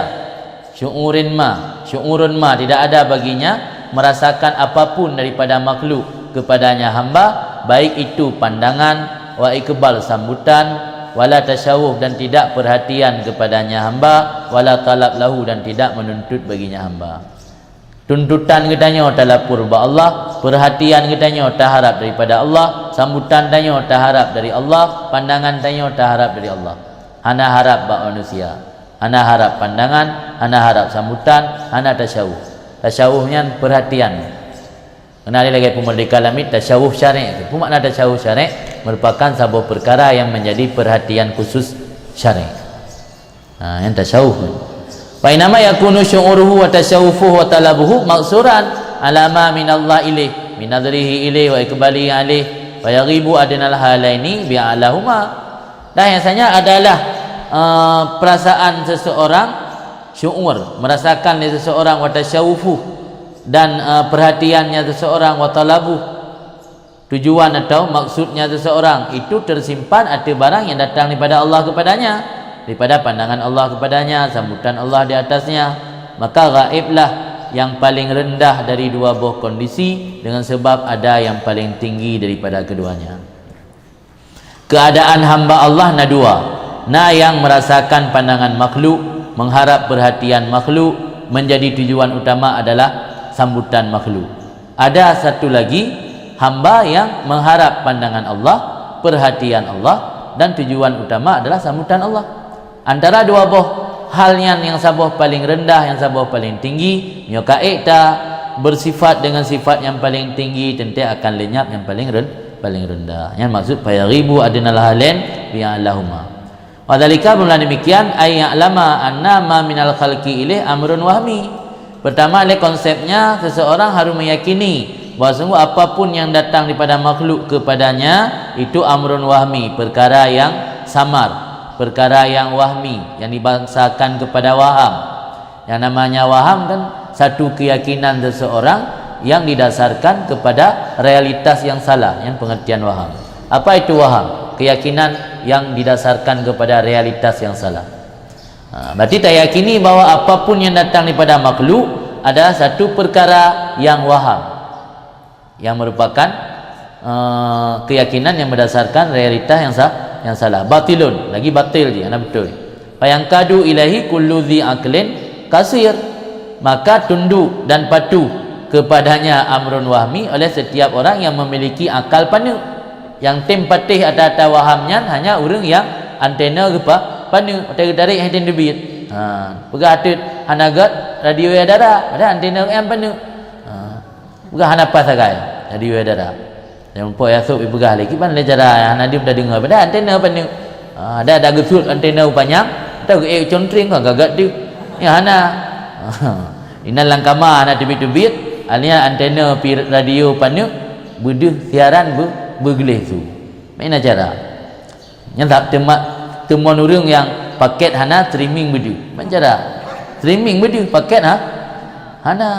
Syu'urin ma, syu'urun ma, tidak ada baginya merasakan apapun daripada makhluk kepadanya hamba, baik itu pandangan, wa iqbal sambutan, wala tasyawuf dan tidak perhatian kepadanya hamba, wala talab lahu dan tidak menuntut baginya hamba. Tuntutan geutanyoe talapor bak Allah, perhatian geutanyoe taharap daripada Allah, sambutan tanyoe taharap dari Allah, pandangan tanyoe taharap dari Allah. Hana harap bak manusia. Hana harap pandangan, hana harap sambutan, hana tasyawuf. Tasyawuf nyan perhatian. Keunan lagée peumerdeka lamiet tasyawuf syarek. Peue makna tasyawuf syarek? Merupakan saboh perkara yang menjadi perhatian khusus syarek. Ha, nyan tasyawuf. Fa innama yakunu syu'uruhu wa tasyawufuhu wa talabuhu maqsuran ala ma minallah ilaih, min nadhrihi ilaih wa iqbalihi alaih, fa yaghibu adnal halaini bi a'lahuma. Dan yang sanya adalah, eh, perasaan seseorang, syu'ur, merasakan oleh seseorang, wa tasyawufuh, dan, eh, perhatiannya seseorang, wa talabuh, tujuan atau maksudnya seseorang, itu tersimpan ateueh barang yang datang daripada Allah kepadanya, daripada pandangan Allah kepadanya, sambutan Allah di atasnya, maka gaiblah yang paling rendah dari dua boh kondisi, dengan sebab ada yang paling tinggi daripada keduanya. Keadaan hamba Allah na dua. Na nyang merasakan pandangan makhluk, mengharap perhatian makhluk, menjadi tujuan utama adalah sambutan makhluk. Ada satu lagi, hamba nyang mengharap pandangan Allah, perhatian Allah, dan tujuan utama adalah sambutan Allah. Antara dua boh hal nyan, nyang saboh paling rendah, nyang saboh paling tinggi, nyoe ka ék ta bersifat dengan sifat nyang paling tinggi, teuntée akan lenyap nyang paling ren-, paling rendah. Nyan maksud fayaghibu adnal halain bi a'lahuma. Wa dzalika, bermula demikian, ay ya'lama anna ma minal khalqi ilaih amrun wahmi. Pertama, lé konsepnya, seseorang harus meyakini bahwa sungguh apapun yang datang daripada makhluk kepadanya, itu amrun wahmi, perkara yang samar, perkara yang wahmi, yang dibahasakan kepada waham. Yang namanya waham kan satu keyakinan seseorang yang didasarkan kepada realitas yang salah, yang pengertian waham. Apa itu waham? Keyakinan yang didasarkan kepada realitas yang salah. Ha, berarti tayakini bahwa apapun yang datang daripada makhluk adalah satu perkara yang waham, yang merupakan, eh, keyakinan yang berdasarkan realitas yang sa-, yang salah. Batilun, lagi batil je, hana betul. Fayanqadu ilaihi kullu dzi aqlin qasir, maka tunduk dan patuh kepadanya amrun wahmi oleh setiap orang yang memiliki akal paneuk. Nyang tem patéh ata-ata waham nyan hanya ureuëng nyang antena geupa-, paneuk, watée geutarek hana tem teubiet. Ha, peugah ateuet hana gét radio ya dara, padahai antena nyang paneuk. Ha, peugah hana pas sagai radio ya dara. Nyang po ya sôk ipeugah lé, kiban lé cara hana deuem tadeungoe, padahai antena paneuk. Ha, ada, ada geusuet antena u panyang, atau geuék contring ka gagak tu. Ya hana. Inan lam kama hana teubiet-teubiet, alia antena pi radio paneuk beudeuh siaran be-, beugleh su. Meunan cara. Nyan that teuma-, teumon ureuëng nyang paket hana, streaming beudeuh. Meunan cara. Streaming beudeuh, paket ha? Hana.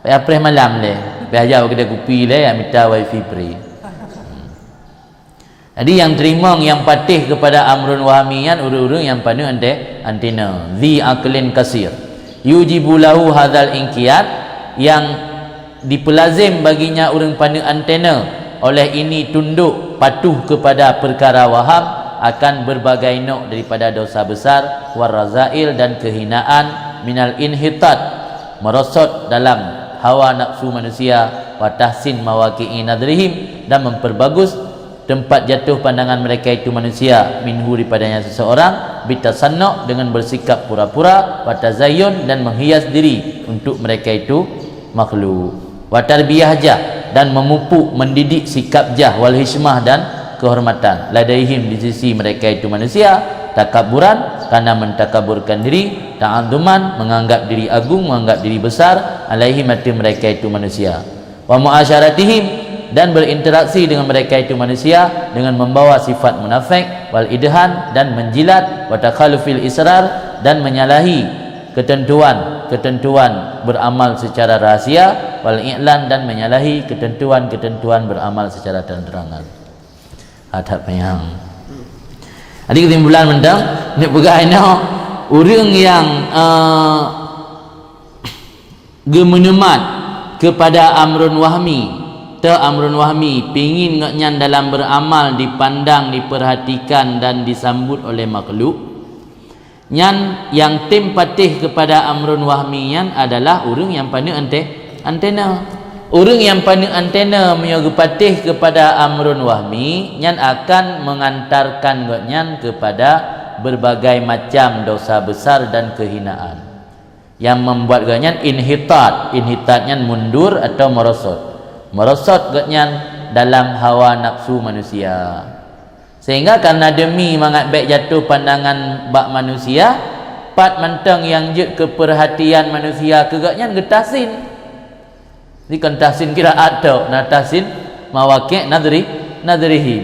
Payah preh malam lé. Payah jak kedai kupi lé, ya mita wifi free. Jadi nyang teurimong, nyang patéh kepada amrun wahmi nyan ureuëng-ureuëng nyang paneuk ante-, antena. Dzi aqlin qasir. Yujibu lahu hadzal inqiyad, yang dipeulazem baginya ureuëng paneuk antena, oleh ini tunduk patuh kepada perkara waham, akan berbagai nok daripada dosa besar, warazail, dan kehinaan, minal inhitat, merosot dalam hawa nafsu manusia, wa tahsin mawaqi'i nadrihim, dan memperbagus tempat jatuh pandangan mereka itu manusia, minhu, daripadanya seseorang, bitasannu, dengan bersikap pura-pura, wa tazayyun, dan menghias diri untuk mereka itu makhluk, wa tarbiyah jah, dan memupuk, mendidik sikap jah, wal hishmah, dan kehormatan, ladaihim, di sisi mereka itu manusia, takabburan, karena mentakaburkan diri, ta'adzuman, menganggap diri agung, menganggap diri besar, alaihim, atas mereka itu manusia. Wa mu'asyaratihim, dan berinteraksi dengan mereka itu manusia dengan membawa sifat munafik, wal idhan, dan menjilat, wa takhallufil israr, dan menyalahi ketentuan-ketentuan beramal secara rahasia, wal i'lan, dan menyalahi ketentuan-ketentuan beramal secara terang-terangan. Adat panyang. Jadi kesimpulan mantong, ni peugah inoe, ureuëng nyang, eh, geumeunemat kepada amrun wahmi, teu amrun wahmi, pingin gobnyan dalam beramal dipandang, diperhatikan, dan disambut oleh makhluk, nyan nyang tem patéh kepada amrun wahmi nyan adalah ureuëng nyang paneuk ante-, antena. Ureuëng nyang paneuk antena meunyoe geupatéh kepada amrun wahmi, nyan akan mengantarkan gobnyan kepada berbagai macam dosa besar dan kehinaan. Yang membuat gobnyan inhitat. Inhitat nyan mundur atau merosot. Merosot gobnyan dalam hawa nafsu manusia. Sehingga karena demi mangat bék jatuh pandangan bak manusia, pat mantong nyang jeuet keu peurhatian manusia keu gobnyan geutahsin. Di kon tahsin qiraat tok, na tahsin mawaqi' nadri-, nadrihim.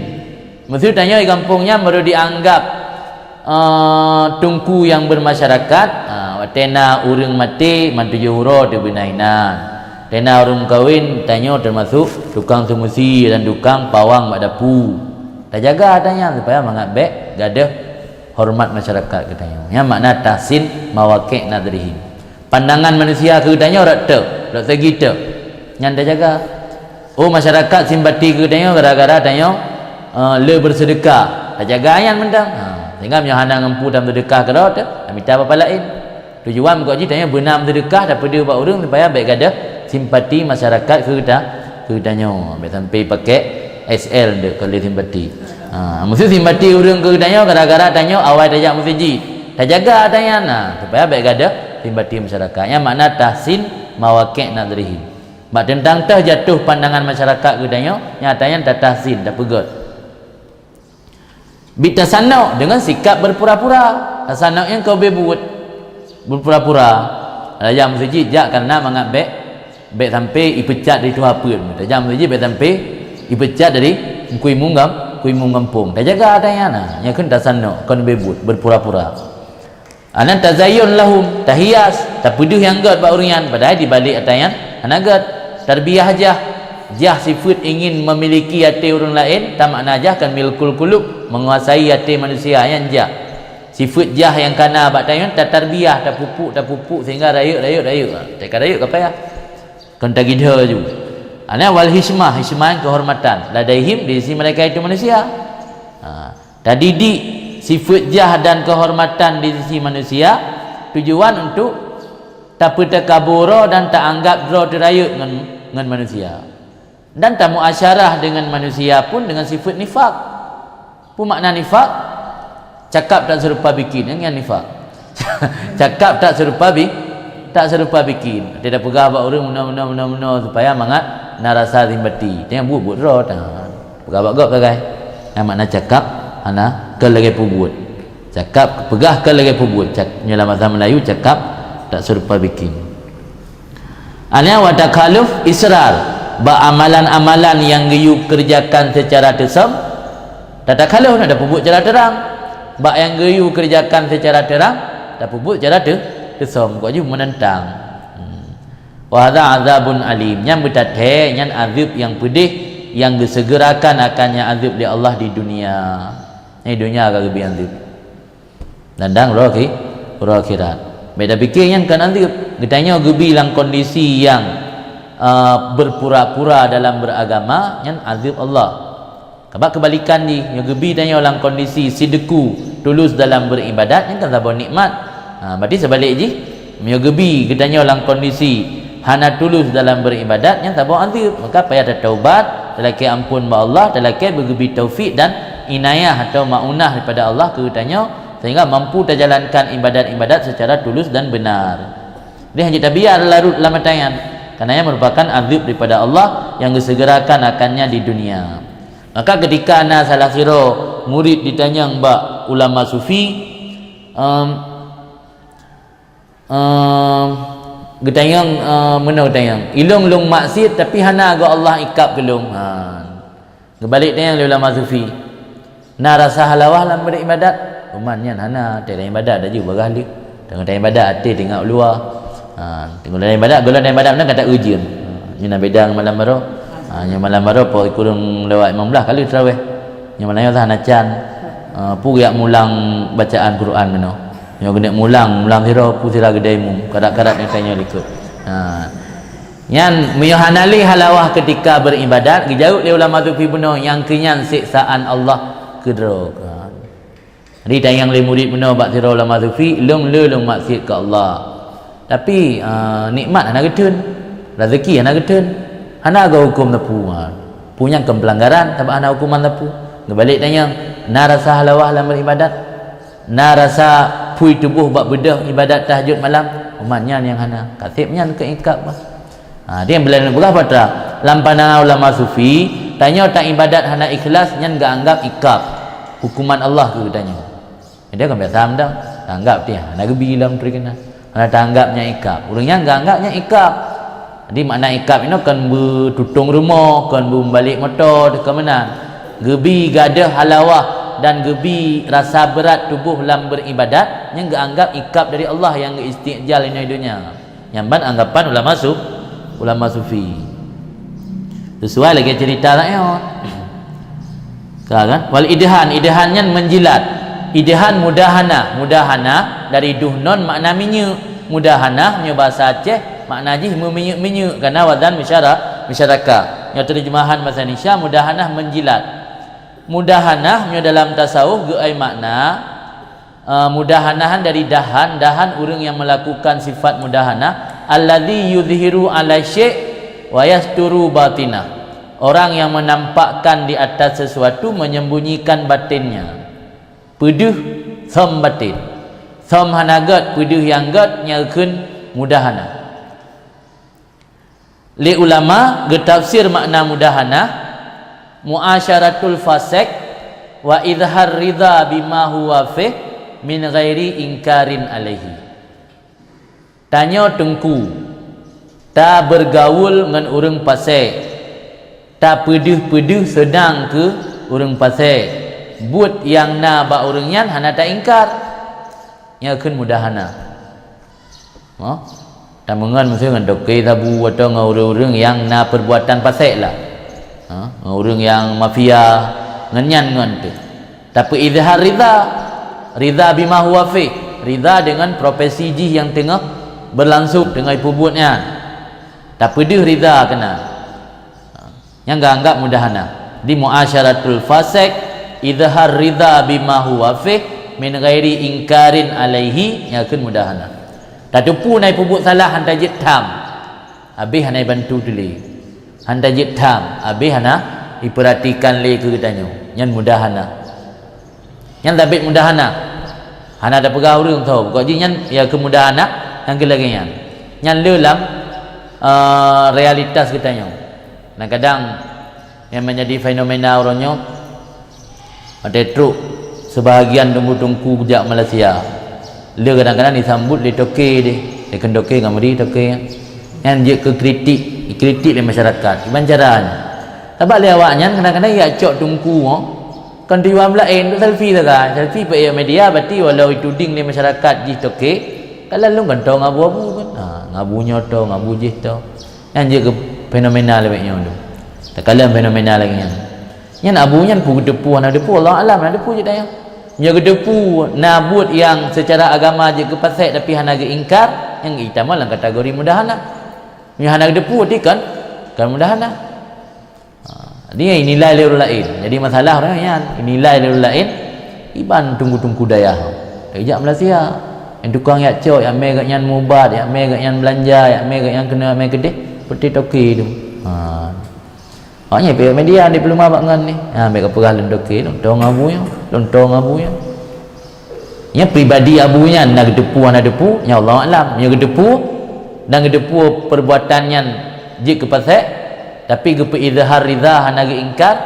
Meuseu tanyoe di gampông nyan baru dianggap, eh, teungku nyang bermasyarakat, ha, watée na ureuëng maté, man tujoh uroe teubeuna inan. Watée na ureuëng meukawen, tanyoe teumasok tukang seumeusi dan tukang pawang bak dapu. Tajaga ata nyan supaya mangat bék gadôh horeumat masyarakat geutanyoe. Nyan makna tahsin mawaqi' nadrihim. Pandangan manusia keu geutanyoe rot teuk, rot segi teuk. Nyan tajaga. Oh, masyarakat simpati keu geutanyoe gara-gara tanyoe eh, le beuseudeukah, tajaga nyan mantong. Ha, sehingga meunyoe hana ngon peue tameuseudeukah keudroe teuh, tamita bak laén. Tujuan meukeujih tanyoe beuna meuseudeukah, tapeudeuh bak ureuëng supaya bék gadôh simpati masyarakat keu geuta-, keu geutanyoe. Bék sampai pakai S L deuk keu lé simpati. Ha, meuseu simpati ureuëng keu geutanyoe gara-gara tanyoe awai tajak meuseujid. Tajaga ata nyan, ha, supaya bék gadôh simpati masyarakat. Nyan makna tahsin mawaqi' nadrihim. Bak teuntang teuh jatuh pandangan masyarakat geutanyoe, nyata nyan tatahsin, tapeugét. Bitasanok deungon sikap beupura-pura. Tasanok nyang keu beubuet beupura-pura. Tajak meuseujid jak kareuna mangat bék, bék sampai ipeucat dari tuha peuet. Tajak meuseujid bék sampai ipeucat dari kui mungam, kui munggampông. Tajaga ata nyan, ha, nyan kheun tasanok, kon beubuet beupura-pura. Anan tazayyun lahum, tahias, tapeudeuh nyang gét bak ureuëng nyan, padahai di balik ata nyan hana gét. Tarbiyah jah, jah sifeuet ingin memiliki até ureuëng laén, tamakna jah kan milkul qulub, menguasai até manusia nyan jah. Sifeuet jah nyang kana bak tanyoe tatarbiyah, tapupuk, tapupuk sehingga rayeuk, rayeuk, rayeuk. Ha, teuka rayeuk ka payah. Kon tagidhe ju. Anan wal hikmah, hikmah kehormatan. Ladaihim di sisi mereka itu manusia. Ha. Tadidik sifeuet jah dan keuhormatan di sisi manusia, tujuan untuk tapeuteukabu droe dan taanggab droe teurayeuk ngon, ngon manusia. Dan tamuasyarah deungon manusia pun deungon sifeuet nifak. Peue makna nifak? Cakap tak serupa bikin, nyan nifak. Cakap tak serupa bi-, tak serupa bikin. Até tapeugah bak ureuëng meunoe, meunoe, meunoe, meunoe supaya mangat na rasa simpati. Teunyang buet-buet droe, teuh. Peugah bak gob sagai. Nyan makna cakap hana keu lagée peubuet. Cakap peugah keu lagée peubuet. Cak-, nyoe lam bahasa Melayu cakap tak serupa bikin. Aneuk wa takhaluf israr, bak amalan-amalan nyang geuyue keureujakan seucara teusöm, tatakhaluf na tapeubuet cara teurang. Bak nyang geuyue keureujakan seucara teurang, tapeubuet cara teu-, teusöm, kok jih meunentang. Hmm. Wa hadza azabun alim, nyan beutathée nyan azeueb nyang peudeh nyang geuseugerakan akannya azeueb lé Allah di dunia. Di dunia ka geubri azeueb. Dan dang roh khi-, roh akhirat. Bék tapike nyan kon azeueb. Geutanyoe geubri lam kondisi nyang, eh, beupura-pura dalam beuragama, nyan azeueb Allah. Sabab keubalikan jih, nyoe geubri tanyoe lam kondisi sideuku, tulus dalam beuribadat, nyan kan saboh nikmat. Ha, berarti seubalek jih, meunyoe geubri geutanyoe lam kondisi hana tulus dalam beuribadat, nyan saboh azeueb. Maka payah tataubat, talakée amphon bak Allah, talakée beugeubri taufik dan inayah atau maunah daripada Allah keu geutanyoe, sehingga mampu tajalankan ibadat-ibadat secara tulus dan benar. Jadi, hana jeuet tabiar larot lam ata nyan, karena nyan merupakan azeueb daripada Allah nyang geuseugerakan akannya di dunia. Maka ketika na salah sidroe murid jitanyong bak ulama sufi, em, em, geutanyong, em, meunoe geutanyong, "Ilôn lôn maksiet tapi hana gob Allah ikab keu lôn." Ha. Geubalek tanyong lé ulama sufi, "Na rasa halawah lam beuribadat?" Umat nyan hana, teuh ibadat laju bagaih lé. Teungoh ibadat até teuingat u luwa. Ha, teungoh ibadat, gohlom ibadat meunan ka ta-ujeuen. Ha, nyoe na beda ngon malam baroe. Ha, nyoe malam baroe poh sikureueng lewat limong blaih ka lheueh taraweh. Nyoe malam nyoe hana can. Ha, peue geujak mulang bacaan Quran meunoe. Nyoe geuneuk mulang, mulang sidroe peue sira geudai mu. Karat-karat nyoe tanyoe likot. Ha. Nyan meunyoe hana lé halawah keutika beuribadat, geujaweueb lé ulama sufi bunoe, nyang keu nyan siksaan Allah keudroe. Jadi tanyong lé murid bunoe bak sidroe ulama sufi, "Lôn le lôn maksiet keu Allah. Tapi, eh, nikmat hana geutheun, rezeki hana geutheun, hana geuhuköm sapeue." Ha. Peue nyang kon peulanggaran sabab hana huköman sapeue. Geubalek tanyong, "Na rasa halawah lam beuribadat?" Na rasa phui tuboh bak beudôh ibadat tahajud malam, umat nyan nyang hana. Ka seb nyan keu ikab bah. Ha, dia bila neupeugah batra, lam pandangan ulama sufi, tanyoe ta ibadat hana ikhlas nyan geuanggap ikab, hukuman Allah keu geutanyoe. Jadi kan biasa meudah, anggap dia hana geubi lam terikena. Hana ta anggap nyan ikab. Ureuëng nyan geuanggap nyan ikab. Jadi makna ikab inoe kon beututong rumoh, kon beumeubalek moto, teuka meunan. Geubi gadôh halawah dan geubi rasa beurat tuboh lam beuribadat, nyan geuanggap ikab dari Allah nyang geu-isti'jal inoe donya. Nyan ban anggapan ulama su-, ulama sufi. Sesuai lagée cerita rakyat. Ka kan? Wal idhan, idhan nyan menjilat. Idhan mudahanah, mudahanah dari duhnon makna minyeuk. Mudahanah nyoe bahasa Aceh, makna jih meuminyeuk-minyeuk, karena wazan musyara-, musyaraka. Nyoe terjemahan bahasa Indonesia, mudahanah menjilat. Mudahanah nyoe dalam tasawuf geuai makna, eh, mudahanah dari dahan, dahan ureuëng yang melakukan sifat mudahanah, alladzi yuzhiru ala syai' wa yasturu batinah. Orang yang menampakkan di atas sesuatu, menyembunyikan batinnya. Peudeuh thom batin. Thom hana gét, peudeuh nyang gét, nyan kheun mudahanah. Lé ulama geutafsir makna mudahanah, muasyaratul fasik wa izhar ridha bima huwa fih min ghairi ingkarin alaihi. Tanyoe teungku, ta beurgaul ngon ureuëng fasik, ta peudeuh-peudeuh seudang keu ureuëng fasik, buet nyang na bak ureuëng nyan hana ta ingkar. Nyan kheun mudahanah. Ha? Tameungon miseue ngon toke sabu atau ngon ureuëng-ureuëng nyang na perbuatan fasik lah. Ha? Ngon ureuëng nyang mafia, ngon nyan ngon tu. Tapi izhar ridha, ridha bima huwa fih, ridha dengan profesi jih nyang teungoh berlangsung, teungoh ipeubuet nyan. Tapeudeuh ridha keunan. Nyang geuanggap mudahanah. Di muasyaratul fasik, izhar ridha bima huwa fih min ghairi ingkarin alaihi, nyan kheun mudahanah. Tateupeue na ipeubuet salah hana jeuet tham, habéh hana ibantu teuh lé. Hana jeuet tham, habéh hana ipeuratikan lé keu geutanyoe. Nyan mudahanah. Nyan sabab mudahanah. Hana tapeugah ureuëng tho, pokok jih nyan ya kheun mudahanah nyang keu lagée nyan. Nyan le lam, eh, realitas geutanyoe. Kadang-kadang nyang menjadi fenomena uroe nyoe, watée trok sebahagian teungku-teungku jak Malaysia. Le kadang-kadang disambot lé toke deh, lé kheun toke ngon meuri toke. Nyan jeuet keu kritik, dikritik lé masyarakat. Kiban cara nyan? Sabab lé awaknyan kadang-kadang jak cok teungku, oh, kon tujuan laén, untuk selfie sagai. Selfie bak media, berarti walau dituding lé masyarakat jih toke, kalau lôn kan to ngon abu-abu kan. Ha, ngon abu nyoe to, ngon abu jih to. Nyan jeuet keu fenomena lagée nyoe tu. Takalon fenomena lagée nyan. Nyan abu nyan peue geuteupeue hana geuteupeue, Allahu a'lam, hana geuteupeue cit ayah. Nyoe geuteupeue na buet nyang secara agama jeuet keu fasik tapi hana geuingkar, nyan itamong lam kategori mudahanah. Nyoe hana geuteupeue, berarti kan, kan mudahanah. Ha, jadi nilai lé ureuëng laén. Jadi masalah ureuëng nyan, nilai lé ureuëng laén, kiban teungku-teungku dayah. Ijak Malaysia. Nyang tukang jak cok, jak mé gobnyan mubat, jak mé gobnyan beulanja, jak mé gobnyan keunoe, jak mé keudeh, peuti toke tu. Ha. Awaknyan pih media di peuluma bak ngon ni. Ha, mé ka peugah lôn toke, lôn to ngon abu nyoe, lôn to ngon abu nyoe. Nyan pribadi abu nyan na geuteupeue hana geuteupeue, nyan Allahu a'lam. Nyoe geuteupeue dan geuteupeue perbuatan nyan jeuet keu fasik, tapi geupeu izhar ridha hana geuingkar,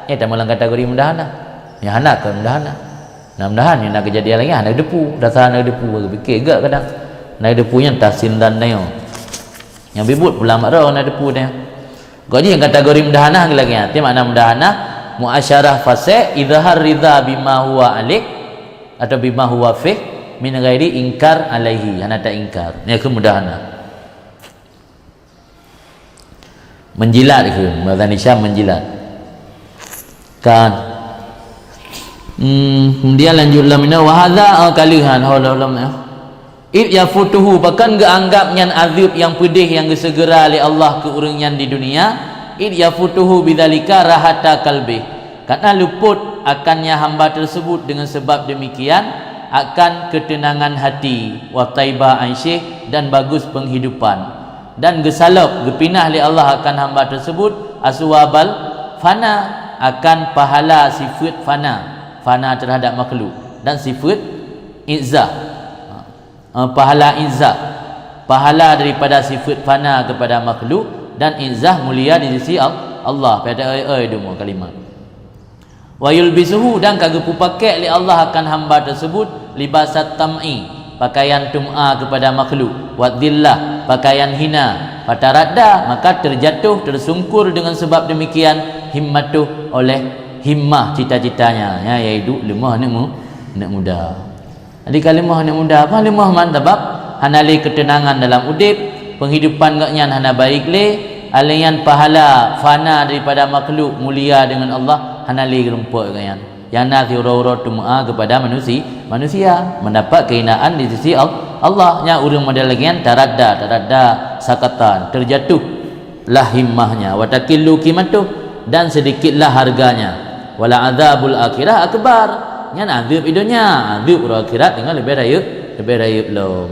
nyan tamong lam kategori mudahanah. Nyan hana keu mudahanah. Nah, mudahan nyoe na keujadian lagée nyan hana geuteupeue, dasar hana geuteupeue, geupike gak kadang. Hana geuteupeue nyan tahsin dzan nyoe. Nyang bibut pulang mak roh na geuteupeue nyan. Gok jih nyang kategori mudahanah lagée nyan. Arti makna mudahanah, muasyarah fasik, izhar ridha bima huwa alaih atau bima huwa fih min ghairi ingkar alaihi, hana ta ingkar. Nyan kheun mudahanah. Menjilat kheun, bahasa Indonesia menjilat. Kan? Hmm, kemudian lanjut lam ina, wa hadza, oh, ka lheueh han, ho lom, lom, ya. Id yafutuhu, pakon geuanggap nyan azeueb nyang peudeh nyang geuseugura lé Allah keu ureuëng nyan di dunia, id yafutuhu bidzalika rahata qalbih, karena luput akannya hamba tersebut dengan sebab demikian akan ketenangan hati, wa taiba aisyih, dan bagus penghidupan, dan geusalop, geupinah lé Allah akan hamba tersebut aswabal fana, akan pahala sifeuet fana, fana terhadap makhluk, dan sifeuet izzah. Eh, pahala izzah, pahala daripada sifeuet fana kepada makhluk, dan izzah mulia di sisi Al-, Allah. Pada oi-oi dua kalimat. Wa yulbisuhu, dan ka geupeupakék lé Allah akan hamba tersebut libasat tam'i, pakaian tum'a kepada makhluk, wa dzillah, pakaian hina, fataradda, maka terjatuh, tersungkur dengan sebab demikian, himmatuh, oleh himmah cita-citanya, ya, yaitu lemah aneuk mu-, aneuk muda. Jadi ka lemah aneuk muda, apa lemah man sabab hana lé keuteunangan dalam udeb, penghidupan gobnyan hana baik lé, alèh nyan pahala fana daripada makhluk mulia dengan Allah hana lé geurumpok gobnyan. Nyang na siuroe-uroe teumeu'a kepada manusi-, manusia, mendapat kehinaan di sisi Al-, Allah. Nyan ureueng model lagèe nyan taradda, taradda sakatan, terjatuh lah himmahnya, wa taqillu qimatuh, dan sedikitlah harganya, Wala azabul akhirah akbar. Nyan azab di donya, azab uroe akhirat deungon leubeh rayeuk, leubeh rayeuk lom.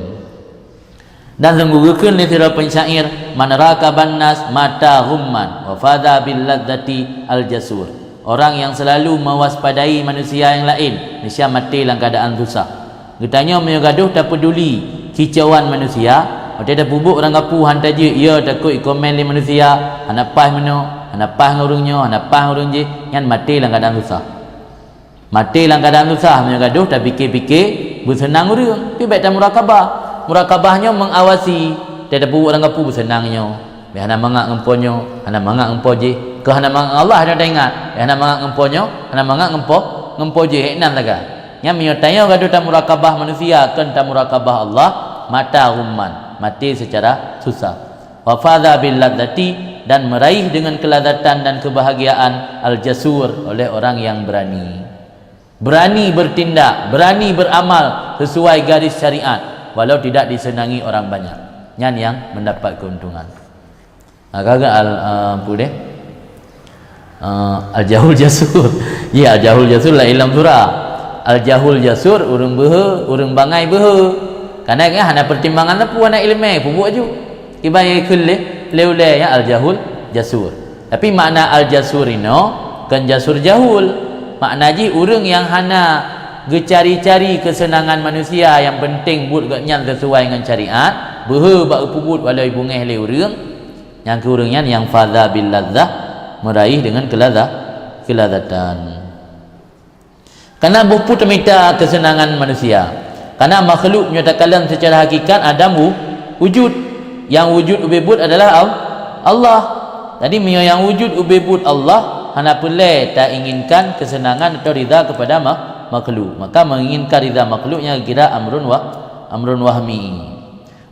Dan sungguh geukheun lé sidroe pensyair, "Man raqaban nas mata ghumman, wa fadha bil ladzati al jasur." Orang yang selalu mewaspadai manusia yang lain, niscaya maté lam keadaan susah. Geutanyoe meunyoe gadoh tapeuduli kicauan manusia, watée tapeubuet ureuëng gapu han tajeuet, ia takot ikomen lé manusia, hana paih meunoe, hana paih ngon ureuëng nyoe, hana paih ngon ureuëng jih, nyan maté lam keadaan susah. Maté lam keadaan susah meunyoe gadoh tapike-pike beuseunang ureuëng, pi bék tamurakabah. Murakabah nyoe mengawasi, watée tapeubuet ureuëng gapu beuseunang nyoe. Bèk hana mangat ngon po nyoe, hana mangat ngon po jih. Keu hana mangat ngon Allah hana taingat. Bèk hana mangat ngon po nyoe, hana mangat ngon po, ngon po jih, hek nan sagai. Nyan meunyoe tanyoe gadoh tamurakabah manusia, kon tamurakabah Allah, mata ghumman, maté secara susah. Wa fadha bil ladzati, dan meraih dengan kelazatan dan kebahagiaan al-jasur oleh orang yang berani. Berani bertindak, berani beramal sesuai garis syariat, walau tidak disenangi orang banyak. Nyan yang mendapat keuntungan. Ha, ka geuh al, ah, apa deh? Ah, al-jahul jasur. Ya, al-jahul jasur laén lam surah. Al-jahul jasur, ureuëng beuhe, ureuëng bangai beuhe. Karena hana pertimbangan sapeue, hana iéleumé, peubuet aju. Kiban nyang ikheun lé, lé ulée nyan al-jahul jasur. Tapi makna al-jasur inoe kon jasur jahul. Makna jih ureuëng nyang hana geucari-cari keuseunangan manusia, nyang penting buet gobnyan sesuai ngon syariat, beuhe bak geupeubuet walau jibungéh lé ureuëng, nyang keu ureuëng nyan nyang fadha bil ladzah, meraih dengan kelazah, kelazatan. Karena boh peue tamita keuseunangan manusia. Karena makhluk nyoe takalon secara hakikat Adam wu-, wujud. Nyang wujud ubé buet adalah Al-, Allah. Jadi meunyoe nyang wujud ubé buet Allah, hana peureulée tainginkan keuseunangan atau ridha kepada ma-, makhluk. Maka menginginkan ridha makhluk nyan kira amrun wa-, amrun wahmi.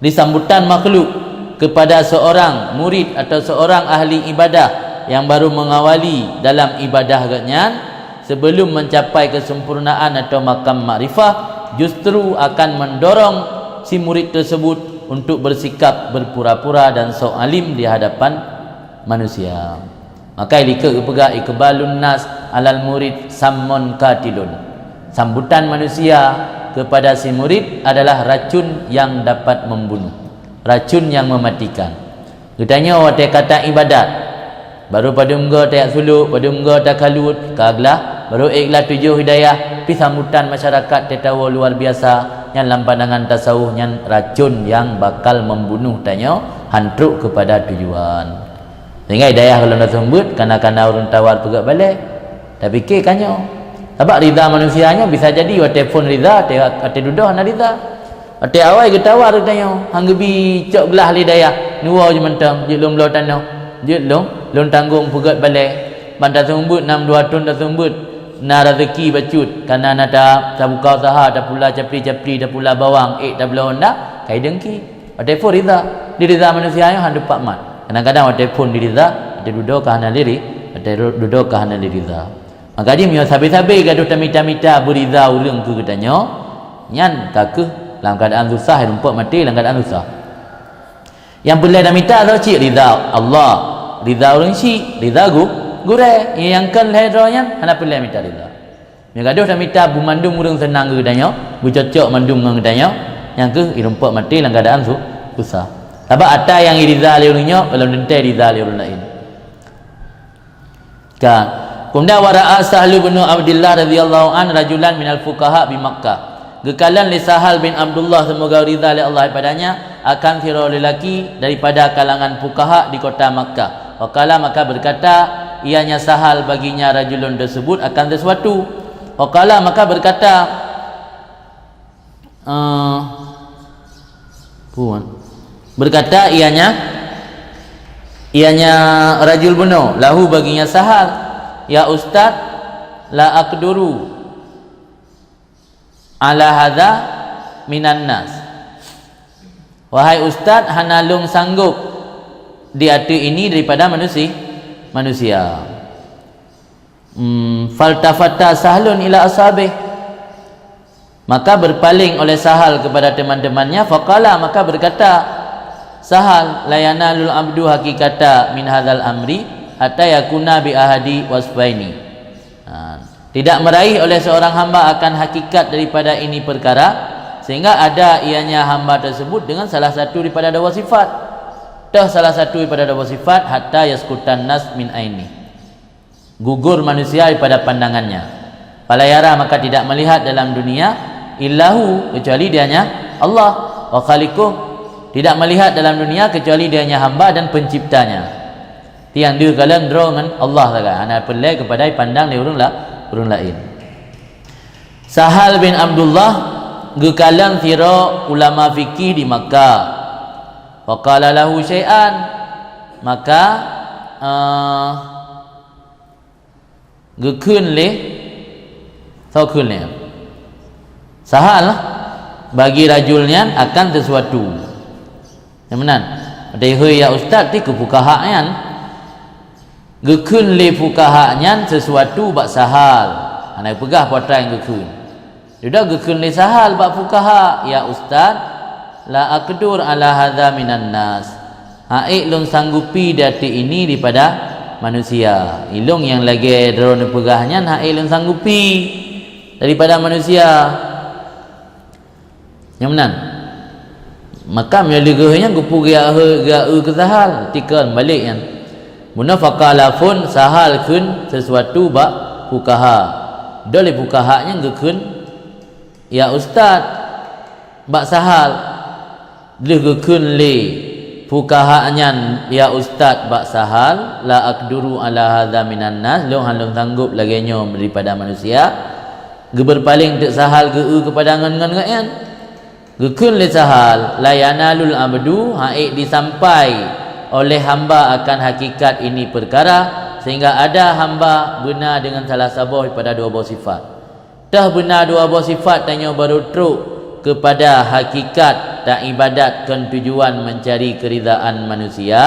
Di sambutan makhluk kepada seorang murid atau seorang ahli ibadah yang baru mengawali dalam ibadah gobnyan, sebelum mencapai kesempurnaan atau makam makrifah, justru akan mendorong si murid tersebut untuk bersikap berpura-pura dan sok alim di hadapan manusia. Maka likot geupeugah, "Iqbalun nas alal murid sammun qatilun." Sambutan manusia kepada si murid adalah racun yang dapat membunuh, racun yang mematikan. Geutanyoe watée ka ta ibadat, baru padum goe tajak suluk, padum goe takalot, ka glah, baru ék glah tujoh hidayah, pi sambutan masyarakat teuh tawoe luar biasa, nyan lam pandangan tasawuf nyan racun yang bakal membunuh tanyoe, han trok kepada tujuan. Sehingga hidayah gohlom taseumeubeuet, kana-kana ureuëng tawar peugét balée. Tapike ka nyoe. Sabab ridha manusia nyoe bisa jadi watée phon ridha, watée, watée dudoe hana ridha. Watée awai geutawar geutanyoe, han geubi cok glah lé hidayah, neuwoe jih mantong, jeuet lôn bloe tanoh, jeuet lôn, lôn tanggong peugét balée. Ban taseumeubeuet nam dua thon taseumeubeuet, na raseuki bacut, kana na ta, tabuka useuha, tapula capli-capli, tapula bawang, ék tabloe honda, ka idengki. Watée phon ridha, di ridha manusia nyoe han teupat mat. Kadang-kadang watée phon di ridha, watée dudoe ka hana lé ri-, watée ru-, dudoe ka hana lé ridha. Maka jih meunyoe sabe-sabe gadoh tamita-mita beuridha ureuëng keu geutanyoe, nyan ka kheueh lam keuadaan susah, rumpok maté lam keuadaan susah. Nyang peureulée tamita soe cit? Ridha Allah, ridha ureuëng syik, ridha gu-, gurée. Nyang kon lhée droe nyan hana peureulée mita ridha. Meunyoe gadoh tamita beumandum ureuëng seunang keu geutanyoe, beucocok mandum ngon geutanyoe, nyan kheueh irumpok maté lam keuadaan su-, susah. Sabab ata nyang iridha lé ureuëng nyoe, gohlom teuntée iridha lé ureuëng laén. Ka. Kemudian, wa ra'a Sahlu bin Abdillah radhiyallahu an rajulan minal fuqaha bi Makkah. Geukalon lé Sahal bin Abdullah, semoga ridha lé Allah padanya, akan sidroe lelaki daripada kalangan fuqaha di kota Makkah. Wa qala, maka berkata ianya Sahal baginya rajulun tersebut akan sesuatu. Wa qala, maka berkata, eh, puan. Berkata ianya, ianya rajul bunoe, lahu, baginya Sahal, "Ya Ustaz, la aqduru ala hadza minan nas." Wahai Ustaz, hana lôn sanggob di ateueh ini daripada manusi-, manusia. Hmm, faltafata Sahlun ila ashabih. Maka berpaling oleh Sahal kepada teman-temannya, faqala, maka berkata Sahal, "La yanalul abdu haqiqata min hadzal amri hatta yakuna bi ahadi wasfaini." Ha, Tidak meraih oleh seorang hamba akan hakikat daripada ini perkara, sehingga ada ianya hamba tersebut dengan salah satu daripada dua sifat. Toh salah satu daripada dua sifat, hatta yaskutan nas min aini. Gugur manusia daripada pandangannya. Fala yara, maka tidak melihat dalam dunia, illahu, kecuali dianya Allah, wa khaliquh, tidak melihat dalam dunia kecuali dianya hamba dan penciptanya. Tiang deuh kalon droe ngon Allah sagai, hana peureulée keupada pandang lé ureuëng la-, ureuëng laén. Sahal bin Abdullah geukalon sidroe ulama fikih di Makkah. Faqala lahu syai'an, maka, eh, geukheun lé, soe kheun lé? Sahal lah. Bagi rajul nyan akan sesuatu. Nyang meunan. Padahai ya ustaz ti keu fukaha nyan. Geukheun lé fukaha nyan sesuatu bak Sahal. Hana peugah peue nyang geukheun. Sudah geukheun lé Sahal bak fukaha, "Ya ustaz, la aqdur ala hadza minan nas." Ha'ék lôn sanggupi di ateueh ini daripada manusia. Ilôn nyang lagée droeneuh peugah nyan ha'ék lôn sanggupi daripada manusia. Nyang meunan. Maka meunyoe leugoe nyan geupeu geue-eu keu Sahal, tikon balek nyan. Meunoe faqala phon Sahal kheun sesuatu bak fukaha. Dole fukaha nyan geukheun, "Ya ustaz," bak Sahal. Lheueh geukheun lé fukaha nyan, "Ya ustaz," bak Sahal, "la aqduru ala hadza minan nas," lôn hana lôn sanggup lagée nyoe daripada manusia. Geubeurpaléng teuk Sahal geu-eu keupada ngon-ngon gobnyan. Geukheun lé Sahal, "La yanalul abdu," ha'ék disampai oleh hamba akan hakikat ini perkara, sehingga ada hamba beuna dengan salah saboh daripada dua boh sifat. Teuh beuna dua boh sifat tanyoe baru trok keupada hakikat taibadat kon tujuan mencari keridaan manusia,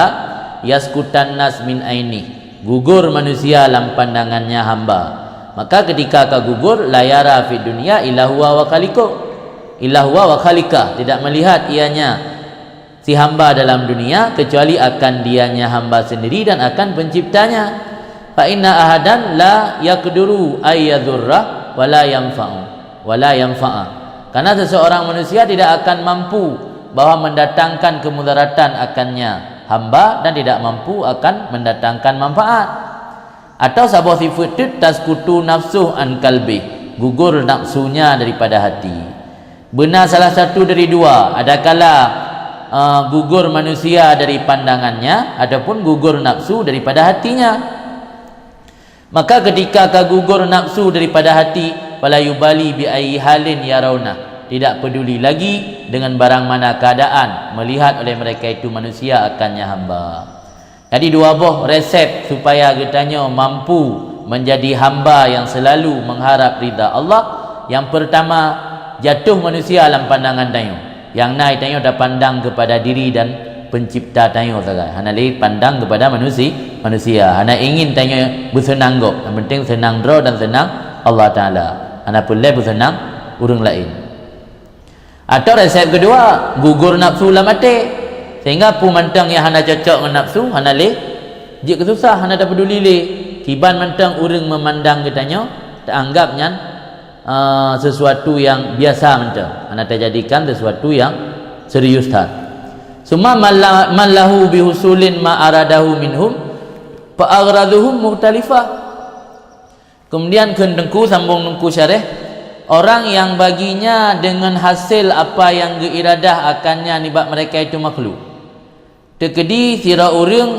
yaskutan nas min aini, gugur manusia lam pandangannya hamba. Maka ketika ka gugur, la yara fid dunya illa huwa wa khaliqu, illa huwa wa khaliqah, tidak melihat ianya si hamba dalam dunia kecuali akan dianya hamba sendiri dan akan penciptanya. Fa inna ahadan la yaqduru ay yadhurra wa la yanfa'u, wa la yanfa'a. Karena seseorang manusia tidak akan mampu bahwa mendatangkan kemudaratan akannya hamba dan tidak mampu akan mendatangkan manfaat. Atau saboh sifat teuk, taskutu nafsuh an kalbi, gugur nafsunya daripada hati. Beuna salah satu dari dua, adakala, eh, gugur manusia dari pandangannya ataupun gugur nafsu daripada hatinya. Maka ketika ka gugur nafsu daripada hati, fala yubali bi ayyi halin yarawna, tidak peduli lagi dengan barang mana keadaan melihat oleh mereka itu manusia akannya hamba. Jadi dua boh resep supaya geutanyoe mampu menjadi hamba yang selalu mengharap ridha Allah. Yang pertama, jatuh manusia lam pandangan tanyoe. Nyang na tanyoe tapandang kepada diri dan pencipta tanyoe sagai. Hana lé pandang kepada manusi-, manusia. Hana ingin tanyoe beuseunang gob. Yang penting seunang droe dan seunang Allah Taala. Hana peureulée beuseunang ureuëng laén. Atau resep kedua, gugur nafsu lam até. Sehingga peue mantong nyang hana cocok ngon nafsu, hana lé jeuet keu susah, hana tapeduli lé. Kiban mantong ureuëng memandang geutanyoe, taanggap nyan, eh, sesuatu yang biasa mantong. Hana tajadikan sesuatu yang serius that. Summa man la-, man lahu bihusulin ma aradahu minhum, fa aghraduhum mukhtalifah. Kemudian kheun Teungku, sambung Teungku syarah, orang yang baginya dengan hasil apa yang geuiradah akannya nibak mereka itu makhluk. Teukeudi sidroe ureuëng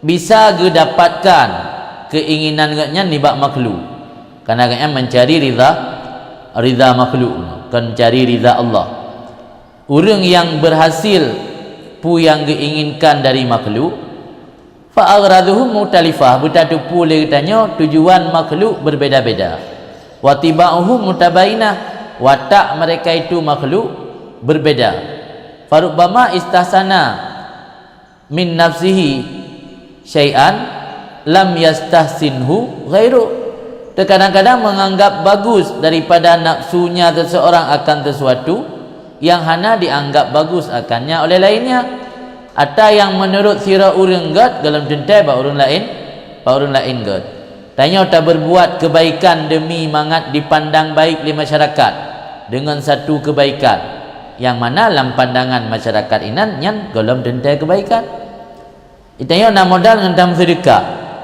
bisa geudapatkan keinginan gobnyan nibak makhluk. Karena gobnyan mencari ridha, ridha makhluk, kon mencari ridha Allah. Ureuëng yang berhasil peue yang geuinginkan dari makhluk, fa aghraduhum mukhtalifah, beutateupeue lé geutanyoe tujuan makhluk berbeda-beda. Wa tiba'uhum mutabayinah, watak mereka itu makhluk berbeda. Farubbama istahsana min nafsihi syai'an lam yastahsinhu ghairu. Terkadang-kadang menganggap bagus daripada nafsunya seseorang akan sesuatu yang hana dianggap bagus akannya oleh lainnya. Ata yang menurut sidroe ureuëng gét golom teuntée bak ureuëng laén, bak ureuëng laén gét. Tanyoe taberbuat keubaikan deumi mangat dipandang baik lé masyarakat deungon satu keubaikan, nyang mana lam pandangan masyarakat inan nyan gohlom teuntée keubaikan. Tanyoe na modal ngon tameuseudeukah,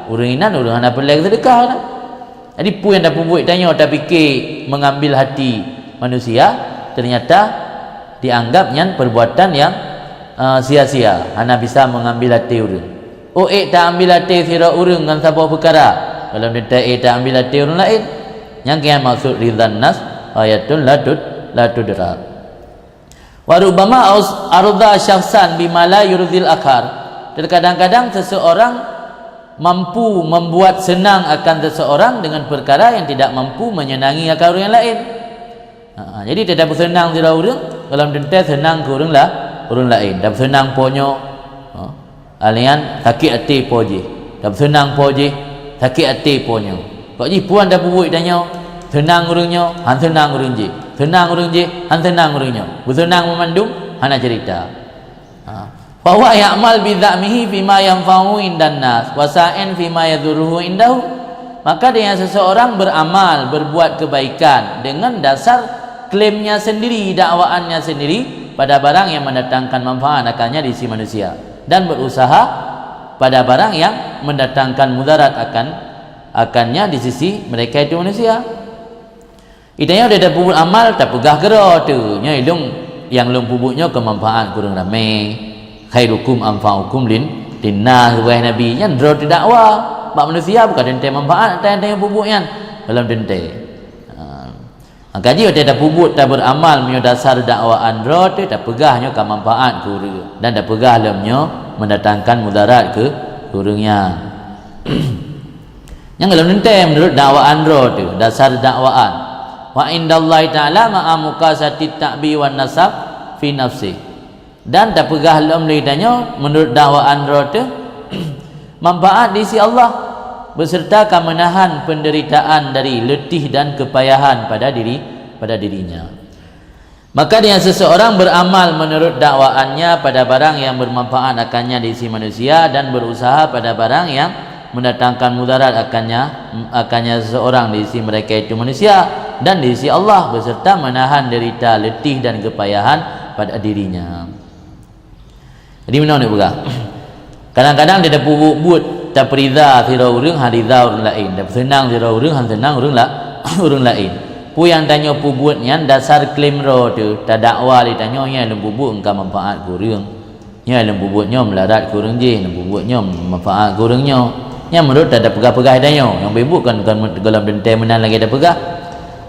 ureuëng inan ureuëng hana peureulée seudeukah na. Jadi peue nyang tapeubuet tanyoe tapike mengambil hati manusia, ternyata dianggap nyan perbuatan nyang, eh, sia-sia, hana bisa mengambil hati ureuëng. Oh, ék ta-ambil até sidroe ureuëng ngon saboh peukara, gohlom teuntée ék ta-ambil até ureuëng laén. Nyang keuh maksud ridhan nas ghayatun la tud-, la tudrak. Wa rubbama aus-, arda syakhsan bima la yurdil akhar. Terkadang-kadang seseorang mampu membuat senang akan seseorang dengan perkara yang tidak mampu menyenangi akan ureuëng laén. Ha, jadi tapeuseunang sidroe ureuëng, gohlom teuntée seunang keu ureuëng la-, ureuëng laén. Tapeuseunang po nyoe, ha, alian sakét até po jih. Tapeuseunang po jih, sakét até po nyoe. Kok jih peue nyang tapeubuet tanyoe, seunang ureuëng nyoe, han seunang ureuëng jih. Seunang ureuëng jih, han seunang ureuëng nyoe. Beuseunang meumandum, hana cerita. Ha. Fa huwa ya'mal bi za'mihi fima yanfa'uhu indan nas, wa sa'in fima yadhurruhu indahu. Maka dengan seseorang beramal, berbuat kebaikan dengan dasar klaimnya sendiri, dakwaannya sendiri pada barang yang mendatangkan manfaat akannya di sisi manusia, dan berusaha pada barang yang mendatangkan mudarat akan, akannya di sisi mereka itu manusia. Geutanyoe watée tapeubuet amal, tapeugah keudroe teuh, nyoe ilong nyang lôn peubuet nyoe keu manfaat keu ureuëng ramé. Khairukum anfa'ukum lin, linnas, wahai Nabi, nyan droe teuh dakwa. Bak manusia bukan teuntée manfaat nyang tanyoe peubuet nyan, gohlom teuntée. Ha. Maka jih watée tapeubuet, taberamal meunyoe dasar dakwaan droe teuh, tapeugah nyoe ka manfaat keu ureuëng, dan tapeugah lom nyoe mendatangkan mudarat keu ureuëng nyan. Nyang gohlom teuntée meunurot dakwaan droe teuh, dasar dakwaan. Wa indallahi ta'ala ma'a muqasatit ta'bi wan nasab fi nafsi. Dan tapeugah lom lé tanyoe meunurot dakwaan droe teuh, manfaat di sisi Allah, beserta ka meunahan penderitaan dari letih dan kepayahan pada diri, pada dirinya. Maka dengan seseorang beramal menurut dakwaannya pada barang yang bermanfaat akannya di sisi manusia dan berusaha pada barang yang mendatangkan mudarat akannya, akannya seseorang di sisi mereka itu manusia dan di sisi Allah, beserta menahan derita letih dan kepayahan pada dirinya. Jadi meunoe neupeugah. Kadang-kadang di tapeubuet-buet, tapeurida sidroe ureuëng, han rida ureuëng laén. Tapeuseunang sidroe ureuëng, han seunang ureuëng la-, ureuëng laén. Peue nyang tanyoe peubuet nyan dasar klaim droe teuh, tadakwa lé tanyoe, nyan lôn peubuet ka manfaat keu ureuëng. Nyan lôn peubuet nyoe meularat keu ureuëng jih, lôn peubuet nyoe manfaat keu ureuëng nyoe. Nyan meunurot tapeugah-peugah tanyoe, nyang peubuet kon, kon gohlom teuntée meunan lagée tapeugah.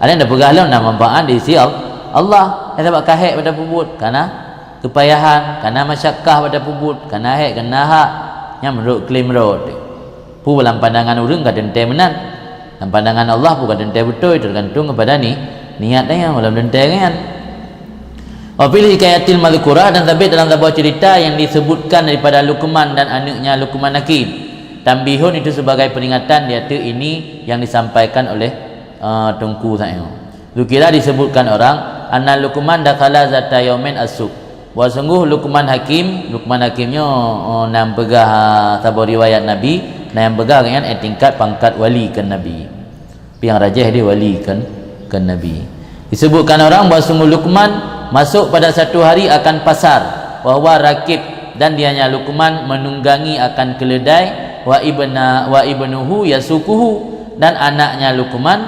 Ada nyang tapeugah lom na manfaat di sisi Al-, Allah. Nyang sabab ka hék bak tapeubuet, kana keupayahan, kana masyakkah bak tapeubuet, kana hék, kana hak, nyan meunurot klaim droe teuh. Peue lam pandangan ureuëng ka teuntée meunan. Lam pandangan Allah peue ka teuntée beutôi, teugantung keupada ni-, niat tanyoe lam teuntée nyan. Wa fil hikayatil madhkurah, dan sabit dalam saboh cerita yang disebutkan daripada Luqman dan aneuëknya Luqman Hakim. Tanbihun, itu sebagai peringatan di ateueh ini yang disampaikan oleh, eh, Teungku Saéo. Dzukira, disebutkan orang, anna Luqman dakhala zata yaumin as-suq. Bahwa sungguh Luqman Hakim, Luqman Hakim nyoe, oh, nyang peugah, ah, saboh riwayat Nabi, nyang peugah gobnyan, eh, tingkat pangkat wali keu Nabi. Tapi nyang rajih dia wali keu, keu Nabi. Disebutkan orang bahwa sungguh Luqman masuk pada satu hari akan pasar, wa huwa rakib, dan dianya Luqman menunggangi akan keledai, wa ibna, wa ibnuhu yasuquhu, dan anaknya Luqman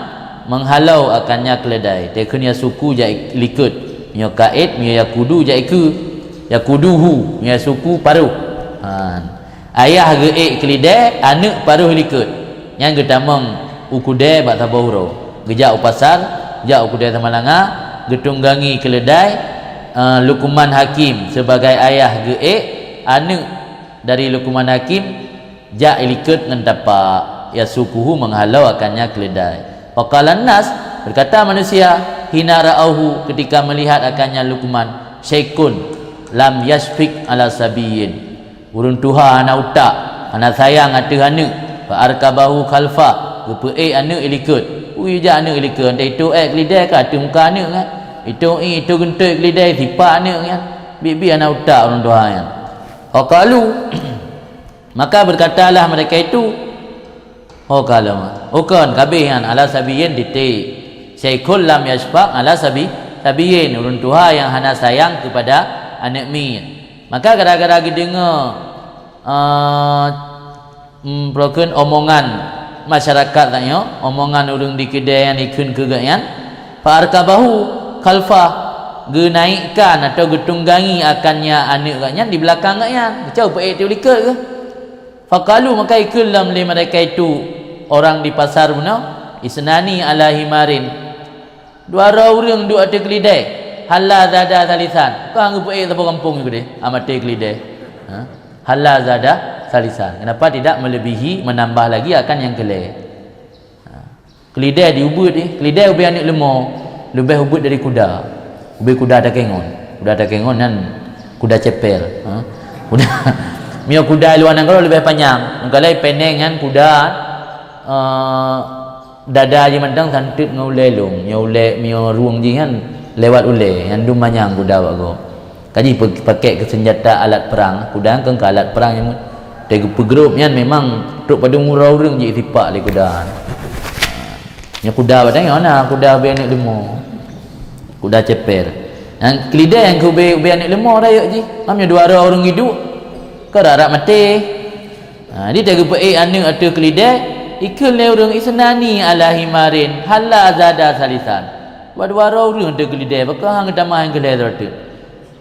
menghalau akannya keledai. Takheun yasuqu jak likot, meunyoe kaid, meunyoe yaqudu jak ikeue, yaquduhu, meunyoe yasuqu paroh. Ha. Ayah geuék keledai, aneuëk paroh likot. Nyan geutamong u keudée bak saboh uroe. Geujak u pasar, jak u keudée Samalanga, geutunggangi keledai, eh, Luqman Hakim sebagai ayah geuék, aneuëk dari Luqman Hakim jak ilikot ngon tapak, yasuquhu, menghalau akannya keledai. Faqalan nas, berkata manusia, hina ra'auhu, ketika melihat akannya Luqman, syaikhun lam yasyfiq ala sabiyyin. Ureuëng tuha hana utak, hana sayang ateueh aneuëk, fa arkabahu khalfa, geupeuék aneuëk ilikot. Ui jak aneuëk ilikot, entah itu ék keledai ka ateueh muka aneuëk nyan. Itu i, itu geuntoe keledai sipak aneuëk nyan. Biet-biet hana utak ureuëng tuha nyan. Faqalu, maka berkatalah mereka itu, Oh, kalau mah. Ukon, kabeh nyan ala sabiyin titik. Syaikhun lam yasfaq ala sabi-, sabiyin. Ureuëng tuha yang hana sayang kepada aneuk miet. Maka gara-gara geudeungoe, eh, mm, peue kheun omongan masyarakat tanyoe, omongan ureuëng di keudè nyan ikheun keu geuh nyan, fa arkabahu khalfah, geunaikkan atau geutunggangi akannya aneuk geuh nyan di beulakang geuh nyan. Geucau peuék teuh likot geuh. Faqalu, maka ikheun lom lé mereka itu orang di pasar bunoe, isnani ala himarin. Dua droe ureuëng duek ateueh keulidèe. Halla zada salisan. Ka geupeuék saboh gampông nyoe keudéh, amaté keulidèe. Ha? Halla zada salisan. Kenapa tidak melebihi, menambah lagi akan nyang keu lhèe? Ha. Keulidèe diubeuet, eh. Keulidèe ubé aneuk leumo, leubeh ubeuet dari kuda. Ubé kuda takengon. Kuda takengon nyan kuda cepel. Ha? Kuda, miyueb kuda luwa nanggroe leubeh panyang. Meukalai peneng nyan kuda, eh, dada jih mantong santeut ngon ulèe lôn. Nyoe ulèe, miyueb rueng jih nyan lewat ulèe. Nyan dum manyang kuda bak gob. Ka jih pe-, pakèk keu seunjata alat perang. Kuda nyan keu alat perang nyang teugeupeugrôp nyan memang trok padum uroe ureuëng jih sipak lé kuda. Nyoe kuda batang nyoe na, kuda ubé aneuk leumo. Kuda cepel. Nyan keulidèe nyang keu ubé, ubé aneuk leumo rayeuk jih. Mam nyoe dua droe ureuëng iduek, ka rap-rap maté. Ha, di teugeupeuék aneuk ateueh keulidèe, ikheun lé ureuëng isnani ala himarin, halla zada salisan. Dua-dua droe ureuëng ateueh keulidèe, pakon han geutamah nyang keu lhèe droe teuh.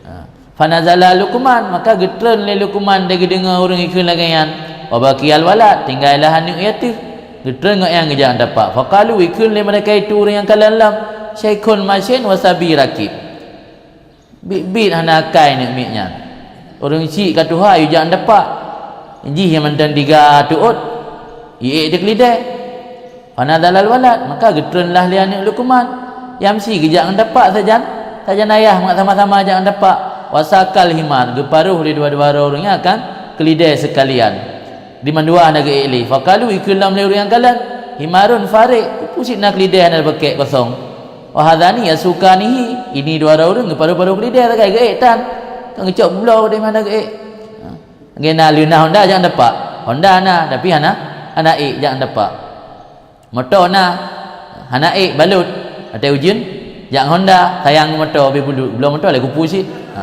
Ha. Fanazala Luqman, maka geutreun lé Luqman teugeudeugoe ureuëng ikheun lagèe nyan. Wa baqiyal walad, tinggai lah aneuk ateueh. Geutreun gobnyan geujak ngon tapak. Faqalu, ikheun lé mereka itu ureuëng nyang kalon lom, syaikhun masyin wa sabi rakib. Biet-biet hana akai aneuk miet nyan. Ureuëng chik ka tuha, yue jak ngon tapak. Jih nyang mantong tiga teuôt, iék teuh keulidèe. Fanazalal walad, maka geutreun lah lé aneuk Luqman. Yamsi, geujak ngon tapak sajan, sajan ayah mak sama-sama jak ngon tapak. Wasaqal himar, geuparoh lé dua-dua droe ureuëng nyan akan keulidèe seukalian. Di mandua hana geuék lé. Faqalu, ikheun lom lé ureuëng nyang kalon, himarun farik, peue cit na keulidèe hana geupakèk kosong. Wa hadzani yasukanihi, ini dua droe ureuëng geuparoh-paroh keulidèe sagai geuék tan. Kan geucok bloe deh hana geuék. Ha. Lagèe na lheueh na honda jak ngon tapak. Honda na, tapi hana, hana ék jak ngon tapak. Moto na, hana ék balut. Watèe ujeuen, jak ngon honda, sayang moto, habéh bulut. Bloe moto lé kupu cit. Ha.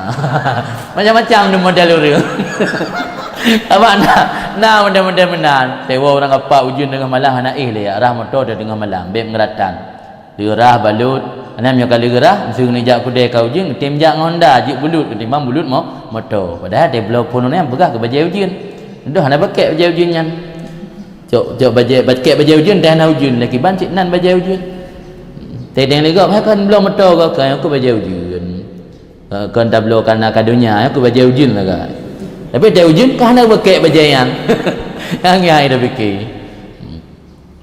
Macam-macam tu model ureuëng. Abang na, na model-model meunan. Tewa ureuëng apa ujeuen teungoh malam hana éh lé, rhah moto teungoh malam, bèk meungeuratan. Leurah balut, hana meunyoe ka leurah, meuseu neujak keudè ka ujeuen, tem jak ngon honda, jeuet bulut, ketimbang bulut mo-, moto. Padahal di bloe phon nyan peugah keu bajèe ujeuen. Dudoe hana pakèk bajèe ujeuen nyan. Cok, cok bajèe, pakèk bajèe ujeuen, dah na ujeuen, lagi ban cit nan bajèe ujeuen. Teudeung lé gob, hai kon bloe moto gob, kon bajèe ujeuen. Kon tabloe kana ka donya, kon bajèe ujeuen lagèe. Tapi teuh ujeuen ka hana pakèk bajèe nyan. Nyang nyan ida pike.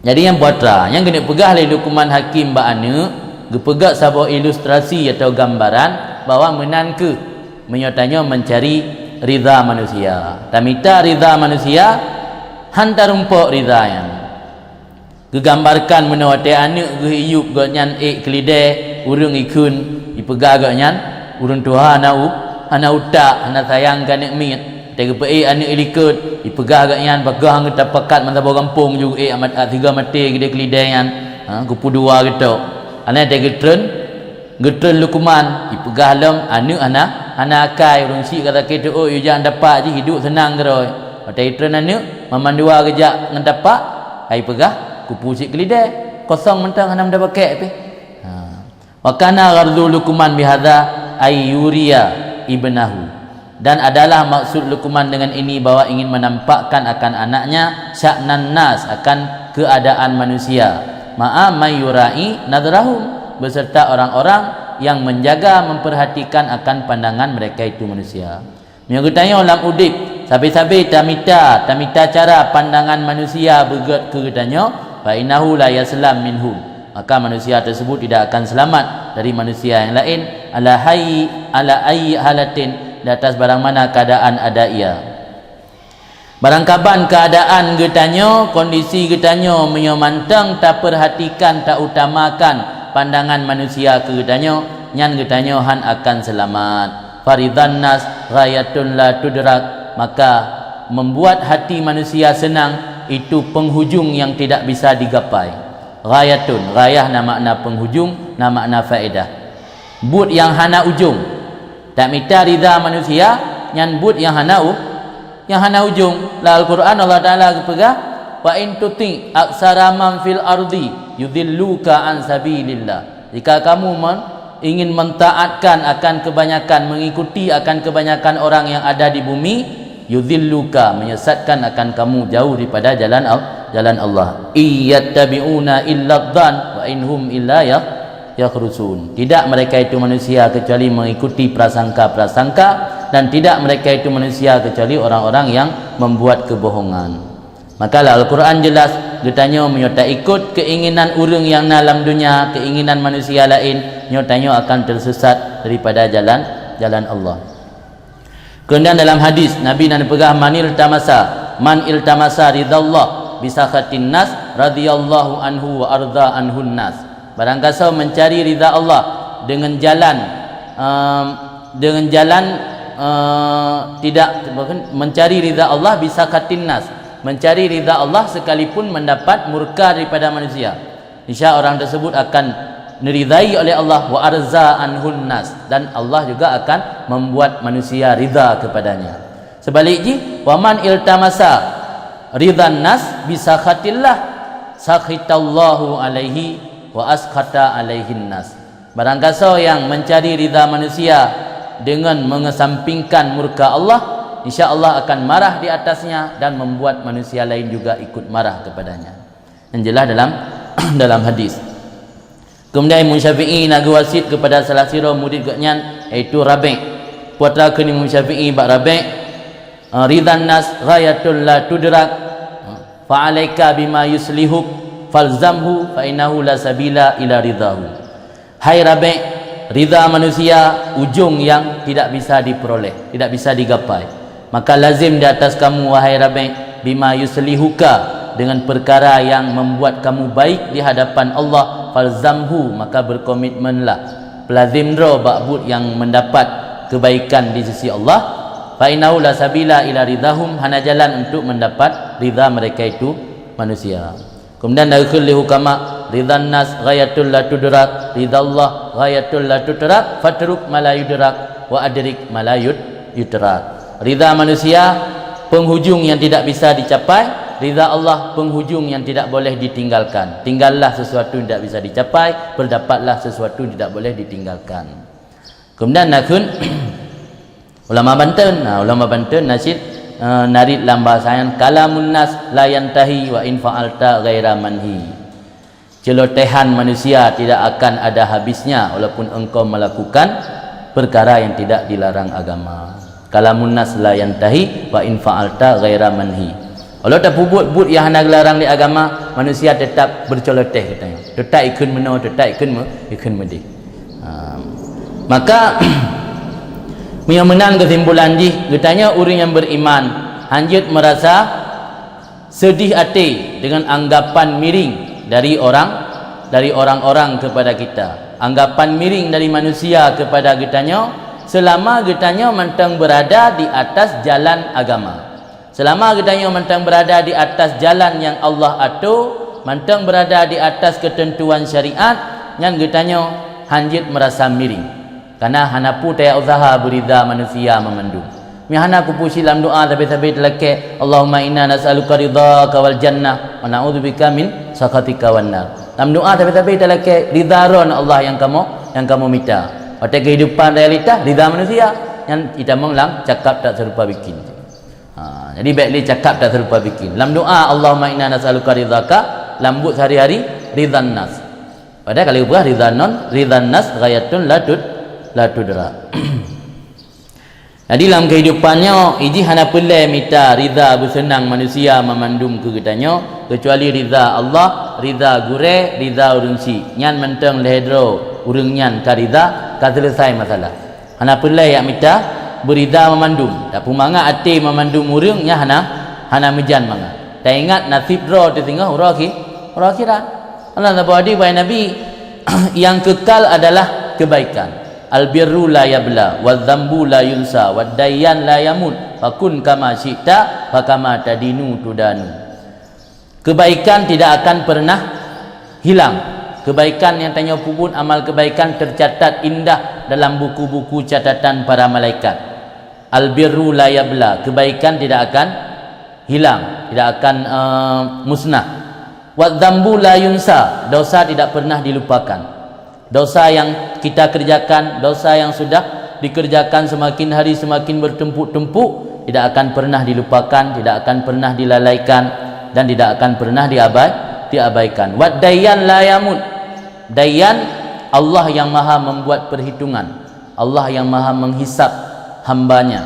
Jadi nyang putra, nyang keuneuk peugah lé Luqman Hakim bak aneuk, geupeugah saboh ilustrasi atau gambaran bahwa meunan kheueh meunyoe tanyoe meucari ridha manusia. Tamita ridha manusia, han tarumpok ridha nyan. Geugambarkan meunoe watèe aneuk geuh iyup gobnyan ék keulidèe, ureuëng ikheun, ipeugah gobnyan, ureuëng tuha hana u-, hana utak, hana sayang keu aneuk miet. Watèe geupeuék aneuk ilikot, ipeugah gobnyan, pakoh han geuta pakat meusaboh gampông ju ék amat, sigoe maté keudéh keulidèe nyan. Ha, geupeu dua geutok. Hana watèe geutreun, geutreun Luqman, ipeugah lom aneuk hana, hana akai, ureuëng chik ka sakét teuôt, yue jak ngon tapak jih, hidup seunang keudroe. Watèe itreun aneuk, mandua geujak ngon tapak, ka ipeugah, kupu cit keulidèe, kosong mantong hana meuda pakèk pih. Ha. Wa kana ghardu Luqman bihadza ay yuriya ibnahu. Dan adalah maksud Luqman dengan ini bahwa ingin menampakkan akan anaknya sya'nan nas, akan keadaan manusia. Ma'a may yura'i nadrahum, beserta orang-orang yang menjaga, memperhatikan akan pandangan mereka itu manusia. Meunyoe geutanyoe lam udeb, sabe-sabe tamita, tamita cara pandangan manusia beugét keu geutanyoe, fa innahu la yaslam minhum. Maka manusia tersebut tidak akan selamat dari manusia yang lain, ala hayyi, ala ayyi halatin, di atas barang mana keadaan ada ia. Barang kaban keadaan geutanyoe, kondisi geutanyoe, meunyoe mantong tapeurhatikan, tautamakan pandangan manusia keu geutanyoe, nyan geutanyoe han akan seulamat. Faridhan nas ghayatun la tudrak, maka membuat hati manusia senang itu penghujung yang tidak bisa digapai. Ghayatun, ghayah na makna penghujung, na makna faedah. Buet nyang hana ujong. Tamita ridha manusia, nyan buet nyang hana u-, nyang hana ujong. Lam Al-Quran Allah Taala geupeugah, "Wa in tuti' aktsara man fil ardi yudilluka an sabilillah." Jika kamu men-, ingin mentaatkan akan kebanyakan, mengikuti akan kebanyakan orang yang ada di bumi, yudilluka, menyesatkan akan kamu jauh daripada jalan Al-, jalan Allah. "Iyattabi'una illa dzan wa in hum illa ya-, yakhrusun." Tidak mereka itu manusia kecuali mengikuti prasangka-prasangka, dan tidak mereka itu manusia kecuali orang-orang yang membuat kebohongan. Maka lam Al-Quran jelas, geutanyoe meunyoe taikot keinginan ureuëng nyang na lam dunia, keinginan manusia laén, nyoe tanyoe akan tersesat daripada jalan, jalan Allah. Kemudian dalam hadis, Nabi nan peugah, "Man iltamasa, man iltamasa ridallah bisakhatin nas, radhiyallahu anhu wa arda anhun nas." Barang gasoe mencari ridha Allah dengan jalan, em, dengan jalan, eh, tidak, mencari ridha Allah bisakhatin nas, mencari ridha Allah sekalipun mendapat murka daripada manusia, niscaya orang tersebut akan diridhai oleh Allah, wa arza anhun nas, dan Allah juga akan membuat manusia ridha kepadanya. Sebaliknya, "Wa man iltamasa ridhan nas bisakhatillah, sakhitallahu alaihi wa askhata alaihin nas." Barang gasoe nyang mencari ridha manusia dengan mengesampingkan murka Allah, insya Allah akan marah di atasnya dan membuat manusia lain juga ikut marah kepadanya. Yang jelas dalam, dalam hadis. Kemudian Imam Syafi'i na geuwasiet kepada salah sidroe murid gobnyan, yaitu Rabi'. Peue atra kheun Imam Syafi'i bak Rabi', "Ridhan nas ghayatul la tudrak, fa alaika bima yuslihuk, falzamhu, fa innahu la sabila ila ridhahu." Hai Rabi', ridha manusia ujong yang tidak bisa diperoleh, tidak bisa digapai. Maka lazim di atas kamu, wahai Rabi', bima yuslihuka, dengan perkara yang membuat kamu baik di hadapan Allah, falzamhu, maka berkomitmenlah, peulazim droe bak buet nyang mendapat kebaikan di sisi Allah, fa innahu la sabila ila ridhahum, hana jalan untuk mendapat ridha mereka itu manusia. Kemudian dikheun lé hukama, "Ridhan nas ghayatul la tudrak, ridhallah ghayatul la tudrak, fatruk ma la yudrak, wa adrik ma la yut-, yutrak." Ridha manusia, penghujung yang tidak bisa dicapai, ridha Allah, penghujung yang tidak boleh ditinggalkan. Tinggallah sesuatu yang tidak bisa dicapai, perdapatlah sesuatu yang tidak boleh ditinggalkan. Kemudian na kheun ulama Banten, nah, ulama Banten na cit, eh, na rit lam bahasa nyan, "Kalamun nas la yantahi wa in fa'alta ghaira manhi." Celotehan manusia tidak akan ada habisnya walaupun engkau melakukan perkara yang tidak dilarang agama. "Kalamun nas la yantahi wa in fa'alta ghaira manhi." Walau tapeubuet buet nyang hana geularang lé agama, manusia tetap berceloteh katanya. Tetap ikheun meunoe, tetap ikheun me-, ikheun meudeh. Ha. Maka, meunyoe meunan kesimpulan jih, geutanyoe ureuëng nyang beriman, hanjeuet merasa sedih até dengan anggapan miring dari orang, dari orang-orang kepada kita. Anggapan miring dari manusia kepada geutanyoe, selama geutanyoe mantong berada di atas jalan agama. Selama geutanyoe mantong berada di atas jalan nyang Allah ato, mantong berada di atas ketentuan syariat, nyan geutanyoe hanjeuet merasa miring. Karena hana peue taya usaha beurida manusia meumandum. Meuhana kupusi lam doa sabe-sabe talakée, "Allahumma inna nas'aluka ridhaka wal jannah, wa na'udzubika min sakhatika wan nar." Lam doa sabe-sabe talakée rida Droen Allah nyang kamoe, nyang kamoe mita. Watée kehidupan realita, rida manusia. Nyan itamong lam cakap tak serupa bikin. Ha, jadi bék lé cakap tak serupa bikin. Lam doa, "Allahumma inna nas'aluka ridhaka," lam buet sehari-hari, "ridhan nas." Padahai kalau peugah ridhan non, "Ridhan nas ghayatun la tud-, la tudrak." Jadi lam kehidupan nyoe, iji hana peureulée mita rida beuseunang manusia meumandum keu geutanyoe, keucuali rida Allah, rida gurée, rida ureuëng syiek. Nyan mantong lhée droe ureuëng nyan ka rida, ka seuleusai masalah. Hana peureulée jak mita beurida meumandum. Tapeumangat até meumandum ureuëng nyan hana, hana meujan mangat. Taingat naseb droe teuh singoh uroe akhi-, uroe akhirat. Allah saboh hadis, wahai Nabi, yang kekal adalah kebaikan. "Al-birru la yabla, wa dzambu la yunsa, wa dayyan la yamut, fakun kama syi'ta, fa kama tadinu tudanu." Kebaikan tidak akan pernah hilang. Kebaikan nyang tanyoe peubuet, amal kebaikan, tercatat indah dalam buku-buku catatan para malaikat. Al-birru la yabla, kebaikan tidak akan hilang, tidak akan, eh, musnah. Wadz-dzambu la yunsa, dosa tidak pernah dilupakan. Dosa yang kita kerjakan, dosa yang sudah dikerjakan semakin hari semakin bertumpuk-tumpuk, tidak akan pernah dilupakan, tidak akan pernah dilalaikan, dan tidak akan pernah diabai-, diabaikan. Wad-dayyan la yamut. Dayyan, Allah yang Maha membuat perhitungan, Allah yang Maha menghisab hambanya.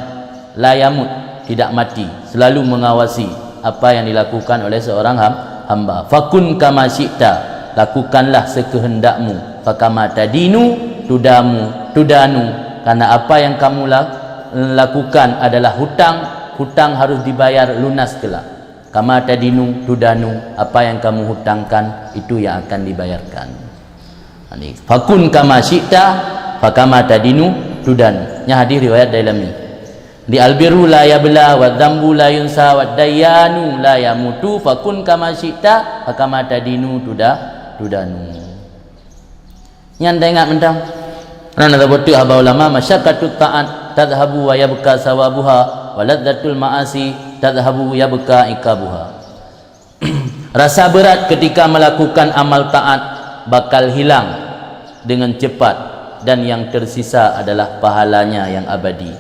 La yamut, tidak mati, selalu mengawasi apa yang dilakukan oleh seorang ham-, hamba. Fakun kama syi'ta, lakukanlah sekehendakmu. Fakama tadinu tudamu, tudanu, karena apa yang kamu la-, lakukan adalah hutang, hutang harus dibayar lunas kelak. Kama tadinu tudanu, apa yang kamu hutangkan, itu yang akan dibayarkan. Ini, fakun kama syi'ta, fakama tadinu tudan. Nyan hadis riwayat Dailami. Di al-birru la yabla, wa dzambu la yunsa, wa dayyanu la yamutu, fakun kama syi'ta, fakama tadinu tuda-, tudanu. Nyan taingat mantong. Karena saboh teuk haba ulama, masyaqqatut ta'at tadhhabu wa yabqa sawabuha, wa ladzatul ma'asi tadhhabu yabqa iqabuha. Rasa berat ketika melakukan amal taat bakal hilang dengan cepat, dan yang tersisa adalah pahalanya yang abadi.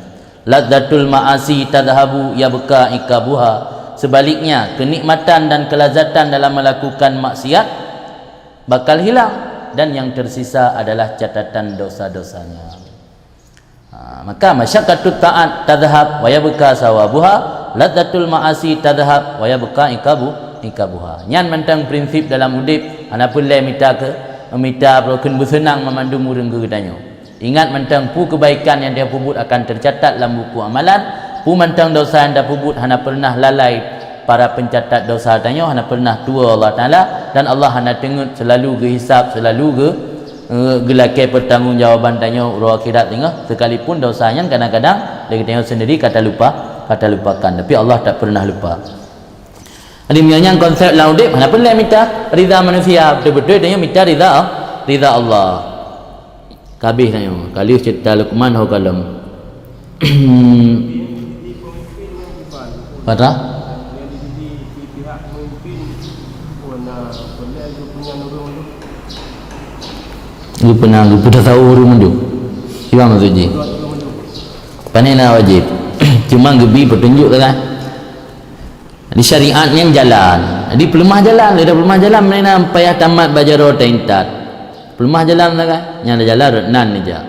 Ladzatul ma'asi tadhhabu yabqa iqabuha. Sebaliknya, kenikmatan dan kelazatan dalam melakukan maksiat bakal hilang, dan yang tersisa adalah catatan dosa-dosanya. Ha, maka masyaqqatut ta'at tadhhab wa yabqa sawabuha, ladzatul ma'asi tadhhab wa yabqa iqabu-, iqabuha. Nyan mantong prinsip dalam udeb, hana peureulée mita keu, mita peue kheun beuseunang meumandum ureuëng keu geutanyoe. Ingat mantong, peue keubaikan nyang tapeubuet akan teucatat lam buku amalan, peue mantong desya nyang tapeubuet hana peureunah lalai para peucatat desya tanyoe, hana peureunah tuwoe Allah Taala, dan Allah hana teungeut, seulalu geuhisab, seulalu geu-, eh, geulakée peutanggongjawaban tanyoe uroe akhirat teungoh, sekalipun desya nyan kadang-kadang lé geutanyoe seundiri ka talupa, ka talupakan, tapi Allah tak peureunah lupa. Jadi, meunyoe nyan konsep lam udeb, hana peureulée mita ridha manusia, beutôi-beutôi tanyoe mita ridha, ridha Allah. Ka abéh tanyoe, ka lheueh ceurita Luqman ho kalon. Patah? Geupeuna, geupeuna tahu ureuëng mandum. Kiban maksud jih? Pane na wajéb. Cuma geubi peutunjuk sagai. Di syariat nyan jalan. Jadi peuleumah jalan, lé peuleumah jalan, meunyoe na payah tamat bak jaroe taintat. Peuleumah jalan sagai. Nyan ada jalan rot nan nijak.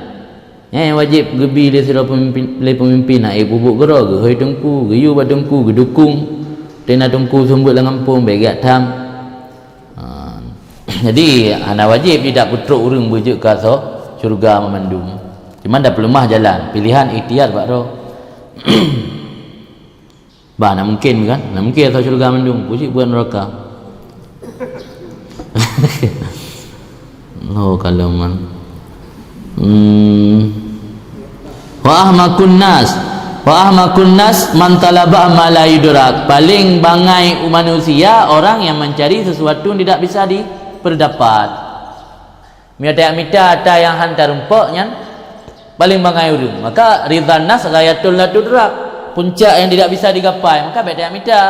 Nyan nyang wajéb geubi lé sidroe peumimpin, lé peumimpin, hana ék peubuet keudroe, geuhôi teungku, geuyue bak teungku, geudukong. Teuh na teungku seumeubeuet lam gampông, bèk geujak tham. Ha. Jadi, hana wajéb jih dak peutrok ureuëng beujeuet keu asoe syeuruga meumandum. Cuma dak peuleumah jalan, pilihan ikhtiar bak droe. Bah, hana mungken kan? Hana mungken asoe syeuruga mandum, peue cit buet neuraka. Oh, kalon man. Hmm. Wa ahmaqun nas. Wa ahmaqun nas man talaba ma la yudrak. Paling bangai u manusia orang yang mencari sesuatu yang tidak bisa diperdapat. Meunyoe tajak mita ata nyang han tarumpok nyan, paléng bangai ureuëng. Maka ridhan nas ghayatul la tudrak, puncak yang tidak bisa digapai. Maka bék tajak mita.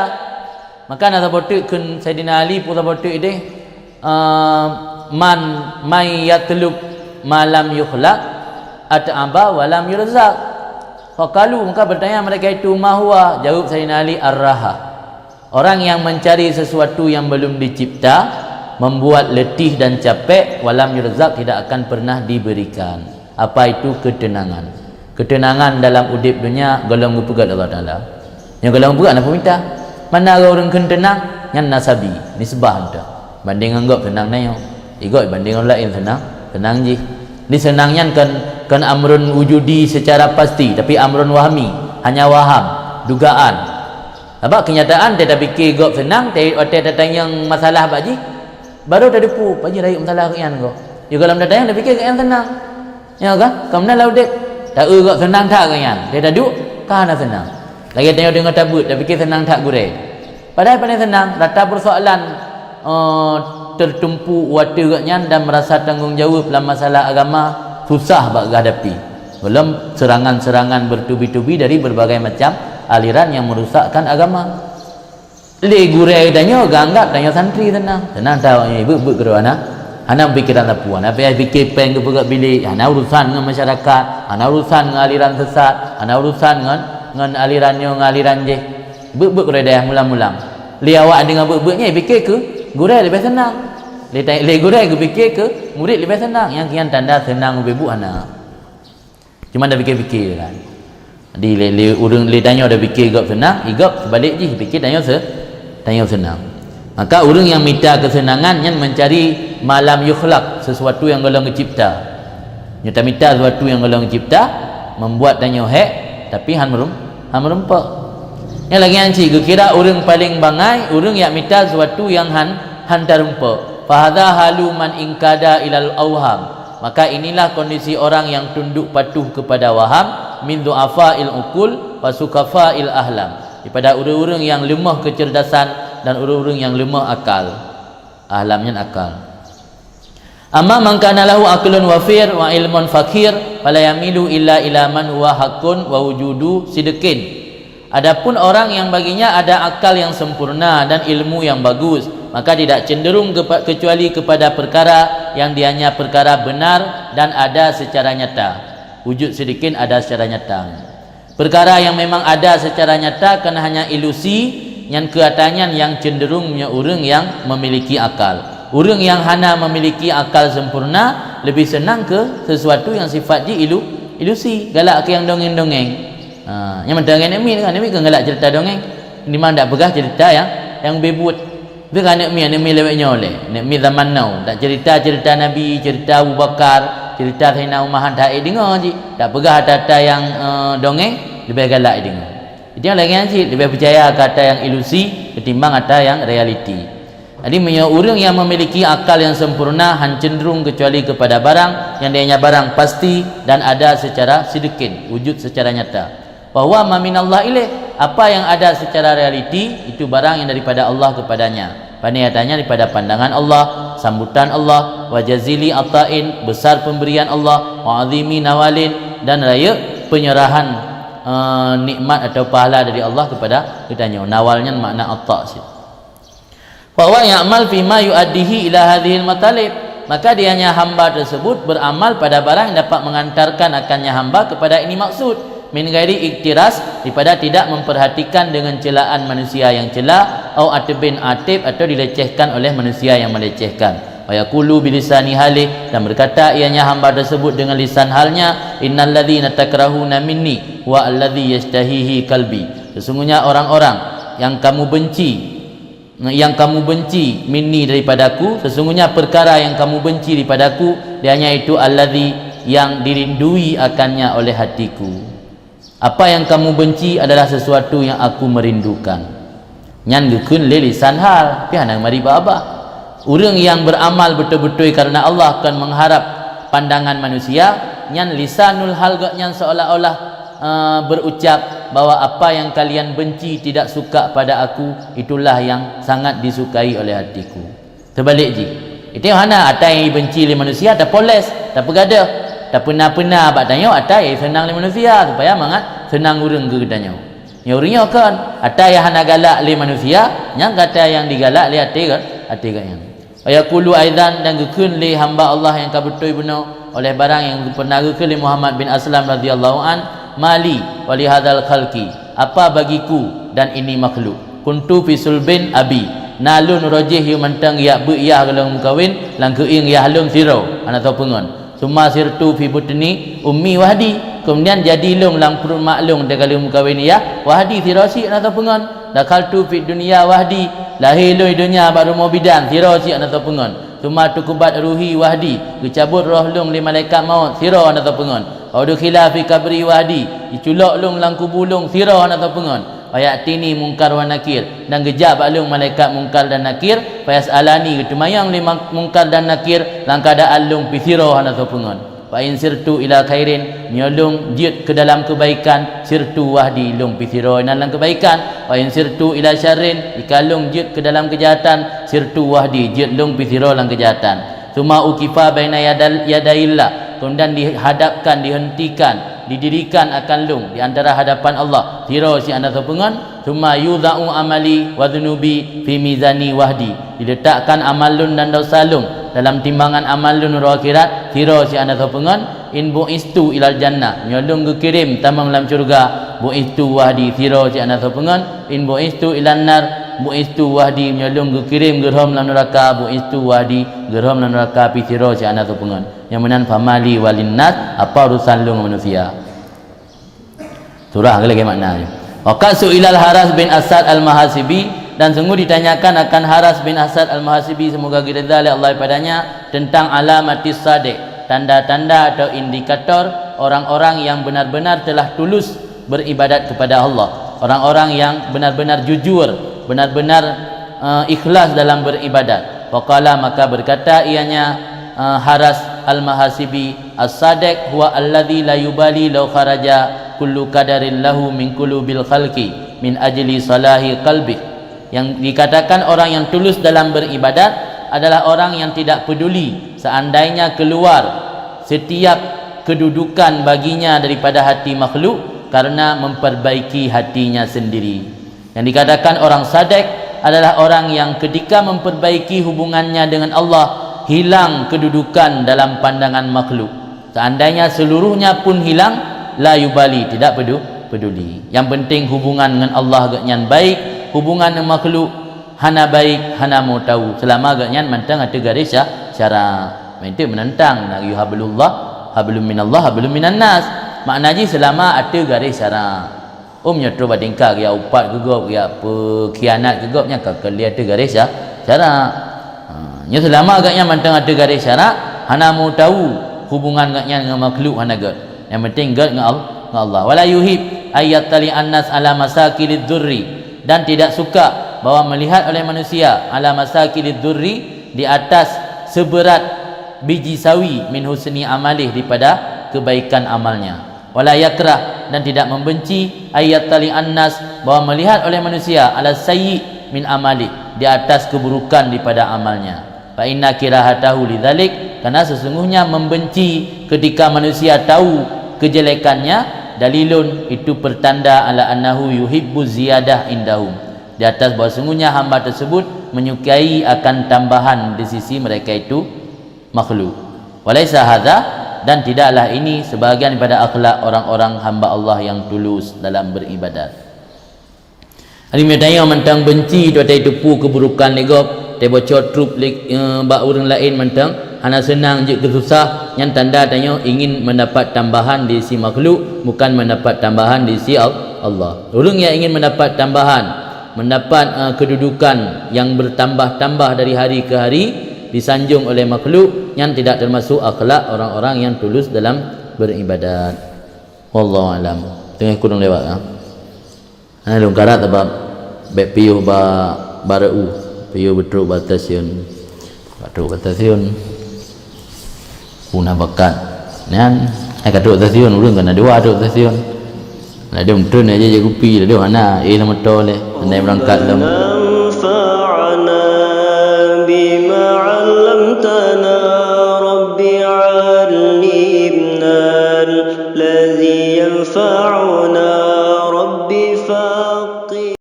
Maka na saboh teuk kheun Saidina Ali, peue saboh teuk idéh, ehm, man, "Man yatlub ma lam yukhlaq, at'aba wa lam yurzaq." Faqalu, maka bertanya mereka itu, "Ma huwa?" Jaweueb Saidina Ali, "Ar-raha." Orang yang mencari sesuatu yang belum dicipta, membuat letih dan capek, walam yurzak, tidak akan pernah diberikan. Apa itu ketenangan? Ketenangan dalam udeb dunia golom geupeugét Allah Taala. Nyang golom geupeugét na peumita. Mana ureuëng kheun teunang, nyan na sabi, nisbah enta. Banding ngon gob seunang na nyoe. Igob banding ngon laén seunang, seunang jih. Di seunang nyan kon, kon amrun wujudi secara pasti, tapi amrun wahmi, hanya waham, dugaan. Sabab kenyataan, teutabike gob seunang, teu-, watée tatanyong masalah bak jih, baru tateupeue, "Bak jih rayeuk masalah keu nyan goh." Di golom tatanyong, tapike keu nyan seunang. Ya kan? Ka meunan lam udeb. Ta-eu gob seunang that keu nyan. Teu taduek, ka hana seunang. Lagée tanyoe deungoe tabeuet, tapike seunang that gurée. Padahai paléng seunang, rata peusoalan, eh, teutumpu u ateueh gobnyan dan meurasa tanggong jaweueb lam masalah agama, susah bak geuhadapi. Gohlom seurangan-seurangan bertubi-tubi dari berbagai macam aliran yang merusakkan agama. Lé gurée tanyoe geuanggab tanyoe santri seunang. Seunang tahu nyoe, beuet-beuet keudroe hana. Hana pikiran sapeue, hana payah pike péng geupeugöt bilék, hana urusan ngon masyarakat, hana urusan ngon aliran sesat, hana urusan ngon, ngon aliran nyoe, ngon aliran jéh. Beuet-beuet keudroe dayah mulang-mulang. Lé awak deungoe beuet-beuet nyoe pike keu gurée leubeh seunang. Lé ta-, lé gurée geupike keu murit leubeh seunang. Nyang kian tanda seunang ubé bu hana. Cuma dah pike-pike kan. Jadi lé, lé ureuëng lé tanyoe dah pike gob seunang, i gob seubalik jih pike tanyoe se-, tanyoe seunang. Maka ureuëng nyang mita keuseunangan nyan mencari ma lam yukhlaq, sesuatu nyang gohlom geucipta. Nyoe tamita sesuatu nyang gohlom geucipta, membuat tanyoe hék, tapi han meurum-, han meurumpok. Nyang lagée nyan cit geukira ureuëng paléng bangai, ureuëng nyang mita sesuatu nyang han, han tarumpok. Fahadha halu man ingkada ilal auham. Maka inilah kondisi orang yang tunduk patuh kepada waham, min du'afa'il uqul wa sukafa il ahlam, daripada ureuëng-ureuëng yang lemah kecerdasan dan ureuëng-ureuëng yang lemah akal. Ahlam nyan akal. Amma man kana lahu aqlun wafir wa ilmun fakir, fala yamilu illa ila man huwa haqqun wa wujudu sidqin. Adapun orang yang baginya ada akal yang sempurna dan ilmu yang bagus, maka tidak cenderung kepa-, kecuali kepada perkara yang dianya perkara benar dan ada secara nyata. Wujud sidikin ada secara nyata. Perkara yang memang ada secara nyata kon hanya ilusi, nyan keuatanyan yang cenderung meunyoe ureuëng yang memiliki akal. Ureuëng yang hana memiliki akal sempurna lebih senang ke sesuatu yang sifat jih ilu-, ilusi, galak ke yang dongeng-dongeng. Ha, nyang mantong ngon Nek Mit kan, Nek Mit kan galak cerita dongeng. Memang dak peugah cerita yang, yang bebut. Tapi kan Nek Mit, Nek Mit lewat nyoe leh. Nek Mit zaman now, dak cerita-cerita Nabi, cerita Abu Bakar, cerita Saidina Umar han taék deungoe jih. Dak peugah ata-ata yang, eh, dongeng, lebih galak deungoe. Jadi nyang lagée nyan cit, lebih percaya ke ata yang ilusi ketimbang ata yang realiti. Jadi meunyoe ureuëng yang memiliki akal yang sempurna han cenderung kecuali kepada barang yang dianya barang pasti dan ada secara sidikin, wujud secara nyata. Bahwa ma minallah ilaih, apa yang ada secara realiti, itu barang yang daripada Allah kepadanya. Pane nyatanya daripada pandangan Allah, sambutan Allah, wa jazili ata'in, besar pemberian Allah, wa azimi nawalin, dan rayeuk penyerahan, eh, nikmat atau pahala dari Allah kepada geutanyoe. Nawal nyan makna ata' cit. Fa huwa ya'mal fima yu'addihi ila hadhil matalib. Maka dianya hamba tersebut beramal pada barang yang dapat mengantarkan akannya hamba kepada ini maksud. Min ghairi iktiras, daripada tidak memperhatikan dengan celaan manusia yang cela, au atibin atib, atau dilecehkan oleh manusia yang melecehkan. Wa yaqulu bilisani halih, dan berkata ianya hamba tersebut dengan lisan halnya, innalladzina takrahuna minni huwa alladzi yashtahihi qalbi. Sesungguhnya orang-orang yang kamu benci, yang kamu benci minni daripadaku, sesungguhnya perkara yang kamu benci daripadaku, ianya itu alladzi yang dirindui akannya oleh hatiku. Apa yang kamu benci adalah sesuatu yang aku merindukan. Nyan geukheun lé lisan hal, tapi hana mari babah. Ureuëng yang beramal beutôi-beutôi karena Allah kon mengharap pandangan manusia, nyan lisanul hal gobnyan seolah-olah, eh, berucap bahwa apa yang kalian benci tidak suka pada aku, itulah yang sangat disukai oleh hatiku. Teubalik jih. Itu hana ata nyang benci lé manusia, tapoles, tapeugadoh, tapeuna-peuna bak tanyoe ata nyang seunang lé manusia, supaya mangat seunang ureuëng keu geutanyoe. Nyang ureuëng nyoe kon, ata nyang hana galak lé manusia, nyang kata nyang digalak lé até geu-, até gobnyan. Wa yaqulu aidan, dan geukheun lé hamba Allah nyang ka beutôi bunoe, oleh barang nyang pernah geukheun lé Muhammad bin Aslam radhiyallahu an, mali wa li hadzal khalqi, apa bagiku dan ini makhluk. Kuntu fi sulbin abi, na lôn rojih yue mantong yak beuet yah lôn meukawen, lam keuieng yah lôn sidroe, hana soe peungon. Summa sirtu fi butni ummi wahdi, kemudian jadi lôn lam pruet mak lôn teuka lôn meukawen yah, wahdi sidroe cit hana soe peungon. Dakhaltu fid dunya wahdi, lahé lôn di donya bak rumoh bidan, sidroe cit hana soe peungon. Tsumma tuqbad ruhi wahdi, geucabot roh lôn lé malaikat maut, sidroe hana soe peungon. Wa udkhila fi qabri wahdi, jiculok lôn lam kubu lôn, sidroe hana soe peungon. Fa ya'tini Munkar wa Nakir, dan geujak bak lôn malaikat Munkar dan Nakir, fa yas'alani, geuteumanyong lé ma-, Munkar dan Nakir lam keuadaan lôn pih sidroe hana soe peungon. Fa in sirtu ila khairin, nyoe lôn jeuet keu dalam keubaikan, sirtu wahdi, lôn pih sidroe nan lam keubaikan. Fa in sirtu ila syarrin, jika lôn jeuet keu dalam keujahatan, sirtu wahdi, jeuet lôn pih sidroe lam keujahatan. Tsumma uqifa baina yadal-, yadaillah, kemudian dihadapkan, dihentikan, didirikan akan lôn di antara hadapan Allah, sidroe siat hana soe peungon. Tsumma yudha'u amali wa dzunubi fi mizani wahdi, diletakkan amal lôn dan dosa lôn dalam timbangan amal lôn uroe akhirat, sidroe siat hana soe peungon. In bu'istu ilal jannah, nyoe lôn geukirém tamong lam syeuruga, bu'istu wahdi, sidroe siat hana soe peungon. In bu'istu ilan nar, bu'istu wahdi, nyoe lôn geukirém geurhom lam neuraka, bu'istu wahdi, geurhom lam neuraka pih sidroe siat hana soe peungon. Nyang meunan famali walin nas, apa urusan lôn ngon manusia? Surah lagée makna nyoe. Wa qad su'ilal Haras bin Asad Al-Muhasibi, dan sungguh ditanyakan akan Haras bin Asad Al-Muhasibi, semoga ridha lé Allah padanya, tentang alamatis sadiq, tanda-tanda atau indikator orang-orang yang benar-benar telah tulus beribadat kepada Allah, orang-orang yang benar-benar jujur, benar-benar, eh, ikhlas dalam beribadat. Faqala, maka berkata ianya, eh, Haras Al-Muhasibi, "As-sadiq huwa alladzi la yubali law kharaja kullu qadarin lahu min qulubil khalqi min ajli salahi qalbi." Yang dikatakan orang yang tulus dalam beribadat adalah orang yang tidak peduli seandainya keluar setiap kedudukan baginya daripada hati makhluk karena memperbaiki hatinya sendiri. Yang dikatakan orang sadiq adalah orang yang ketika memperbaiki hubungannya dengan Allah, hilang kedudukan dalam pandangan makhluk. Seandainya seluruhnya pun hilang, la yubali, tidak pedu-, peduli. Yang penting hubungan dengan Allah geuhnyan baik, hubungan dengan makhluk hana baik, hana mau tahu, selama geuhnyan mantong ateueh garéh sya-, syara. Meunteuek meunantang, nak yue hablullah, hablum minallah, hablum minan nas. Makna jih selama ateueh garéh syara. Om nyoe troh bak tingkat geujak upat keu gob, geujak peukhianat keu gob, nyan ka keu lheueh ateueh garéh sya-, syara. Ha, nyoe seulama geuhnyan mantong ateueh garéh syara, hana meu tahu hubungan geuhnyan ngon makhluk hana gét. Nyang penting gét ngon Al-, ngon Allah. Wala yuhib ayyattali'an nas ala masakilid dzurri, dan tidak suka bahwa melihat oleh manusia ala masakilid dzurri, di atas seberat biji sawi, min husni amalih, daripada kebaikan amalnya. Wala yakrah, dan tidak membenci, ayyattali'an nas, bahwa melihat oleh manusia, ala sayyi min amali, di atas keburukan daripada amalnya. Fa inna kirahatahu lidzalik, karena sesungguhnya membenci ketika manusia tahu kejelekannya, dalilun, itu pertanda, ala annahu yuhibbu ziyadah indahum, di atas bahwa sungguhnya hamba tersebut menyukai akan tambahan di sisi mereka itu makhluk. Walaisa hadza, dan tidaklah ini sebahagian daripada akhlak orang-orang hamba Allah yang tulus dalam beribadat. Hari meutanyong mantong benci tu, watée teupeu keburukan lé gob, watée bocor trup lé, eh, bak ureuëng laén mantong, hana seunang jeuet keu susah, nyan tanda tanyoe ingin mendapat tambahan di sisi makhluk, bukan mendapat tambahan di sisi Al-, Allah. Ureuëng yang ingin mendapat tambahan, mendapat, eh, kedudukan yang bertambah-tambah dari hari ke hari, disanjung oleh makhluk, nyan tidak termasuk akhlak orang-orang yang tulus dalam beribadat. Wallahu alam. Teungoh kureueng lewat, ha. Hana lôn karat sabab bék piôh ba, ba reu, piôh beutrok ba stasiun. Beutrok ba stasiun. Puna bakat. Nyan, hai ka trok stasiun, ureuëng ka na dua trok stasiun. Ladôm treun aja jak kupi, ladôm hana, eh, lam moto lé, hana berangkat lom.